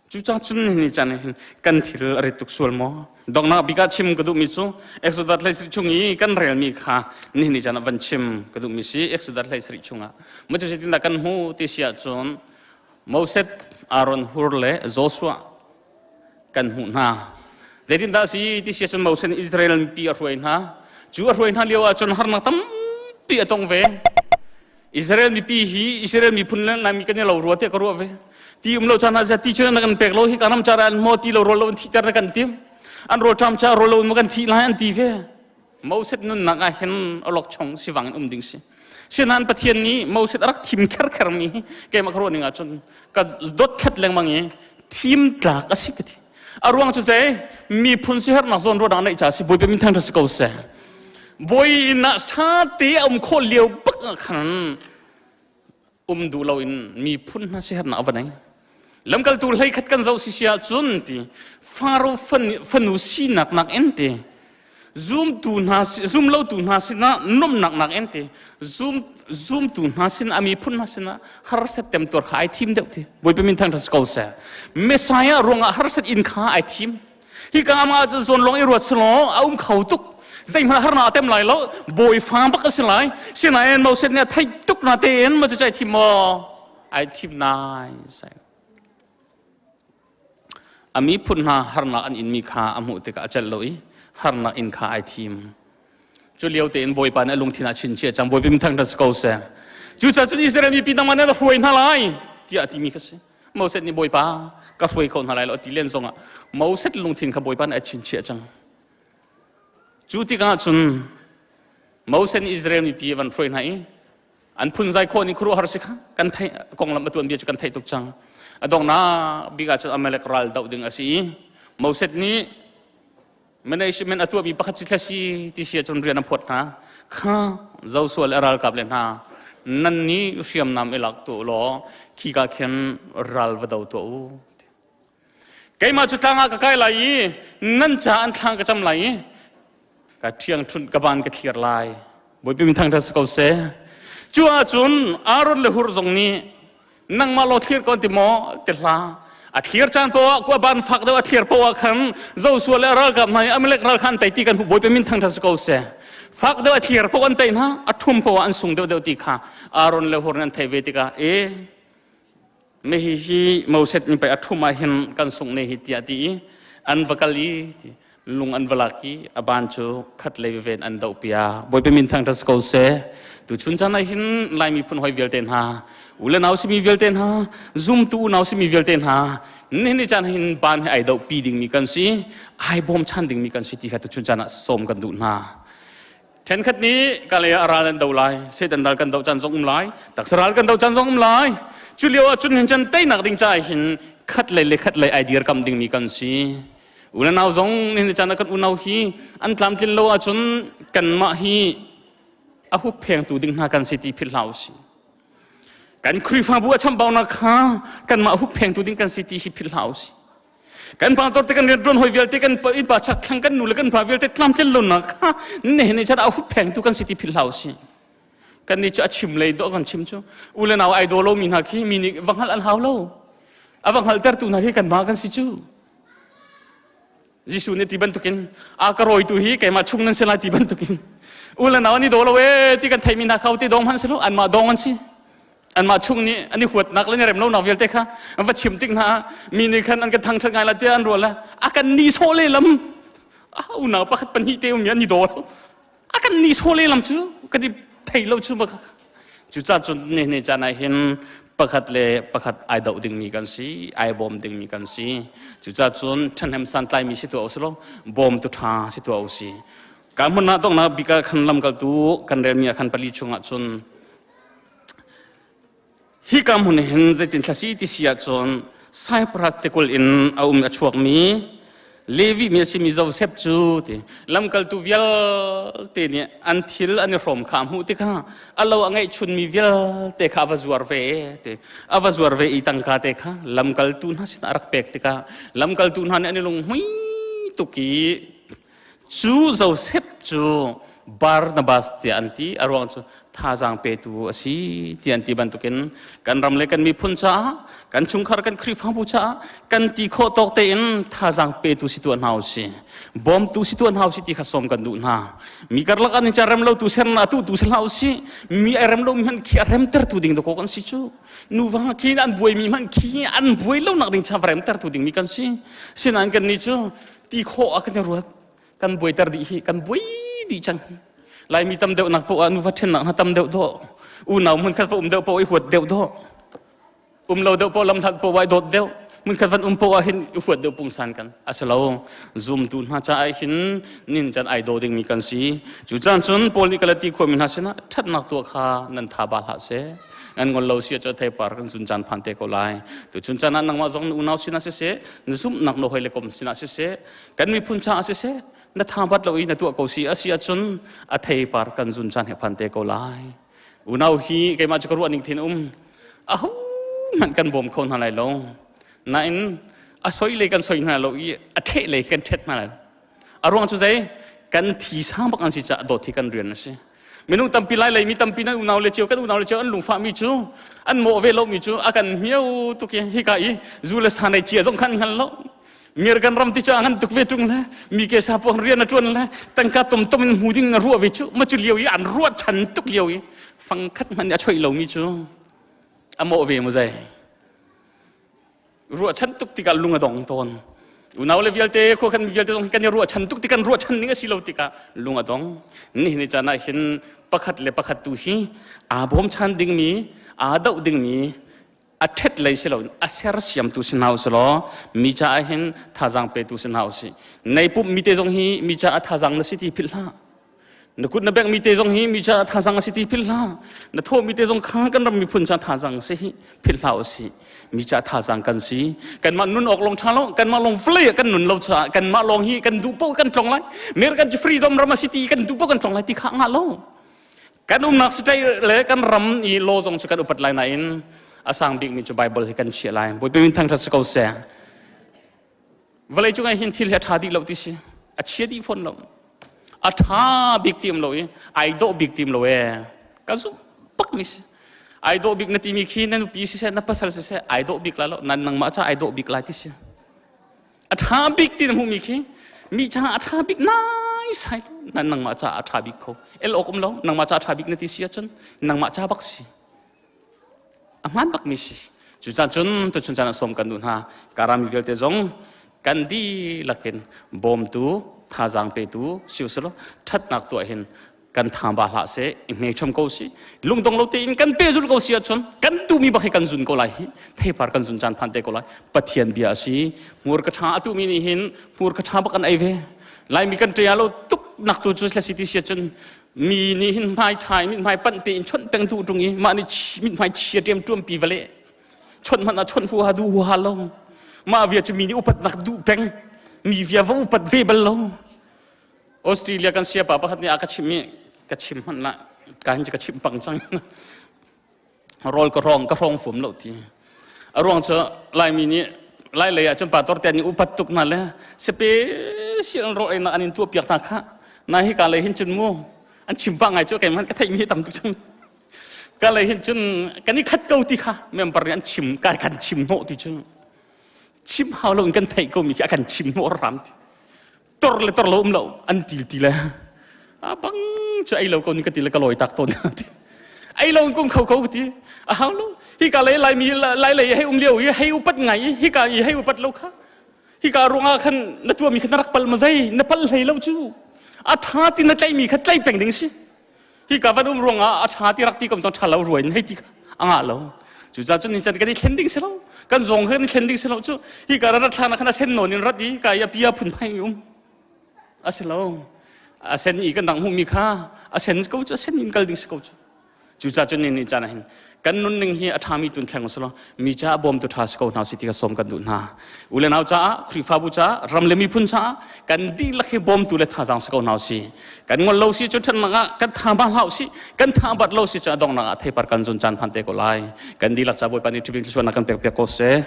Cucang cun ni caan hin kan thil a rit tuk sual maw? Donghnak bik ah chim ka duhmi cu Exodus 13 chung i kan relmi kha nihin ni caan ah van chim ka duhmi si Exodus 13 chungah. Maw cu zeitindah kan hmu ti si ahcun Moses, Aaron, Hur le Joshua kan hmuh hna. Zeitindah a si ti si ahcun Moses nih Israel mipi a hruai hna. Cu a hruai hna lio ahcun harnak tampi a tong ve. Israel mipi hi Israel miphun le Laimi kan i lo rua tiah ka ruah ve. Ti um lo caan ah ti cu na kan pek lo hi ka ram cara an maw ti lo rawl lo in thihter na kan tim. An rawl ṭam ca rawl lo in maw kan thih lai an ti ve. Moses nunnak ah hin awlokchong sivang in um ding si. Sinain Pathian nih Moses a rak thim kherkher mi hi keimah ka ruah ning ahcun ka dot thlet lengmang i thim tlak a si ka ti. A ruang cu zei miphun sihernak zawn ruahnak neih ca si Bawipa min thangṭhat si ko seh. Bawi inn ah ṭha te a um khawh lio bak ah khan um duh loin miphun hna sihernak a va nei. Lamkaltu hlei khat kan zoh si si ahcun ti Faro fanu sinak nak in ti zumtu hna zumlotu hna sinah nomnak nak in ti zum zumtu hna sinah a miphun hna sinah harsat temtuar kha ai thim deuh ti Bawipa min thangṭhat si ko seh. Messiah ruangah harsat in kha ai thim. Hi ka ama zawn lawng i ruat selaw a um kho tuk. Zeihmanh harnak a tem lai lo. Bawi fa bak a si lai. Sinain Moses nih a theih tuk na tein ma cu ai thim maw? Ai thim nai sai. A miphun hna harnak an inmi kha a hmuh tikah a celh lo i harnak in kha ai thim. Cu lio tein Bawipa nih a lungthin ah chinchiah cang. Bawipa min thangṭhat si ko seh. Cucaah cun Israel mipi nangmah nih na hruai hna lai tiah a timi kha si. Moses nih Bawipa ka hruai kho hna lai lo a ti len zongah Moses lungthin kha Bawipa nih a chinchiah cang. Cu tikah cun Moses nih Israel mipi a van hruai hna i an phunzai khawh ning khuaruahhar si kha kan theih konglam a tuanbia cu kan theih tuk cang. A donghnak bik ah cun Amalek ral doh ding a si i Moses nih management a tuahmi pakhat cu thlasi ti si ahcun rian a phawt hna kha Joshua le a ralkap le hna nan nih hriamnam i lak tuah u law khika khin ral va do tuah u keimah cu tlang ah ka kai lai i nan ca an thlang ka cam lai i ka ṭhiang ṭhunh ka ban ka thlir lai Bawipa min thangṭhat si ko seh cu ahcun Aaron le Hur zong nih nangmah law thlir ko ti maw ti hla a thlir caan poah ku a ban fak deuh a thlir poah khan Joshua le a ralkap hna i Amalek ral kha an tei ti kan hmuh Bawipa min thangṭhat si ko seh fak deuh a thlir poah an tei hna a ṭhum poah an sung deuh deuh ti kha Aaron le Hur nih an theih ve tikah e me hi hi Moses nih pei a ṭhum ah hin kan sung ne hi tiah ti i an va kal i lung an va lak i a ban cu khat lei ven an doh pia Bawipa min thangṭhat si ko seh tu chun caan ah hin Lai miphun hoi vialte hna u le nau simi vialte hna zumtu unau simi vialte hna nihin ni caan hin ban hi ai doh pi dingmi kan si ai bawmchan dingmi kan si ti kha tu chun caan ah sawm kan duh hna Ṭhenkhat nih ka lei ah ral an do lai, Satan ral kan doh caan zong um lai, taksa ral kan doh caan zong um lai. Cu lio ah cun hin cun teinak ding caah hin khat lei le khat lei ai dirkam dingmi kan si. U le nau zong nihin caan ah kan unau hi an tlamtlin lo ahcun kanmah hi a hupphengtu ding hna kan si ti philh hlah usih. Kan Khrihfabu a chambaunak kha kanmah hupphengtu ding kan si ti hi philh hlah usih. Kan pastor te kan rianṭuan hoi vialte kan innpa chakthlang kan nu le kan pa vialte tlamtlin lonak kha ne ne chan a hupphengtu kan si ti philh hlah usih. Kan nih cu a chim lei dawh kan chim cu u le nau ai daw lomi hna khi mi nih va hngalh an hau lo. A va hngalhtertu hna khi kanmah kan si cu. Jesuh nih ti bantukin a ka rawitu hi keimah chung nan si lai ti bantukin u le nau an i daw lo ee ti kan theimi hna kha ti dawng hmanh si lo anmah dawng an si. Anmah chung nih an i huatnak le an i rem lonak vialte kha an va chim tik hna ah mi nih khan an kan thangṭhat ngai la tiah an ruah le a kan nihsawh lehlam a unau pakhat pahnih te um i an i daw a kan nihsawh lehlam cu ka ti thei lo cu cucaah cun ni ni caan ah hin pakhat le pakhat ai doh dingmi kan si ai bawm dingmi kan si cucaah cun ṭhahnem santlaimi si tuah usih law bawmtu ṭha si tuah usih ka hmun ah donghnak bik ah khan lamkaltu kan relmi ah khan pali chungah cun Hika hmun hin zeitin thla si ti si ahcun Cyprus tikulh in a um a chuakmi Levi mi a simi Josef cu ti lamkaltu vialte nih an thil an i hrawm kha a hmuh tikah a lo a ngeihchunmi vialte kha a va zuar ve ti a va zuar ve i tangka te kha lamkaltu hna sinah a rak pek tikah lamkaltu hna nih an i lunghmui tuk i cu Josef cu Barnabas tiah an ti. A ruang cu thazaang petu a si ti an ti bantukin kan ram le kan miphun caah, kan chungkhar kan Khrihfabu caah kan ti khawh tawk tein thazaang petu si tuah hna usih. Bawmtu si tuah hna usih ti kha sawm kan duh hna. Mi karlak an in rem lo tu ser na tu tu si hlah usih. Mi ai rem lo mi hmanh khi a remtertu ding dawkaw kan si cu. Nuva khi an buai mi hmanh khi an buai lo nak ding cha remtertu ding mi kan si. Sinain kan nih cu ti khawh a kan i ruat. Kan buaiter dih hi kan buai dih cang. Laimi tam deuh nak poah nuva ṭhennak hna tam deuh dawh. Unau hmun khat va um deuh poah i huat deuh dawh. Um lo deuh poah lamhlat poah i dawt deuh. Hmun khat van um poah hin i huat deuh pungsan kan. Asilo zumtu hna caah hin nin can ai daw dingmi kan si. Cu caan cun Paul nih Galati khuami hna sinah ṭhatnak tuah kha nan tha ba hlah seh. Nan ngol lo si ah theipar kan zun caan phan te ko lai. Tuchun caan ah nangmah zong na unau sinah siseh, na zumhnak na hawi le kom sinah siseh, kan miphun caah siseh na tha bat lo i na tuah ko si a si ahcun a theipar kan zun caan he phan te ko lai. Unau hi keimah cu ka ruah ning thin um. Aho hmanh kan bawm kho hna lai lo. Nain a soi lei kan soi hna lo i a ṭheh lei kan ṭhet hna lai. A ruang cu zei? Kan thi sang bak an si caah dawt hi kan rian a si. Minung tampi lai lei mi tampi nan unau le cio kan unau le cio an lungfah mi cu an mawh ve lo mi cu a kan hmiau tuk i hika i zu le sa nei cia zong khan hngal lo. Mir kan ram ti cu a ngan tuk ve ṭung le mi ke sa puang rian a ṭuan le tangka tom tom in hmu ding a ruah ve cu ma cu lio i an ruah ṭhan tuk lio i fang khat hmanh nih a choih lomi cu a mawh ve mu zei. Ruahchan tuk tikah lung a dong tawn. Unau le vialte khua kan mi vialte zong kan i ruahchan tuk tik kan ruahchan ning a si lo tikah lung a dong. Nihin ni caan ah hin pakhat le pakhat tu hi aa bawmchan dingmi, aa doh dingmi a ṭhet lei si loin a sersiamtu si hna usih law mi caah hin thazaang petu si hna usih. Nei pumh mi te zong hi mi caah thazaang na si ti philh hlah. Na kut na bengh mi te zong hi mi caah thazaang a si ti philh hlah. Na thawh mi te zong kha kan ram miphun caah thazaang si hi philh hlah usih. Mi caah thazaang kan si. Kanmah nun awk lawng ṭha lo, kanmah lawng vawlei ah kan nun lo caah kanmah lawng hi kan duh paoh kan tlong lai. American cu freedom ram a si ti kan duh paoh kan tlong lai ti kha ngah lo. Kan umnak state le kan ram i law zong cu kan upat lai nain a sang bikmi cu Bible hi kan chiah lai. Bawipa min thangṭhat si ko seh. Vawlei cung ah hin thil hi a ṭha dih lo ti si. A chia dih fawn lo. A ṭha bik ti um lo i ai dawh bik ti um lo ee. Ka zumh bak mi si. Ai dawh bik na timi khi na nupi siseh na pasal siseh ai dawh bik lai lo. Nan nangmah ca ai dawh bik lai ti si. A ṭha bik ti na hmuhmi khi mi caah a ṭha bik naisai na nangmah caah a ṭha bik kho. El awk um lo. Nangmah caah a ṭha bik na ti si ahcun nangmah ca bak si. A hmaan bakmi si. Cucaah cun tuchun caan ah sawm kan duh hna. Karami vialte zong kan dihlak in bawmtu, thazaang petu si usih law ṭhatnak tuah hin kan tha ba hlah seh, i hme chom ko si. Lungdong lo tein kan pehzulh ko si ahcun kan duhmi bak hi kan zun ko lai hi. Theipar kan zun caan phan te ko lai. Pathian bia a si. Hmur ka ṭha a tuhmi nih hin hmur ka ṭha bak an ei ve. Laimi kan ṭia lo tuk nak tu cu si ti si ahcun mi nih hin hmai ṭha in mithmai panh tein chawnh peng duh ṭung i mah nih mithmai chia ṭiamṭuam pi va leh chawnh hmanh ah chawnh huaha duh huaha lo mah via cu mi nih upatnak duh peng mi via va upat ve bal lo. Australia kan siapa pakhat nih a ka chim i ka chim hmanh lah ka hin ka chim pang cang rawl ka hrawng fum lo ti a ruang cu Laimi nih Lai lei ah cun pastor te nih upat tuk hna le special rawl einak an in tuah piak hna kha na hi ka lei hin cun mu an chim pah ngai cu keimah ka theih mi tam tuk cun ka lei hin cun kan i khat ko ti kha member nih an chim kai kan chim hnawh ti cu chim hau lo in kan theih ko mi khi a kan chim hnawh ram ti tor le tor lo um lo an til ti le a bang cu ei lo ko ni ka ti le ka lawi tak tawn ti ei lo in kum kho ko ti a hau lo hi ka lei lai mi lai lei hei um lio i hei upat ngai i hi ka i hei upat lo kha hi ka ruangah khan na tuah mi kha na rak pal ma zei na pal hlei lo cu a tha ti na tlaih mi kha tlai peng ding si hi ka van um ruangah a ṭha ti rak ti kom cang ṭha lo ruai in hei ti a ngah lo. Cucaah cun ni can kan i thlen ding si lo, kan zong kan i thlen ding si lo cu. Hi ka rat thlan ah khan a sen nawn in rat i ka i a pia phun phai um a si lo. A sen i kan dang hmuhmi kha a sen ko cu, a sen in kal ding si ko cu. Cucaah cun ni caan ah hin kan nunning hi a ṭhami tun thleng usulaw mi caah bawmtu ṭha si ko hna usih ti kha sawm kan duh hna. U le nau caah, Khrihfabu caah, ram le miphun caah kan dihlak hi bawmtu le thazaang si ko hna usih. Kan ngol lo si cu ṭhatnak ah kan tha ma hlah usih, kan tha bat lo si cu a donghnak ah theipar kan zun caan phan te ko lai. Kan dihlak ca Bawipa nih ṭhibing thluachuahnak kan pek piak ko seh.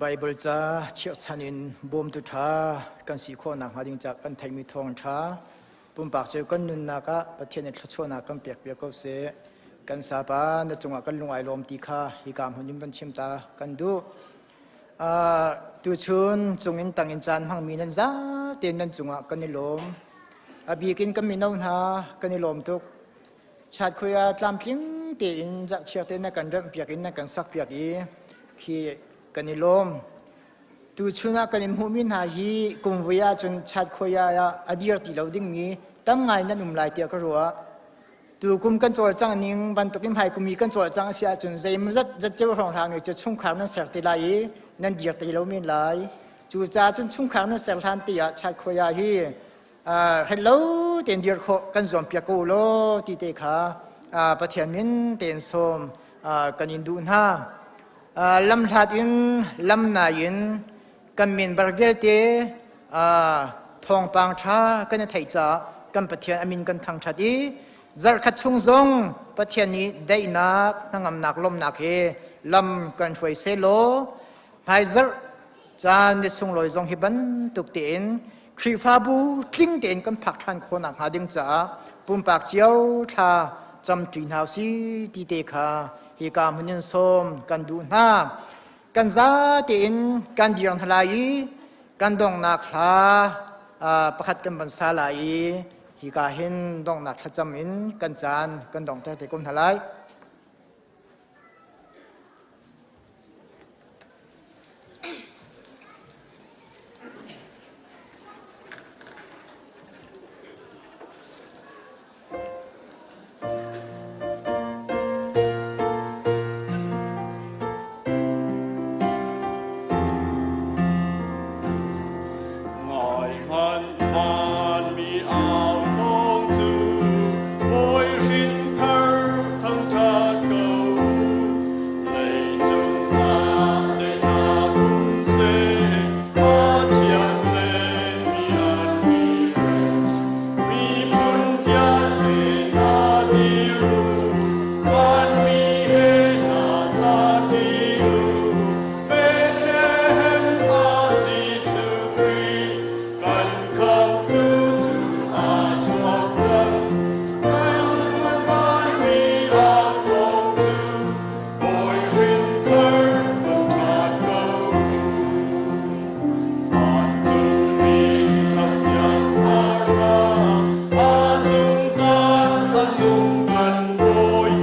Baibal ca chirhchan in bawmtu ṭha kan si khawh nakhnga ding ca kan theihmi thawngṭha pumpak cio kan nunnak ah Pathian nih thluachuahnak kan pek piak ko seh. Kan sapa na cungah kan lung ai lawm ti kha hika hmun in van chim ta kan duh. Tuchun cungin tangin caan hmangmi nan zate nan cungah kan i lawm. A bik in kan mino hna kan i lawm tuk. Chatkhoi ah tlamtling tein zakchiak te na kan remhpiak in na kan sakpiak i khi kan i lawm. Tuchun ah kan in hmuhmi hna hi kumvui ahcun chatkhoi ah a dir ti lo dingmi tam ngai nan um lai tiah ka ruah. Tukum kan cawlcangh ning bantukin hmaikum i kan cawlcangh a si ahcun zeimawzat zatceo hrawnghrang nih cu chungkhar nan ser te lai i nan dir te lo men lai. Cucaah cun chungkhar nan ser hlan te ah chatkhoi ah hi hrello tein dir khawh kan zuampiak ko law ti te kha Pathian min tein sawm kan in duh hna. Lamhlat in lamnai in kan member vialte thawngpang ṭha kan i theih caah kan Pathian a min kan thangṭhat i zarhkhat chung zong Pathian nih daihnak hnangamnak lawmhnak he lam kan hruai sehlaw hmaizarh caan ni sunglawi zong hi bantuk tein Khrihfabu tling tein kan phak ṭhan khawh nakhnga ding caah pumpak cio thla camṭi hna usih ti te kha hika hmun in sawm kan duh hna. Kan za tein kan dir hna lai i kan donghnak hla pakhat kan van sa lai i hika hin donghnak thlacam in kan caan kan donghter te ko hna lai. Ngai hmanh vanmi au thawng cu Bawi hrin thar thangṭhat ko. Leicung ah daihnak um seh, Pathian le mi an i rem. Miphun vialte hna dir u, vanmi he hna sa ṭi u. Bethlehem ah Jesuh Khrih kan khamhtu cu aa chuak cang. Kan vanmi au thawng cu Bawi hrin thar thangṭhat ko. Vancungmi siangpahrang a zungzal a nung kan Bawi,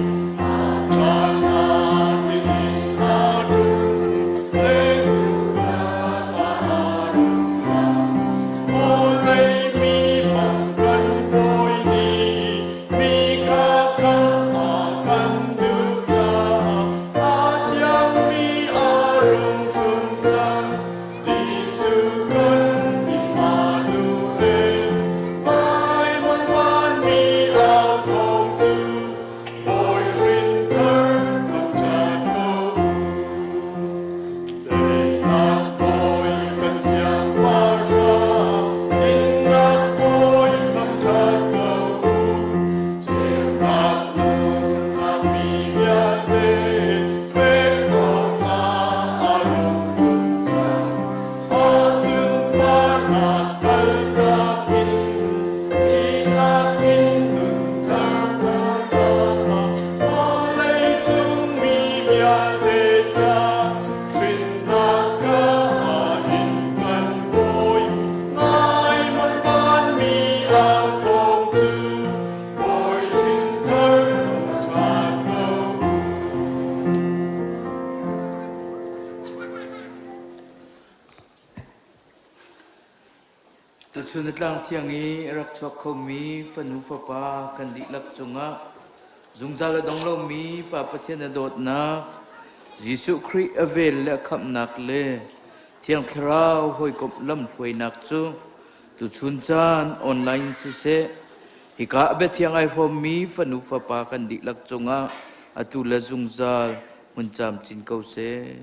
a caan aa tinh in aa ṭum, lengduhnak ah aa rum lang. Vawlei mi bang kan Bawi nih mi kha khamh a kan duh caah a thiangmi a rung ṭum cang. Jesuh kan Immanuel, Baibal vanmi au thawng cu Bawi hrin thar thangṭhat ko u. Daihnak Bawi kan siangpahrang, dinnak Bawi thangṭhat ko u. Ceunak nunnak mi vialte pek awkah a rung ṭum cang. A sunparnak kaltak in thihnak in nunthar thar vawleicung mi vialte ca hrinnak kha in kan bawi ngai man mi au thawng cu Bawi hrin thar ṭhan ko u. Tuchun tlang thiang i a rak chuak khomi fanu fapa kan dihlak cungah zungzal a dong lomi Pa Pathian a dawtnak, Jesuh Khrih a vel le a khamhnak le Thiang Thlarau hawikomh lamhruainak cu tuchun caan online siseh hika a biathiang ai hrawmmi fanu fapa kan dihlak cungah atu le zungzal hmun camcin ko seh.